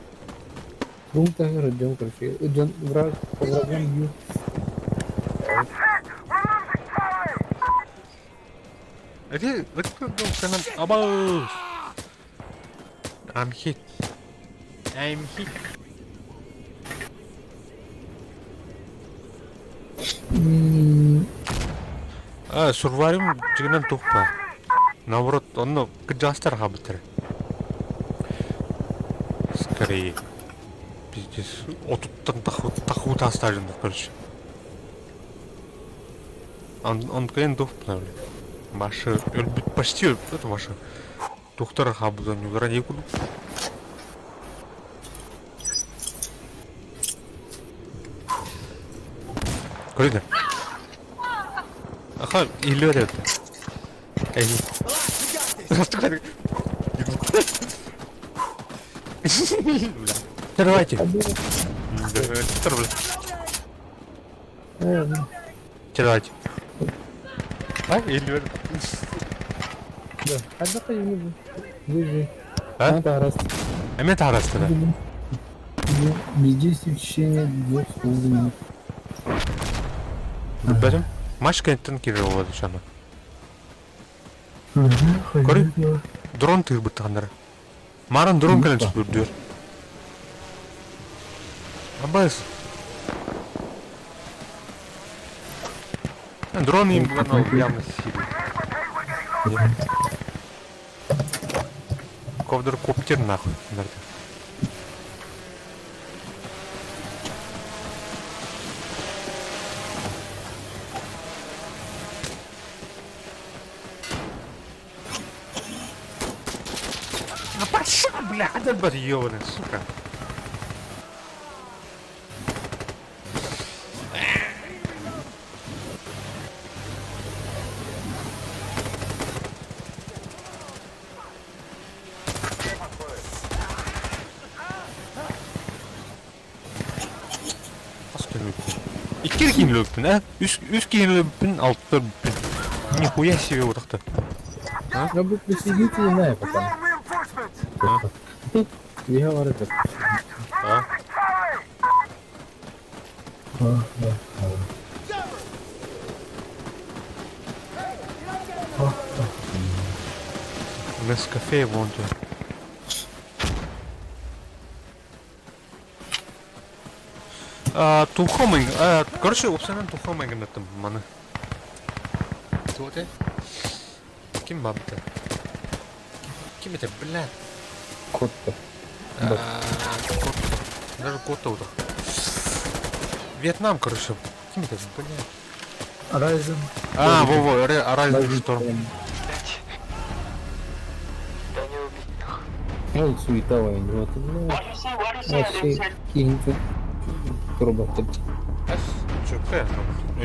Рум тагер идем, короче. Идем, враг, по врагам бью. Эти, Абау! I'm hit. I'm hit. А, сурварим дьигинэн тухпа. Наоборот, онно кыдьаастар хабытыр. Скорее. Пиздец. Отуттан таху таастарын, короче. Он, он кэлэн тухпна, бля. Ваши, почти, это ваши. Тухтар хабыдан юлара не куду. Көрүдэ. Аха, илиэр это. Эй. Relax, we got this. Бля. Давайте. Давайте. А, илиэр. Да, а Выжи. А? А, раз. Эме тарастыра. Бездействие в течение 2,5 минут. Билбэтим. Матч кэнниттэн киирэр буолла шана. Көрүй. Дрон тыырбыттааннара. Маран дрон кэлэн сүпүрдүөр. Абас. Дрон им было явно сильный. Ковдор коптер нахуй. Нарда. А пошел, бля, да ёбаный, сука. Хас киһини Икки киһини өлбүппүн, а? Үс, үс киһини өлбүппүн, алта өлбүппүн. Нихуя себе утахта. Я бы присоединиться не знаю пока. Я говорю так. А? А, да. Нескафе вон тебе. А, Тухомын, а, короче, уопсайынан тухомын гынаттым маны. Туох Ким бабыта? Ким это, бля? Кот-то. А, кот. Даже кот утах. Вьетнам, короче. Ким это, бля? Райзен. А, во-во, Rising Storm. Да не убить. Ну, суета войн. Вот. Ну, What do you see? What do you see? I didn't вообще, see. какие-то роботы. Чөккэ.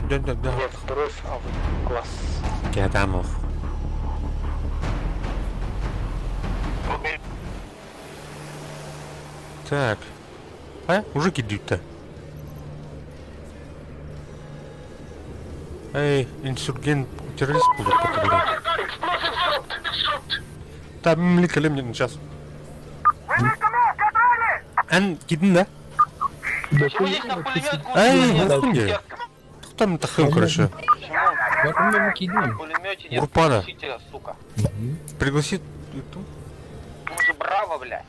Да, да, да. Нет, бровь, а вот глаз. Кедамов. Окей. Так. А, уже кидают-то. Эй, инсургент, террорист будет поговорить. Там мликали мне на час. Эн кидин да? Почему здесь на пулемет Эй, нет? нахуй Там тахым, короче. Вот мы выкидываем. В пулемете нет Группа, глушителя, сука. Пригласит эту? Мы же браво, блядь.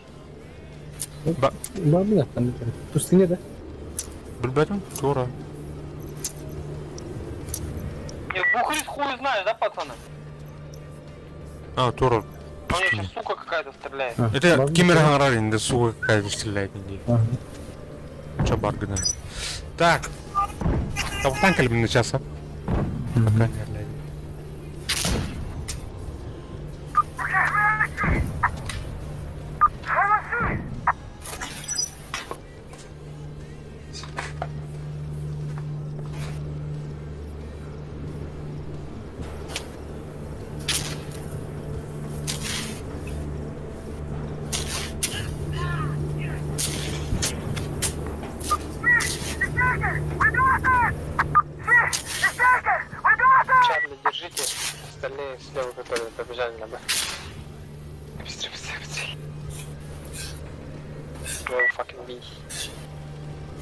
Ба. Ладно, там пустыня, да? Билбэтим, тура. Не, Бухарис хуй знает, да, пацаны? А, тура. У меня сейчас сука какая-то стреляет. А, Это ладно, Киммер да. Ханрарин, да сука какая-то стреляет не Ага. Чё баргана. Так. Там танк на час, а? Пока не глянь. Остальные слева, которые побежали на Б. Быстрее, быстрее, быстрее. Go fucking B.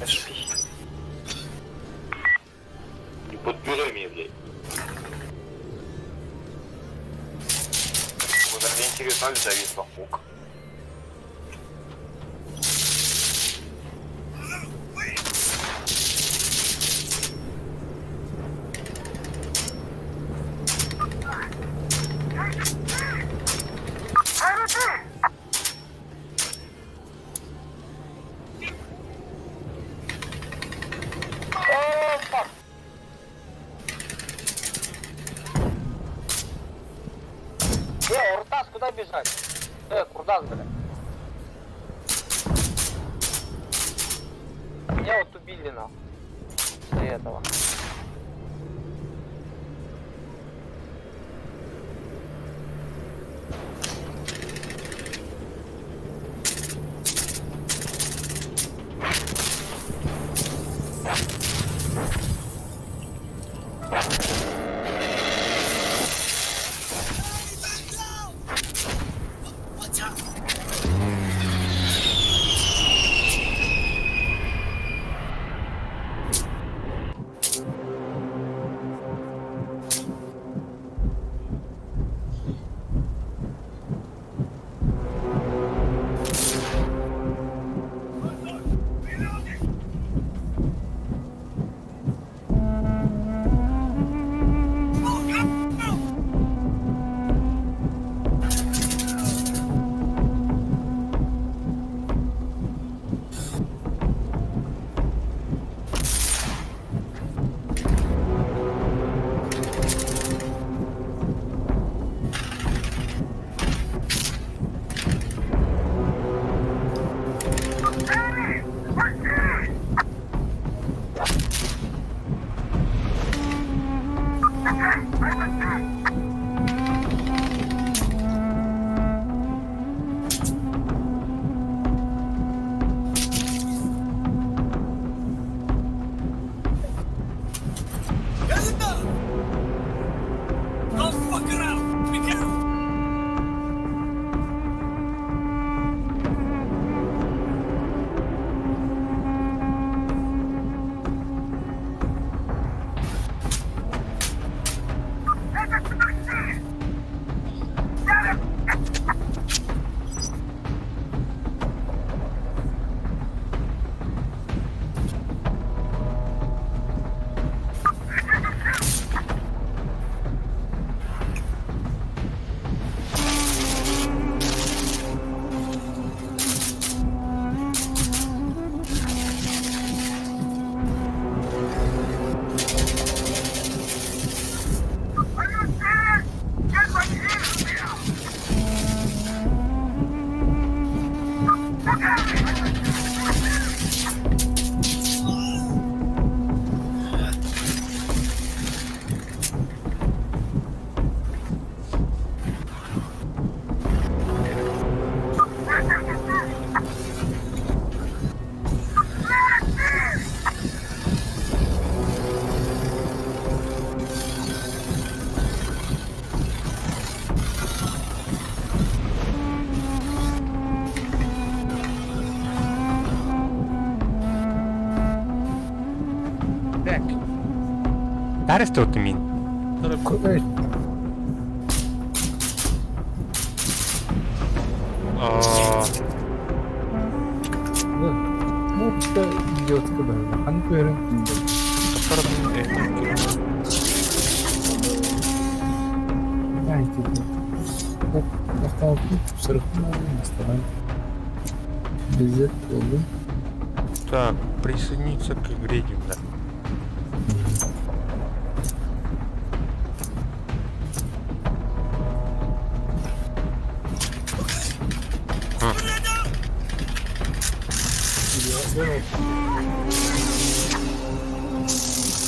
Rush B. Не подбирай меня, блядь. Вот мне интересно, ли зависла ок. Э, Уртас, куда бежать? Э, Курдас, бля. Меня вот убили нахуй. После этого. Don't fuck around! Be careful! Так. That is мин. Куда? А, Ну, это идиотская быһыылаах. Ханнык үөрэн киирдэ. Знаете, сырыхын Безет болду. Так, присоединиться к игре, да.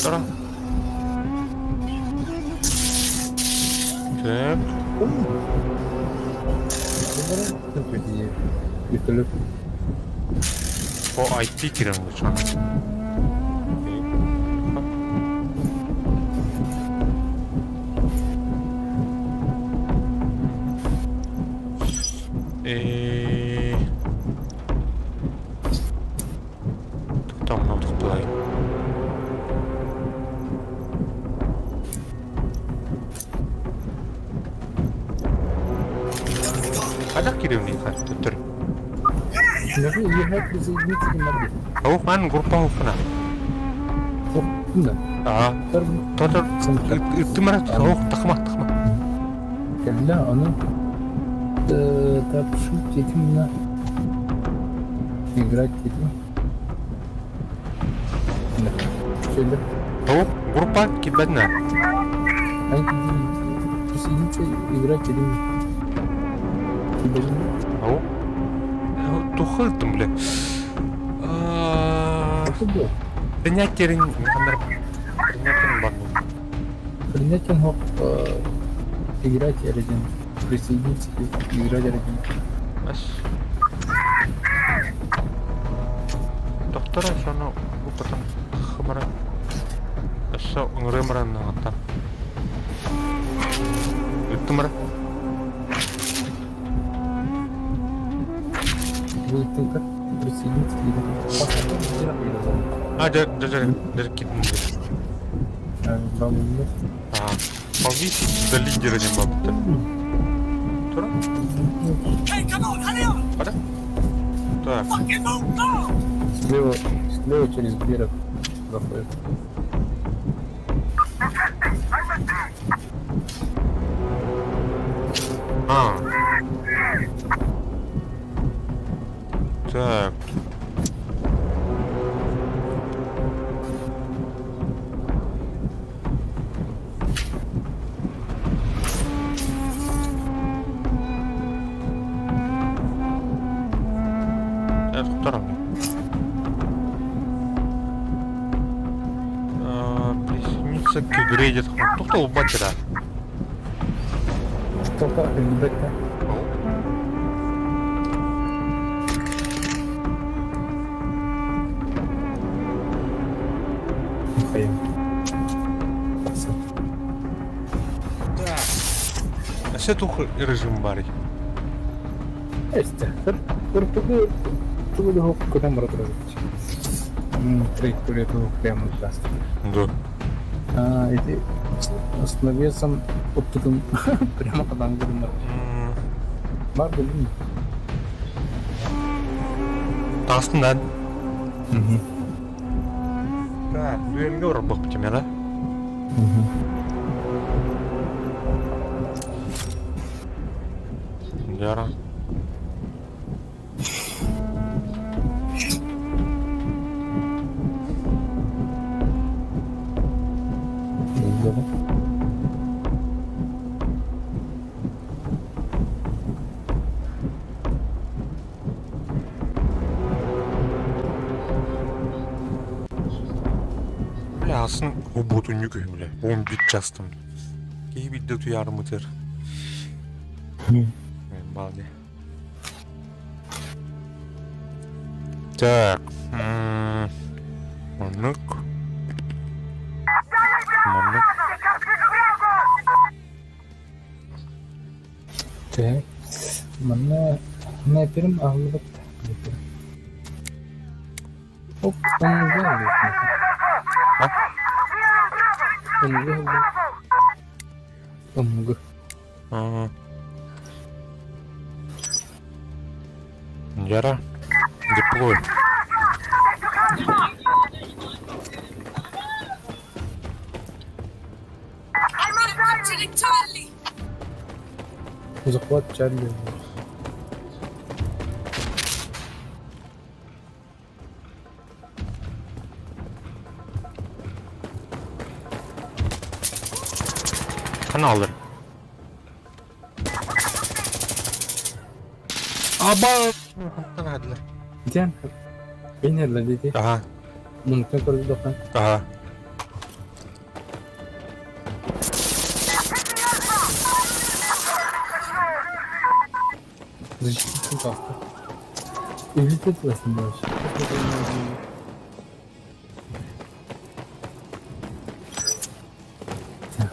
Второ. Так. Вертолет. По IP кирен лучше. Э, Тохтоон тохтолой. Хайдах кириэм төттөрү? Нажми «Егать присоединиться к Марге». Оһ, ман группа оһуна. Да. Аа, тотор ыттымара оһ тахма тахма. Кэллэ, ону тапшить этим на играть этим. Да. Кэллэ. Оһ, группа кибэтнэ. Присоединиться играть этим. Кибэтнэ. Оһ. Туха ыттым, бля. Это был. Принятиерин принятиерин барбын. Принять он играть один. Присоединиться играть один. Ас. Доктора сону группатан хымара. Өссө ыҥырыамаран аҕаттан. Ыттымара. Будет как присоединиться к А, дьэ, дьэ, дьэ, дьэ, киирдим. А, ползи до лидера не бабыта. Тура? Hey, come on, hurry up! Хада? Так, Fucking move, go! Слева, слева через берег заходит. а. Так. Э, втором. Присоединиться к игре где-то. Тухта убатера. Что-то ребята. Михаил. Өссө тух режим баарый? Эсте. РПГ тугу көтөн бара турар. Траектория тугу прямо здравствуйте. Да. А, эти с навесом оттуда прямо кадан гырмар. Бар билим. Таҕыстын Угу. Так, дуэльгэ урбах да? Угу. Дьара. Здорово. Бля, асын убутунньук үһү, бля. 11 частым. Киһи биирдэ утуйаарымытыр. Балди. Так. Маннык. Маннык. Так. Манна снайперим аһыллыбат. Оп, оннуга аллыбыт. А? Оннуга аллыбыт. Оннуга. Ага. Яра. Деплой. I'm capturing Charlie! Захват Чарли. Хана алыр. Аба! Хадылар. Диан. Бейнерлер деди. Ага. Мунуктан көрдү дохан. Ага. Защитить завтра. Или ты снимаешь? Так.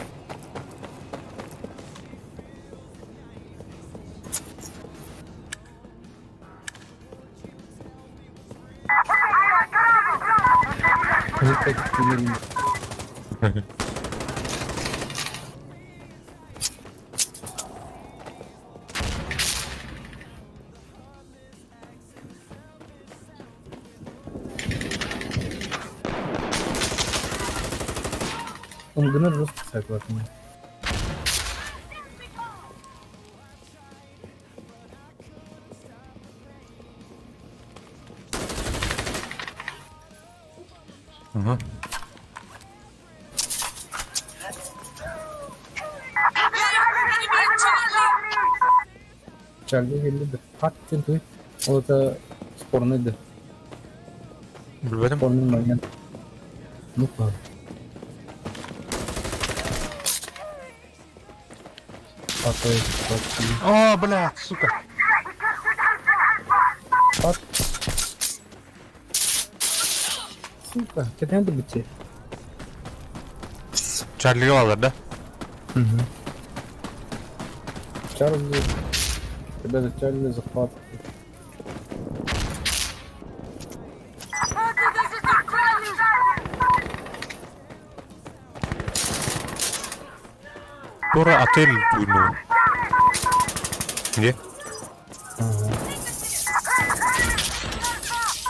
Он гынар жестко сайкалатын. Ага. Чарга келди да пат диэн туй. Ол это спорный да. Билбэтим. Спорный момент. Ну ладно. О, бля, сука. Пат. Сука, кэтээн да бүтсе. Чарлига балар да? Угу. Чарли. Ребята, Чарли захватывает. Тура отель буйну. Где?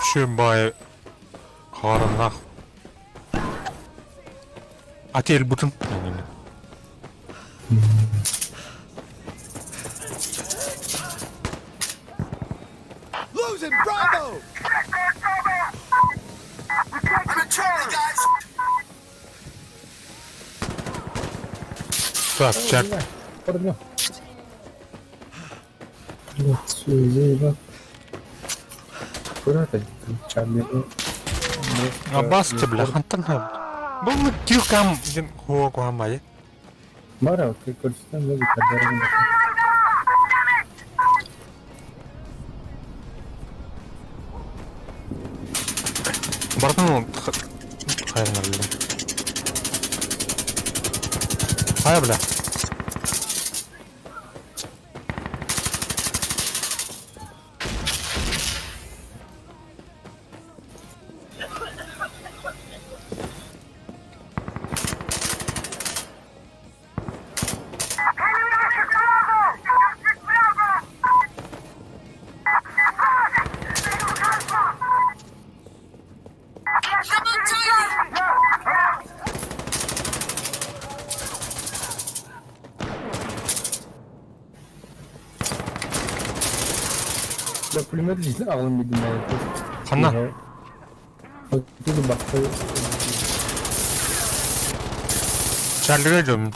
Шибай харанах. Отель бутын. Losing Bravo! I'm in Charlie, guys! Так, чак. Парня. Блядь, все, заебал. Куда это Чарли? Абас те бля, хантан ха. Бұл килкам ден хуа куам бай. Бара, көрсөтөн логика бара. Бартын хайрын билдим. Хай бля. Come on, Charlie! Да, пулемет лично аҕалан билдим Ханна? Бакта Чарлига жом.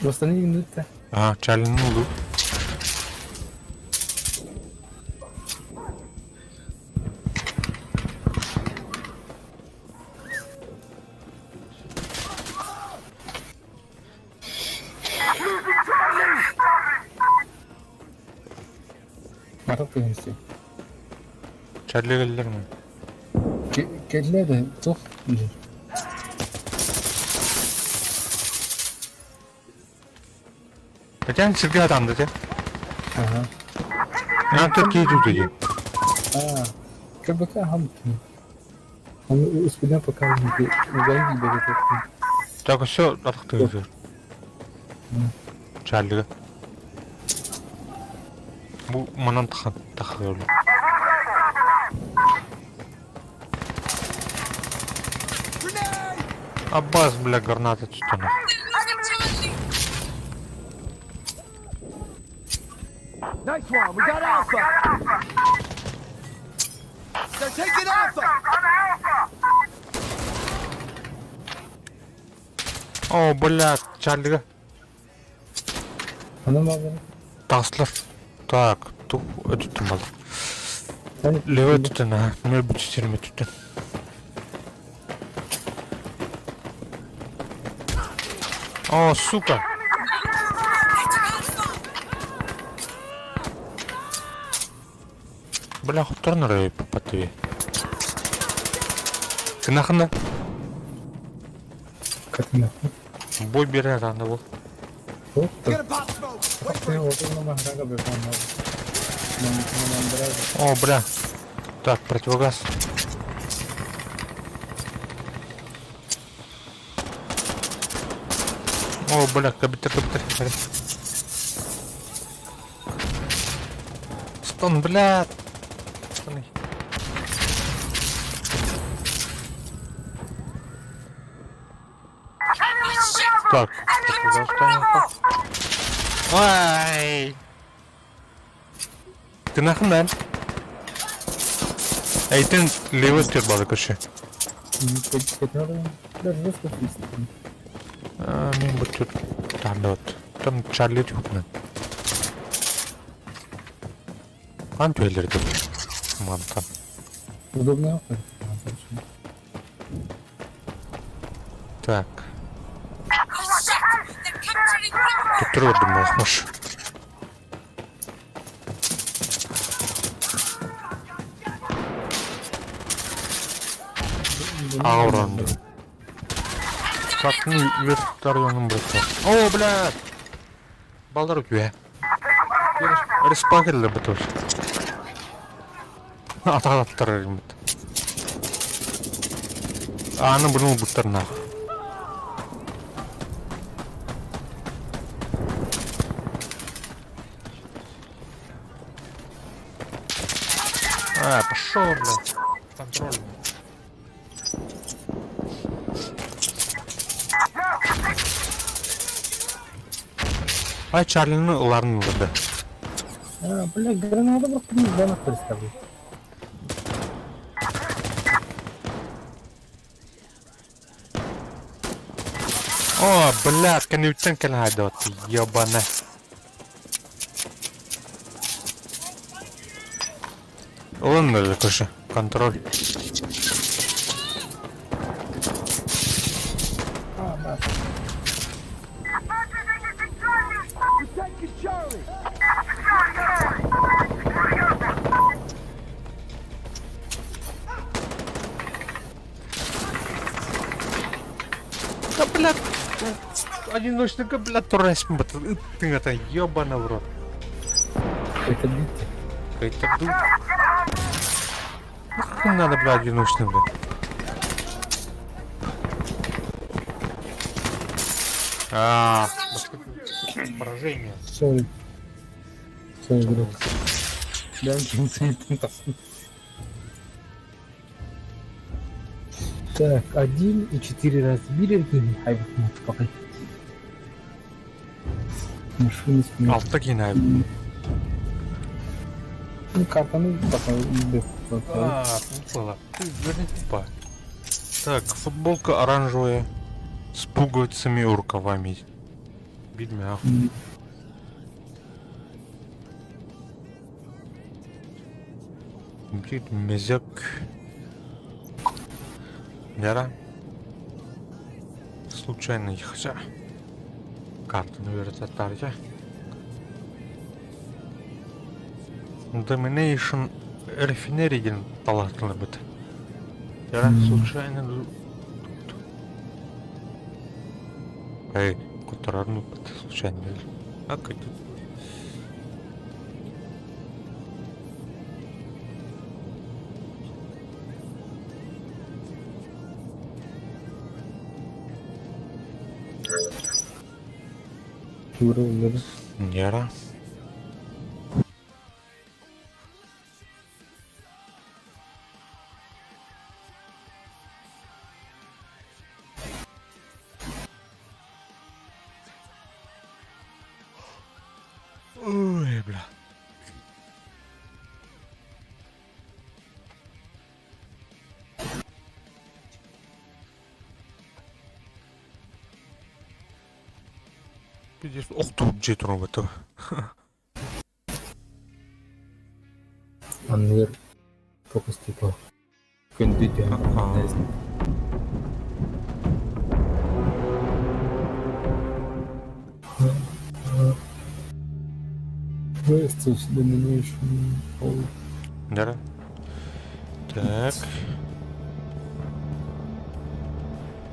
Восстанови минутта. А, Чарлины улу. Марат кыһынсы. Чарли келдер ме? Кэллэ да туох билэр. Хотя сирге атанды те. Ага. Я тут кейду диye. А, КБК хамтын. Он успеем пока не угонди берет. Так, все, атыктыгыз. Чарлига. Бу манан тахан тахыр. Аббас, бля, граната что нахуй. They're losing Charlie! Nice one, we got Alpha! They're taking Alpha! О, бля, Чарлига. Ана мага. Таслар. Так, ту өтүттүм бал. Леве түттүн, а. Мен бүтүстерме түттүн. О, сука. They took Alpha! Бля, хотторнор попатыви. Кынахына. Катына. Бой берер анда бол. О, бля. Так, противогаз. О, бля, кабитер, кабитер. Стон, бля. Штаны. Так, противогаз Ай! Ты нахуй, да? Эй, ты левый балы, короче. Мен бу тут там Там Чарли түһүнэн. Хаан түһэллэр этэ мантан. Удобно. Так. Туттура көрдүм муш. Ауранды. Сатын вертолетом быта. О, блядь! Балдар үтүө. Респа кэллэ бытыр. Атаҕаттар быт. Ааны бұны бұттар нах. А, пошел, блядь. Контроль. Ай, Чарлины ыларын ылды. А, бля, граната просто не знаю, представлю. О, блядь, кэнниттэн кэлэн хайдат, ебана. Ылын ылы кышы, контроль. А, да. Да, блядь, одиночника, блядь, турась, ты это, ебана в рот. Это бить. Это ду. Нахуй надо, блядь, одиночный, блядь. А, поражение. Sorry. Sorry, друг. Да, Так, один и четыре разбили. Ай, вот, пока. Машины с Алта кинай. Ну, карта, ну, пока. А, ну, Ты верни тупа. Так, футболка оранжевая с пуговицами и рукавами. Бидмя. Бит мезек. Яра. Случайно хотя. Карту, наверное, татарья. Domination Refinery диэн талаатылыбыт. Яра случайно Эй, кутарарны случайно. А как тут? Яра. Ой, бля. Пиздец, ох тут же это. Анныр фокус типа. Күндү Domination. Да. Так.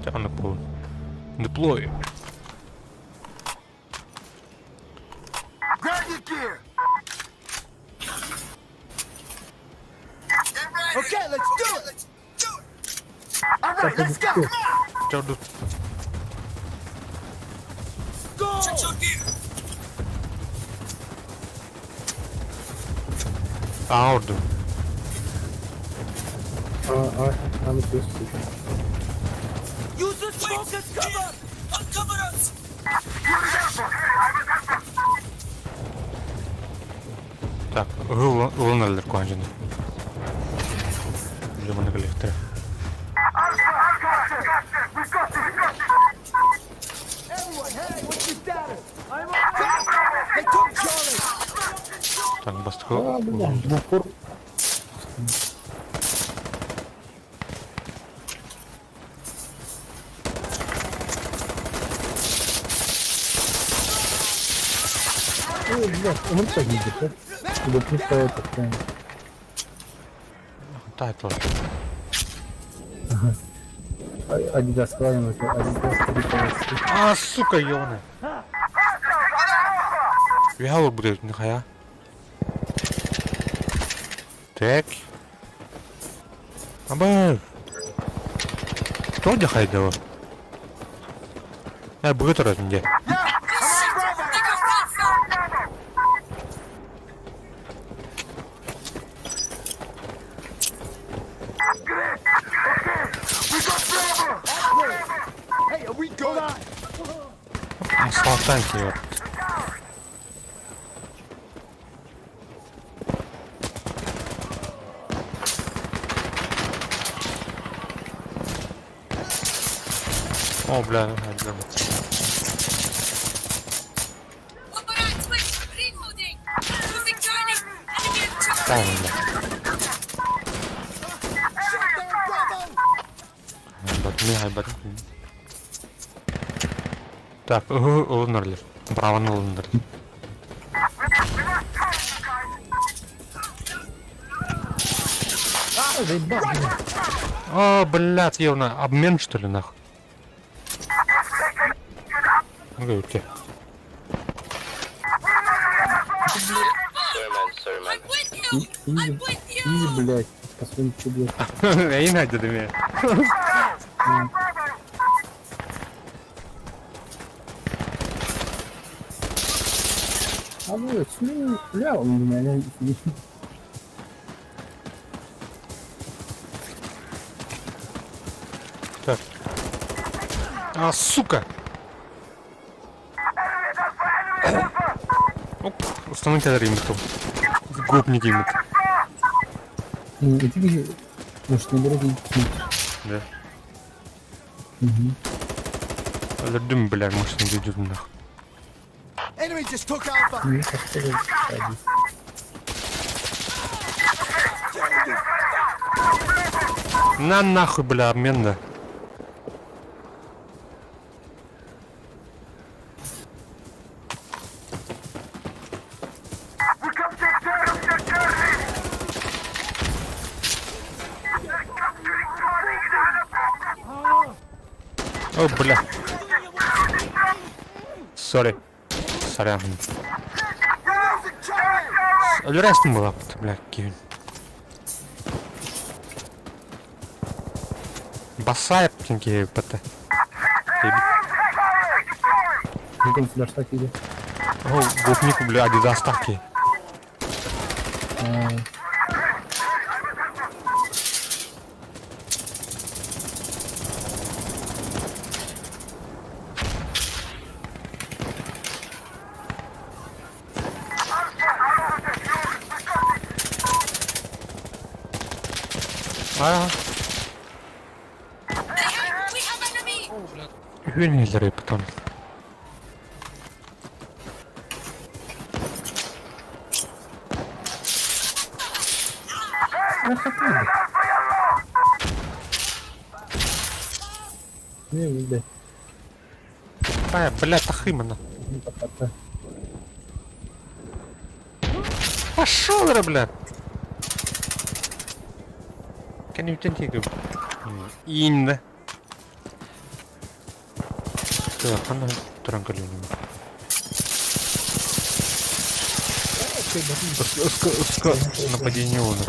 Чэ оннук буолун. Deploy. Grab your gear! Okay, let's do it! All right, let's go! Чэ ордук. Go! Check your gear. Аа ордук. А, а, аны плюс. Use the smoke as cover! Uncover us. Так, ылын эллэр куһаҕан Дьэ манна кэлиэхтэрэ. Everyone, hey, what's your status? I'm on. They took Charlie! Так, бастакы А, бля, в упор. Ой, бля, он так видит, да? Да просто это, прям. Тайтл. Адидас, правильно, это Адидас 3 А, сука, ёбаная. Үһэ олорбут эбит хайа. Так. Абы. Кто где хайдава? Э, быгы турар дьэ. Shit. They got Alpha. Hey, are we good? Салатан киэр. О, бля, ну, бля. All right, wait. Reloading. Losing Charlie. Enemy at Charlie. Таун, бля. Shut down Bravo! Хайбат, хайбат. Так, ылыннарлар. Браваны ылыннарлар. А, заебал, блин. О, блядь, явно обмен что ли нахуй? Ну у тебя. I'm with you. Изи, I'm with you. изи, блядь, по-своему чудо. Я не найду меня. А ну, смени, бля, у меня не... Так. А, сука! Оп, установить римту. Гопники им. И ты, может, наберете Да. Угу. Өлөрдүм, бля, может, не дойдет нахуй. Enemy just took Alpha! Мне кажется, На нахуй, бля, обмен, да. О, бля. Сори. Сорян. We're losing Charlie! Өлөрөстүн была, бля, киһин. Басаев киһи бата. Прикол флештак иди. О, гопнику, бля, адидас таки. А, We have enemy. үһүөн потом. Не, блядь, А, бля, тахымана. не пока. Пошел, бля. Кэнниттэн тиги. Инна. Ханна туран кэлиэм. Ыска, ыска, нападение онор.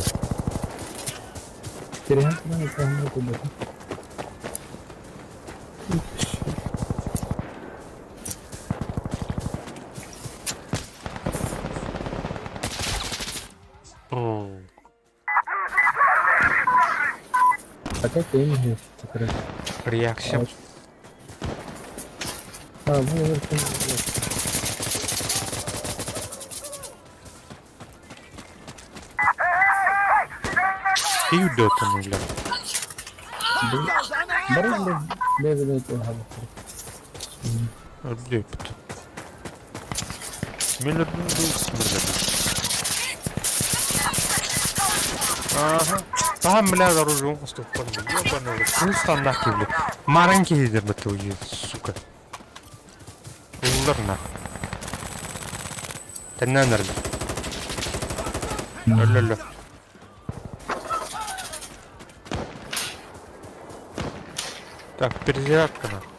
Терехен туран ытаһын кубата. А как ты имеешь? Реакция. А, ну, И үйдө бля. Бары бля, бля, Өрдөйбүт. Мен өрдүм Ага. Там, бля, оружие уступан, ебаный, куста нахуй, бля. Маленький бля, сука. Уллар нахуй. Тэннэн эрдэ. Өллөллө. Так, перезарядка нахуй.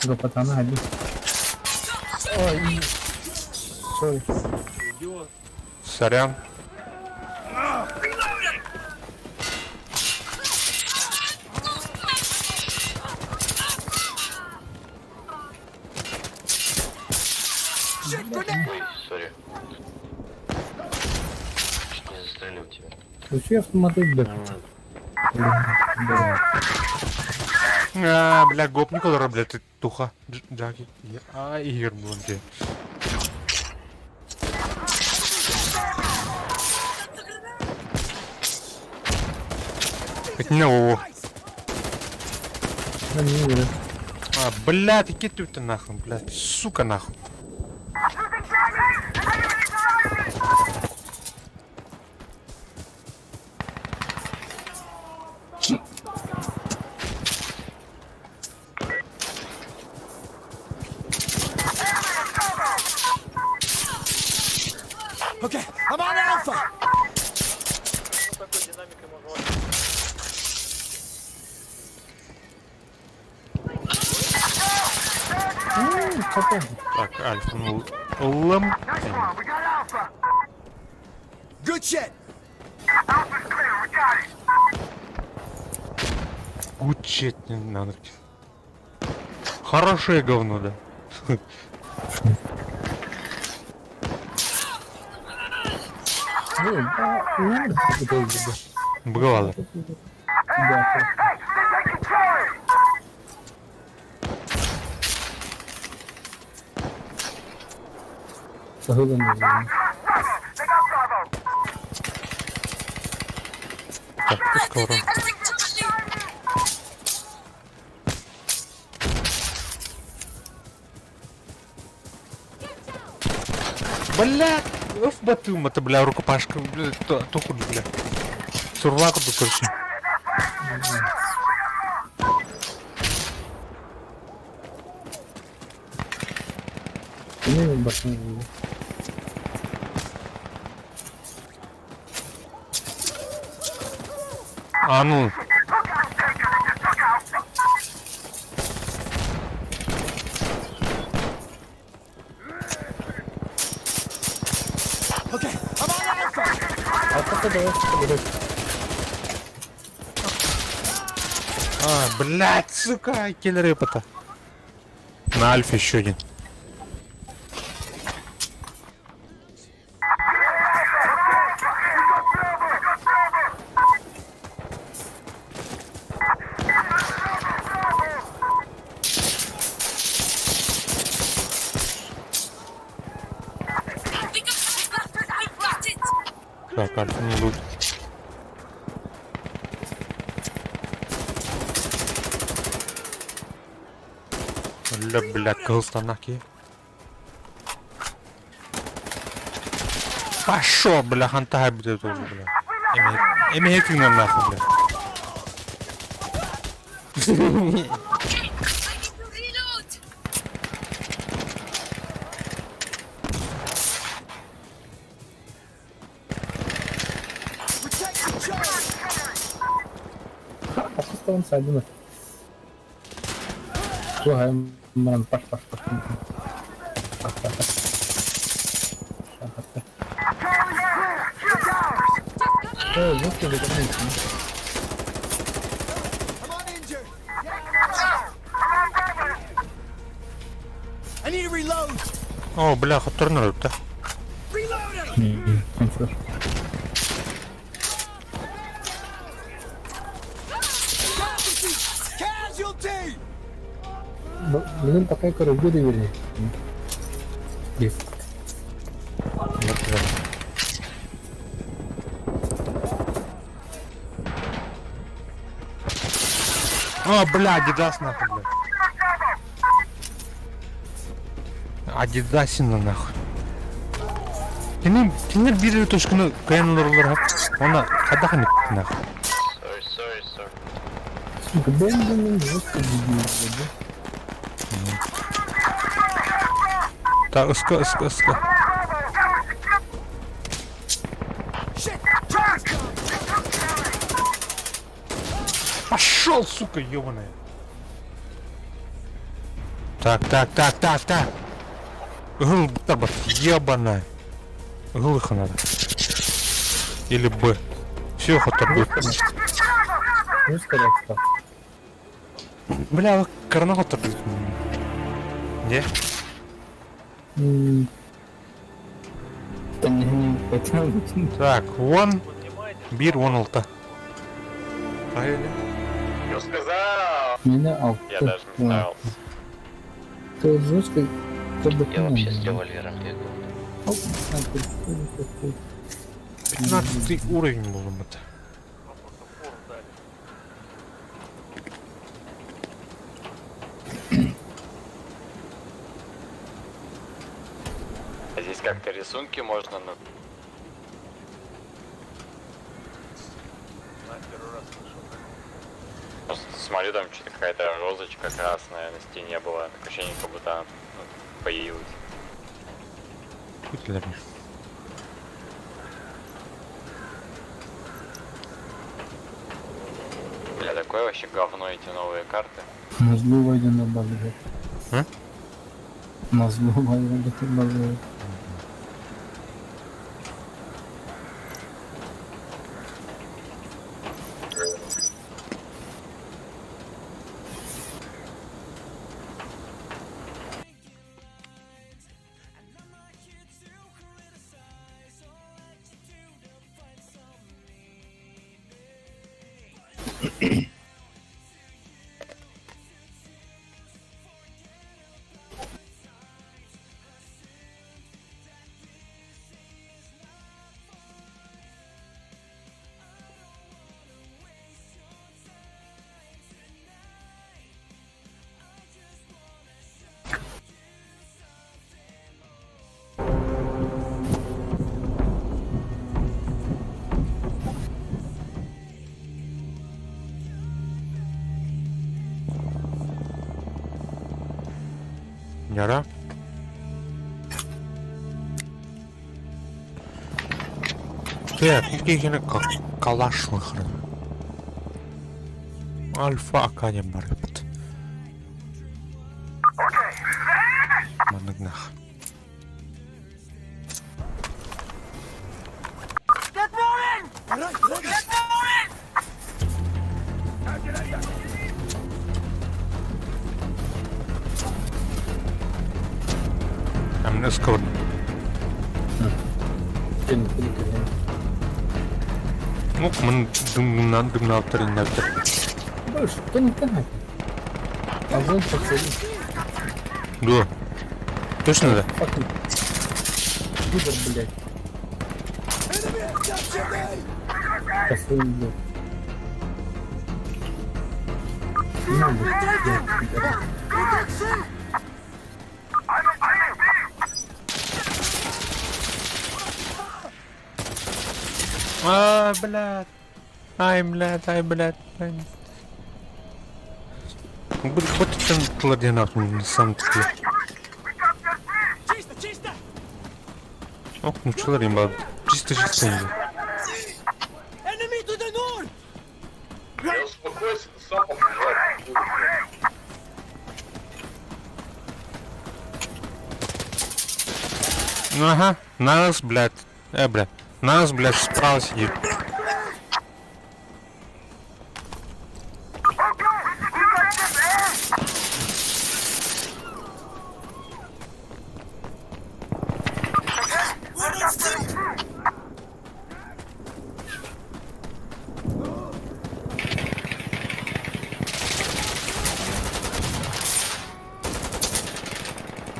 Го пацана один. Ой, sorry. Сорян. Ой, сори. Чуть не застрелил тебя. Включи автоматы, бля. Да. А, бля, гопник олорор, бля, ты туха. Джаки. А, Игорь, блин, Не, о. А, бля, ты ты нахуй, бля, сука нахуй. Okay, I'm on Alpha. Так, Альфа, ну, лым. Good shit. Good shit, не надо. Хорошее говно, да. Ну, да, надо Бывало. Да. Сахылын Так, скоро. Бля, оф батым, это, бля, рукопашка, бля, тухуд, бля. Сурваку тут, короче. Не, башня. А ну. Okay, I'm on Alpha. А пока давай собирать. А, блядь, сука, киллеры это. На Альфе еще один. We got We got it! Так, Альфа не лут. Бля, бля, кылстанаки. Пошел, бля, хантай будет тоже, бля. Эмиэ тыынан нахуй, бля. Okay, I need to reload. Protect the Charlie! Ахыстан сайдына. Туһайым баран паш паш паш. Паш паш паш. Э, жестко закончено. I'm uninjured! I need to reload! О, бля, хотторун өлүптэ. Reloading! Концерт. Casualty! Casualty! Блин, такая короче, вернее. Есть. О, бля, Адидас нахуй, бля. Адидасина нахуй. Кини кинилэр биир точканы кыайан олороллор Она хайдах нахуй. Sorry, sorry, sorry. Сука, Бенджамин жестко дебил, блядь, да? Так, ыска, ыска, ыска. Shit! Charlie's coming! Пошел, сука, ебаная. Так, так, так, так, так. Гыл, ебаная. Гылыха надо. Или Б. Все, хотя Ну, скорее отстал. Бля, корона хотя Не? Да не, не, потянуть. Так, вон. Бир, вон алта. Правильно? Ну сказал! Меня алты. Я даже не старался. Ты жестко, как бы Я вообще с револьвером бегаю. 15 уровень был это. А здесь как-то рисунки можно на... Просто смотрю, там что-то какая-то розочка красная на стене была. Такое ощущение, как будто она, ну, появилась. Путь для меня. Бля, такое вообще говно эти новые карты. На зло войдем на базу. А? На зло войдем на базу. Яра. Так, какие как калаш хрен. Альфа Академ барыпт. Манагнах. I'm just code. Ну, мы дымна дымна тринна. Что не так? Огонь подцелил. Да. Точно да? Fucking. Выбор, блядь. Косой, блядь. Ну, блядь, блядь. А, блядь. Ай, блядь, ай, блядь. Ай. Бу бу тылар диэн аатын сам тылы. Чисто, чисто! Ох, нуччалар им бар. Чисто чисто инде. Enemy to the north! Я успокойся, ты сам побежать. Ага, нас, блядь. Блядь. Нас, блядь, справа сидит. We're on C!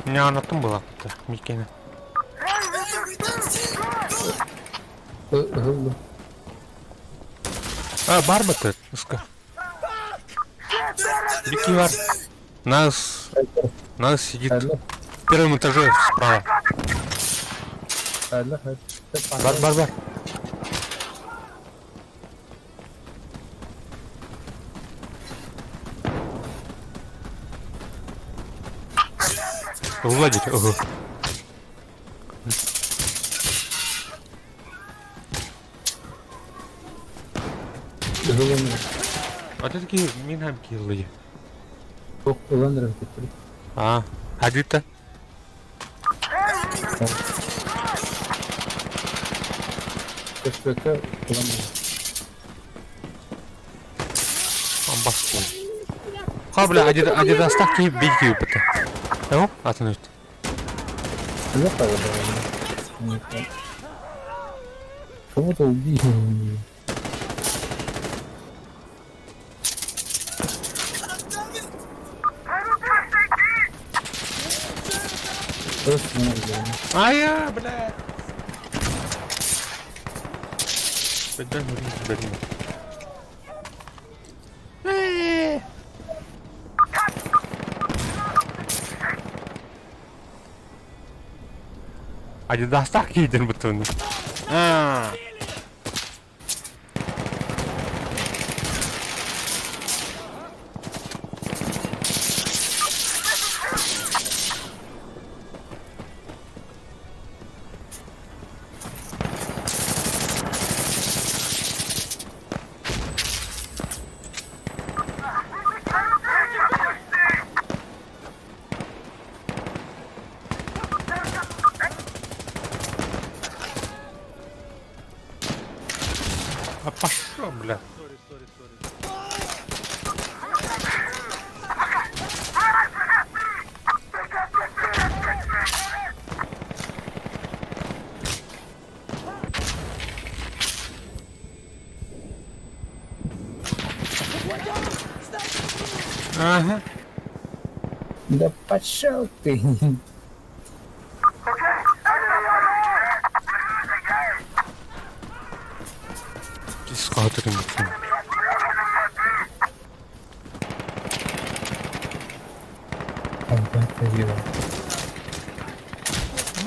Не, она там была. Микена. Hey, we got C! Go! Ыһыллым. А, барбата, ска. Бики бар. Нас, нас сидит Хайла, в первом этаже справа. хайла, хайла. Бар, бар, бар. Владик, ого. Ыһыллым. А ты такие минам килли. Ох, ылан кетти. А, адита. Көспөккө ылан. Баскун. Ха, бля, адидастах ки бики упыта. О, атынут. Жоқ қайда. Кого-то убили. Просто не могу. А я, бля. Блин, блин. Адидастах кийден бутуну. А. А пошел, бля. Ага. Да пошел ты. Скатерин.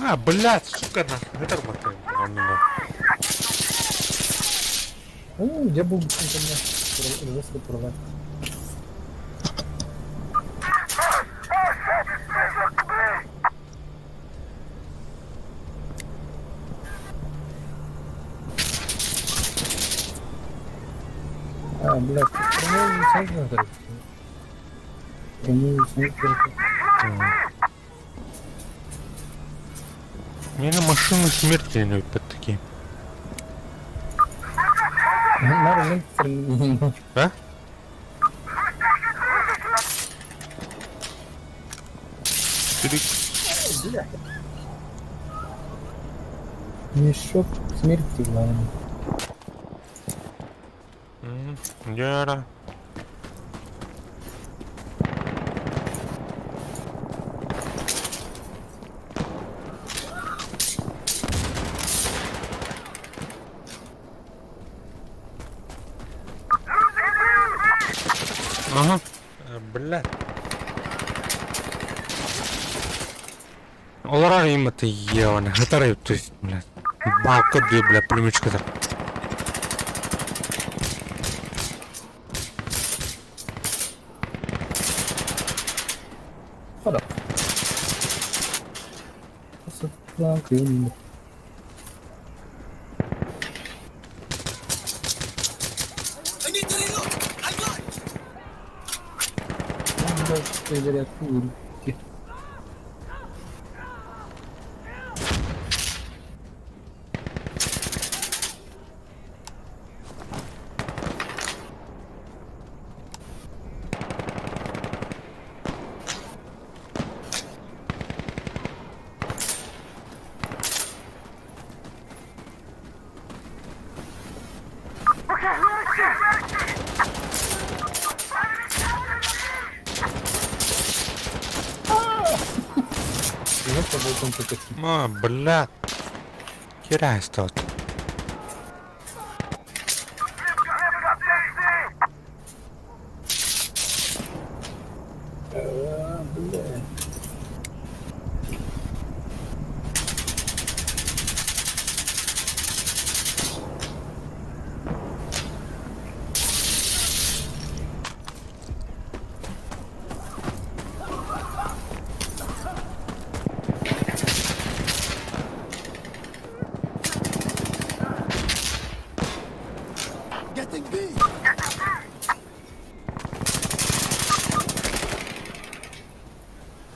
А, блядь, сука, нахуй, это работает. Ну, я был жестко порвать. А, блядь, по-моему, сам надо. По-моему, сам Мне на машину смерти не под такие. Надо, А? Мешок смерти, главное. Яра. Ага. Бля. Олорор им это ебаный. Хатары, то есть, блядь. Балка, бля, пулеметчик. Харах. Сыттаан кыйын I need to reload! I got it! Зарядку вырубки. А, бля. Теряй стат. Getting B!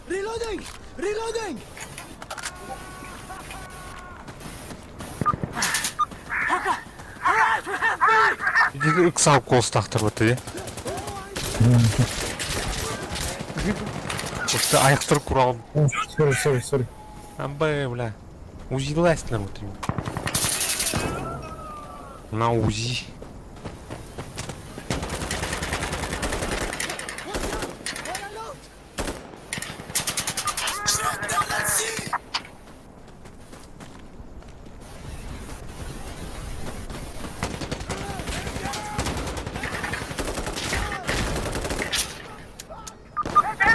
Reloading! Reloading! Иди ыксал куостаахтар дии. Просто айахтар курал. Sorry, sorry, sorry. Абы, бля. УЗИ-ластер вот им. На УЗИ.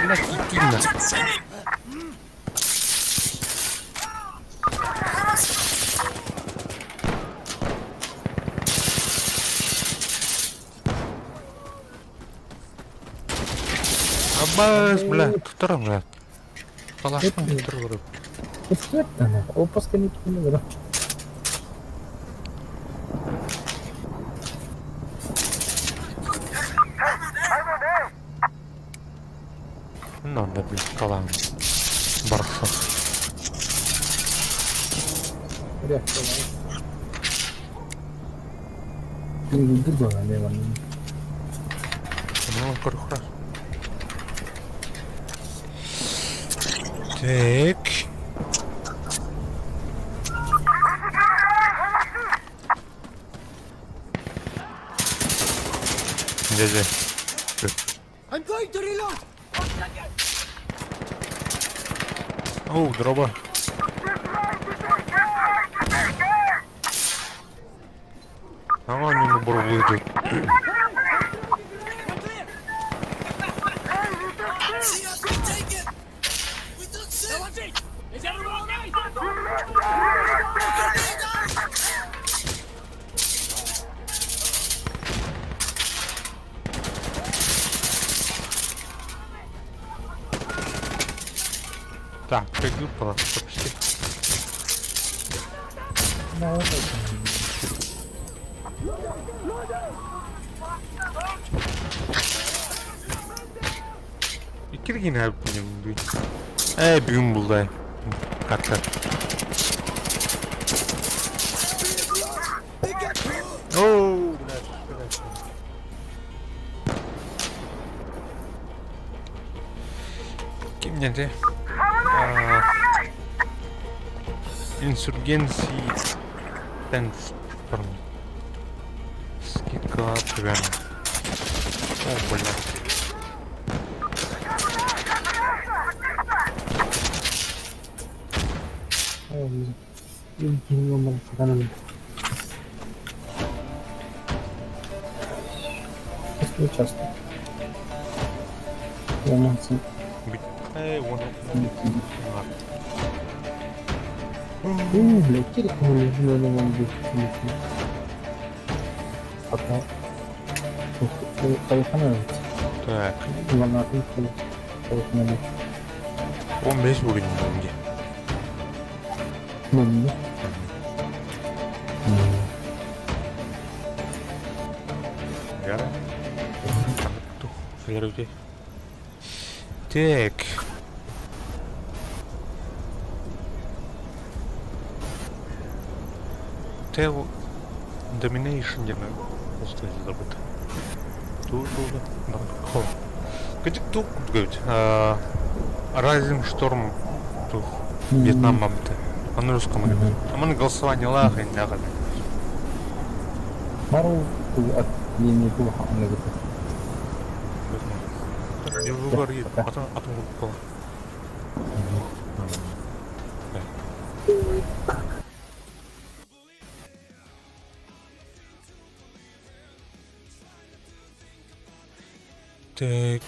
Бля, китина. Абас, бля, туттарам, бля. Палашпын туттар Устуэттана. Опаска не кинула. Ну, да, бля, калан. Бархо. Ну, корхура. Так. Дядя. I'm going to reload! Оу, дроба. А они на буровую идут. See us, we take it! We took C! Is everyone alright? Grenade out! Так, прыгну, почти. Иккиргин Э, бүгүн булда. Карта. Оу, блядь, блядь. Ким нете? Инсургенси Тенс. Скидка примерно. О, блядь. Часто. Эй, вон. Бля, Пока. Так. 15 уровень дии. Манна. Гара. Тух, Так. Tell Domination диэн устуйда забыт. Туу туу Хо. Кыдык тук курдук Rising Storm тух Вьетнам мамты. Аны русском говорит. Аман голосование лах и нахуй. Мару от линии туха Выбор атом атом группа. Так.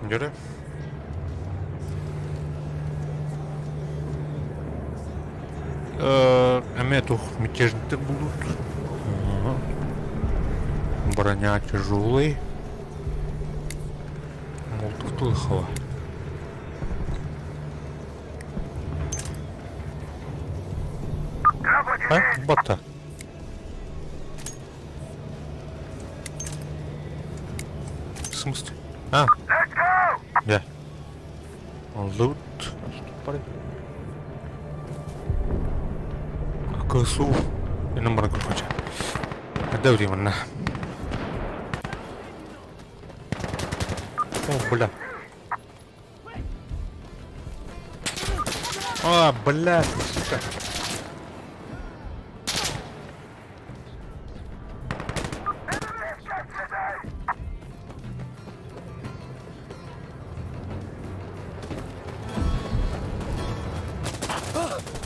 Göre. Эмиэ туох мятежниктэр будут. Броня тяжелый. Молотов А? Батта. В смысле? А. Да. Лут. КСУ. Номер короче. Когда временно? О, бля. А, бля, сука.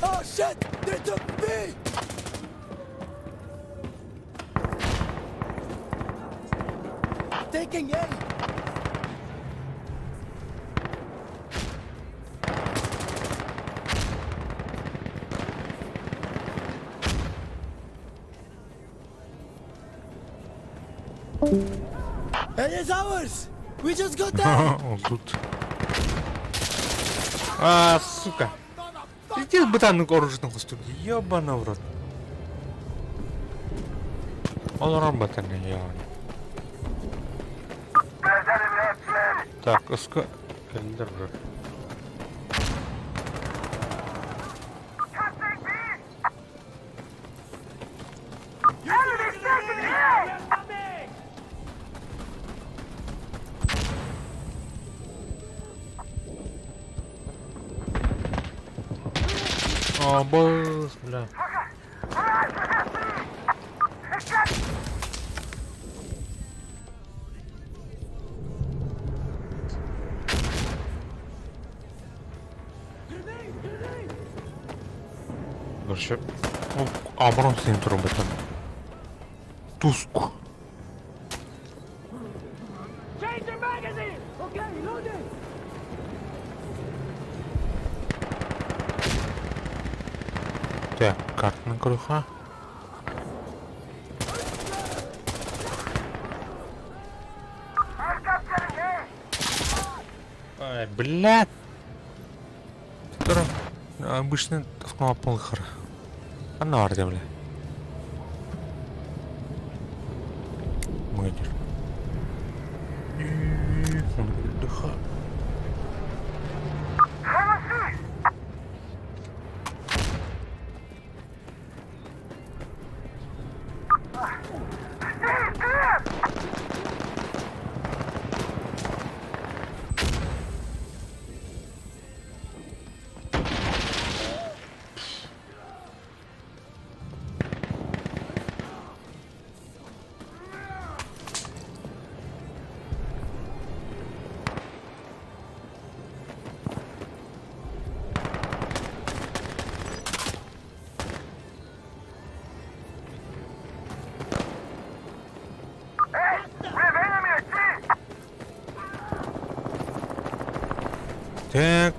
Oh shit! They took me! Taking A! It is ours! We just got that! Он тут. А, сука. Иди бытаннык оружие костюм. Ёбана в рот. Он работает, я. Так, ыска. Кэллэр уже. О, боже, бля. Короче, оборон с ним трубы там. Туску. Так, картна крыха. Ай, блядь. Обычный автомобиль. Анна бля. Мыдер. Дыха. Так.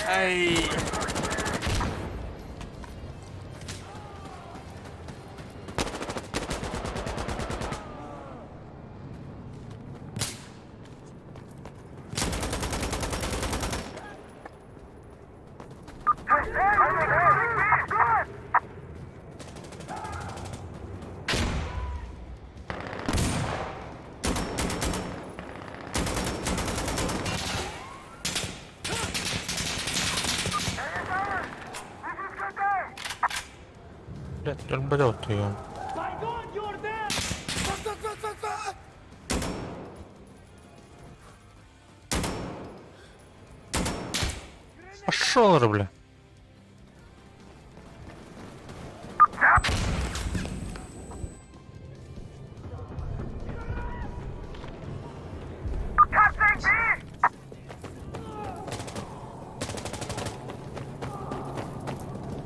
Ай. Блядь, өлбөтө. Пошел, бля.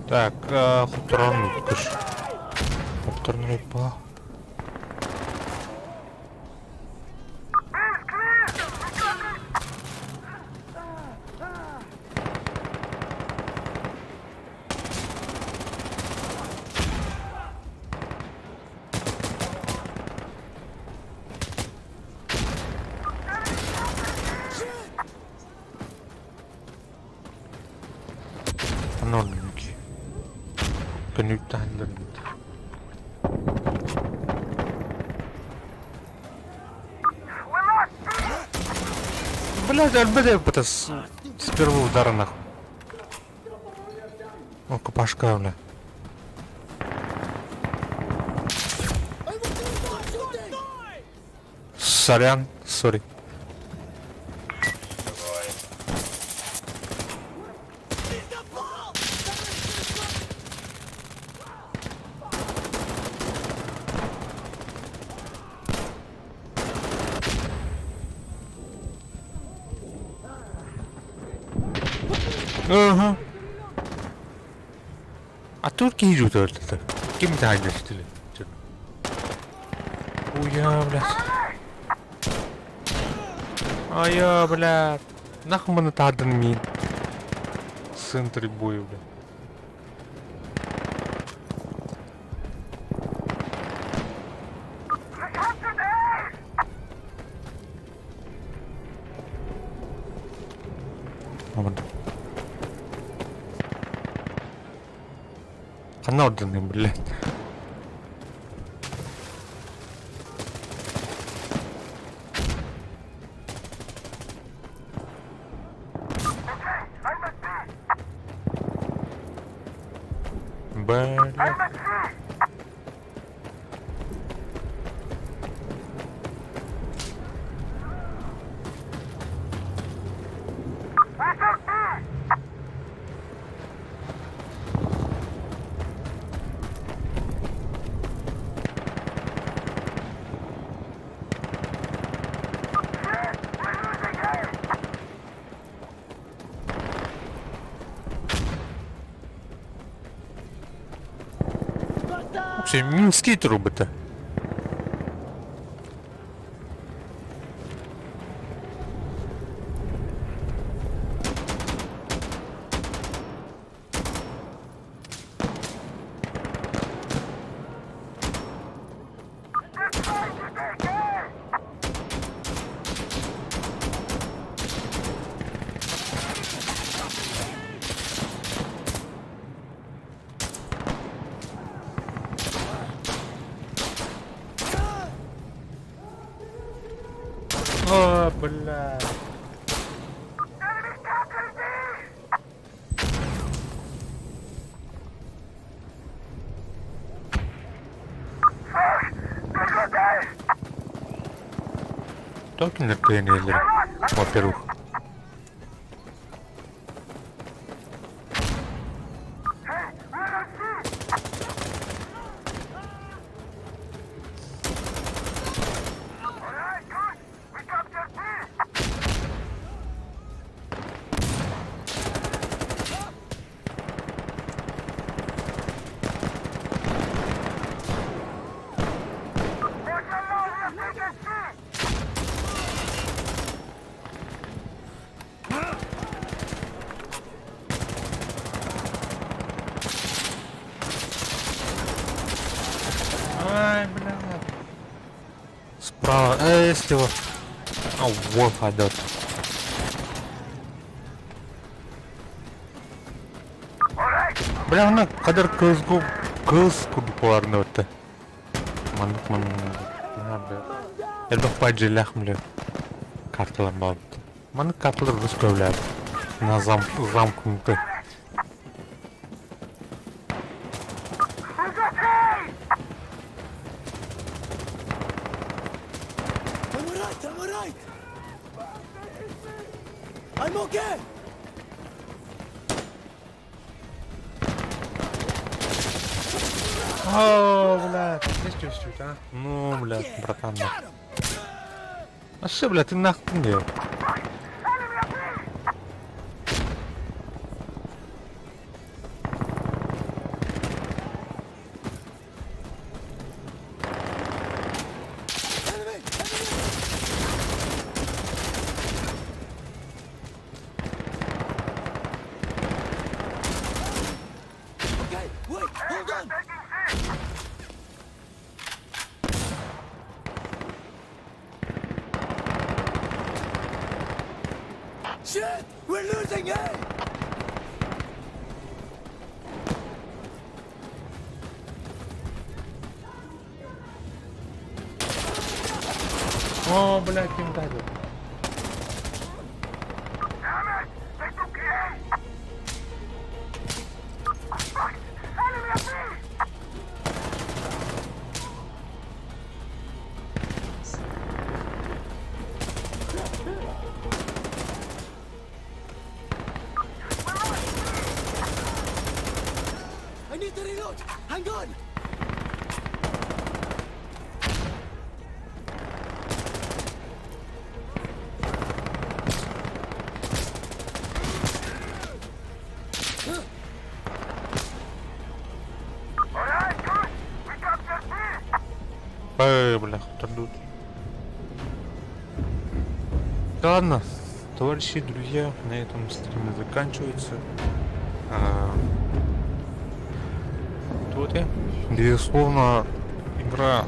Так, хуторон кыш. Хуторон рыба. Анонники. Көнүттәһэллэр эбит. Блядь, өлбөт эбит с, с первого удара нахуй. О, копашка, бля. Сорян, сори. Ага. А тут киһи өлтө. Ким таһайдастылы? Уя, блядь. Ая, блядь. Нахуй маны таһардан мин. В центре боя, блядь. Мамада. Ханна ордены, блядь. Блядь. Вообще, Минский трубы-то. О, бля. Токенлер пионерлер, во-первых. Ай, бля. Справа, эй, слева. А, вот пойдет. Бля, она кадр кыз кыз курдук өттө. Маннык маннык. Элбэх паджилях, бля. Карталар бар. Маннык карталар рус көбүлэр. На зам замкнутый. I'm alright, I'm alright! I'm okay! О, бля, здесь чувствует, а? Ну, бля, братан. А что, бля, ты нахуй мне? Enemy! Enemy! Okay, wait, hold on! Shit! We're losing A! О, бля, кем дали? I need to reload! Hang on! Эй, бля, тут. Да ладно, товарищи, друзья, на этом стрим заканчивается. Вот я. Безусловно, игра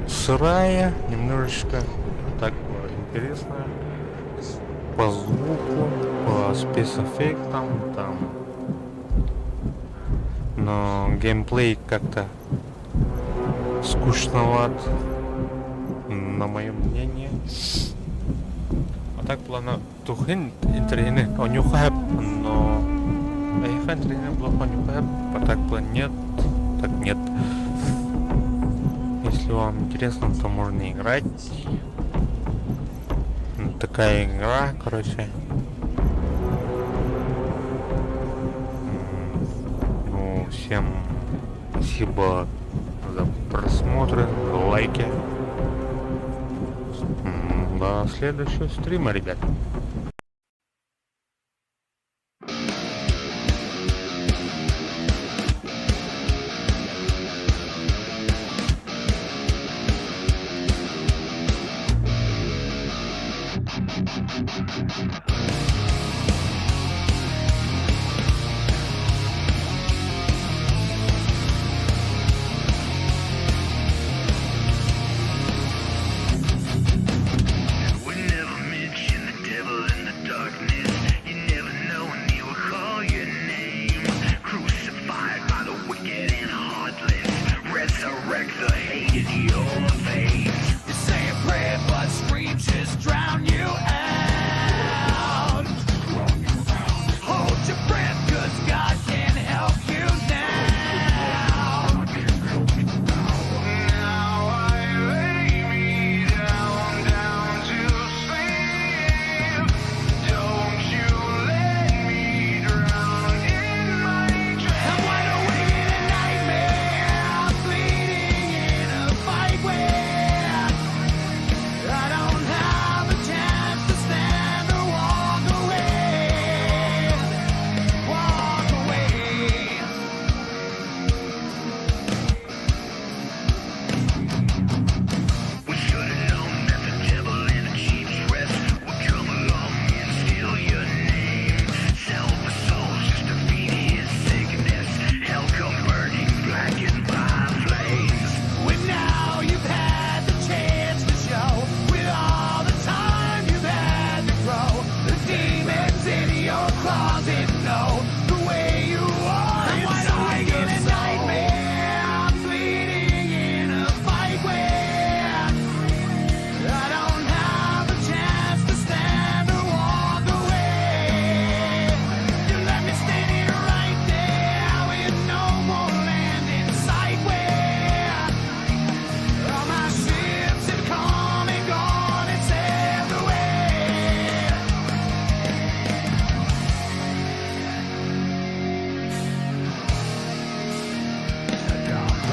сырая, немножечко так интересная. По звуку, по спецэффектам, там. Но геймплей как-то скучноват, на мое мнение. А так плана тухин интернет онюхап, но эйха интернет плохо онюхап, а так план нет, так нет. Если вам интересно, то можно играть. Ну, такая игра, короче. Ну, всем спасибо за просмотры, за лайки. До следующего стрима, ребят. Would never mention the devil in the darkness. You never know when he will call your name. Crucified by the wicked and heartless. Resurrect the hate in your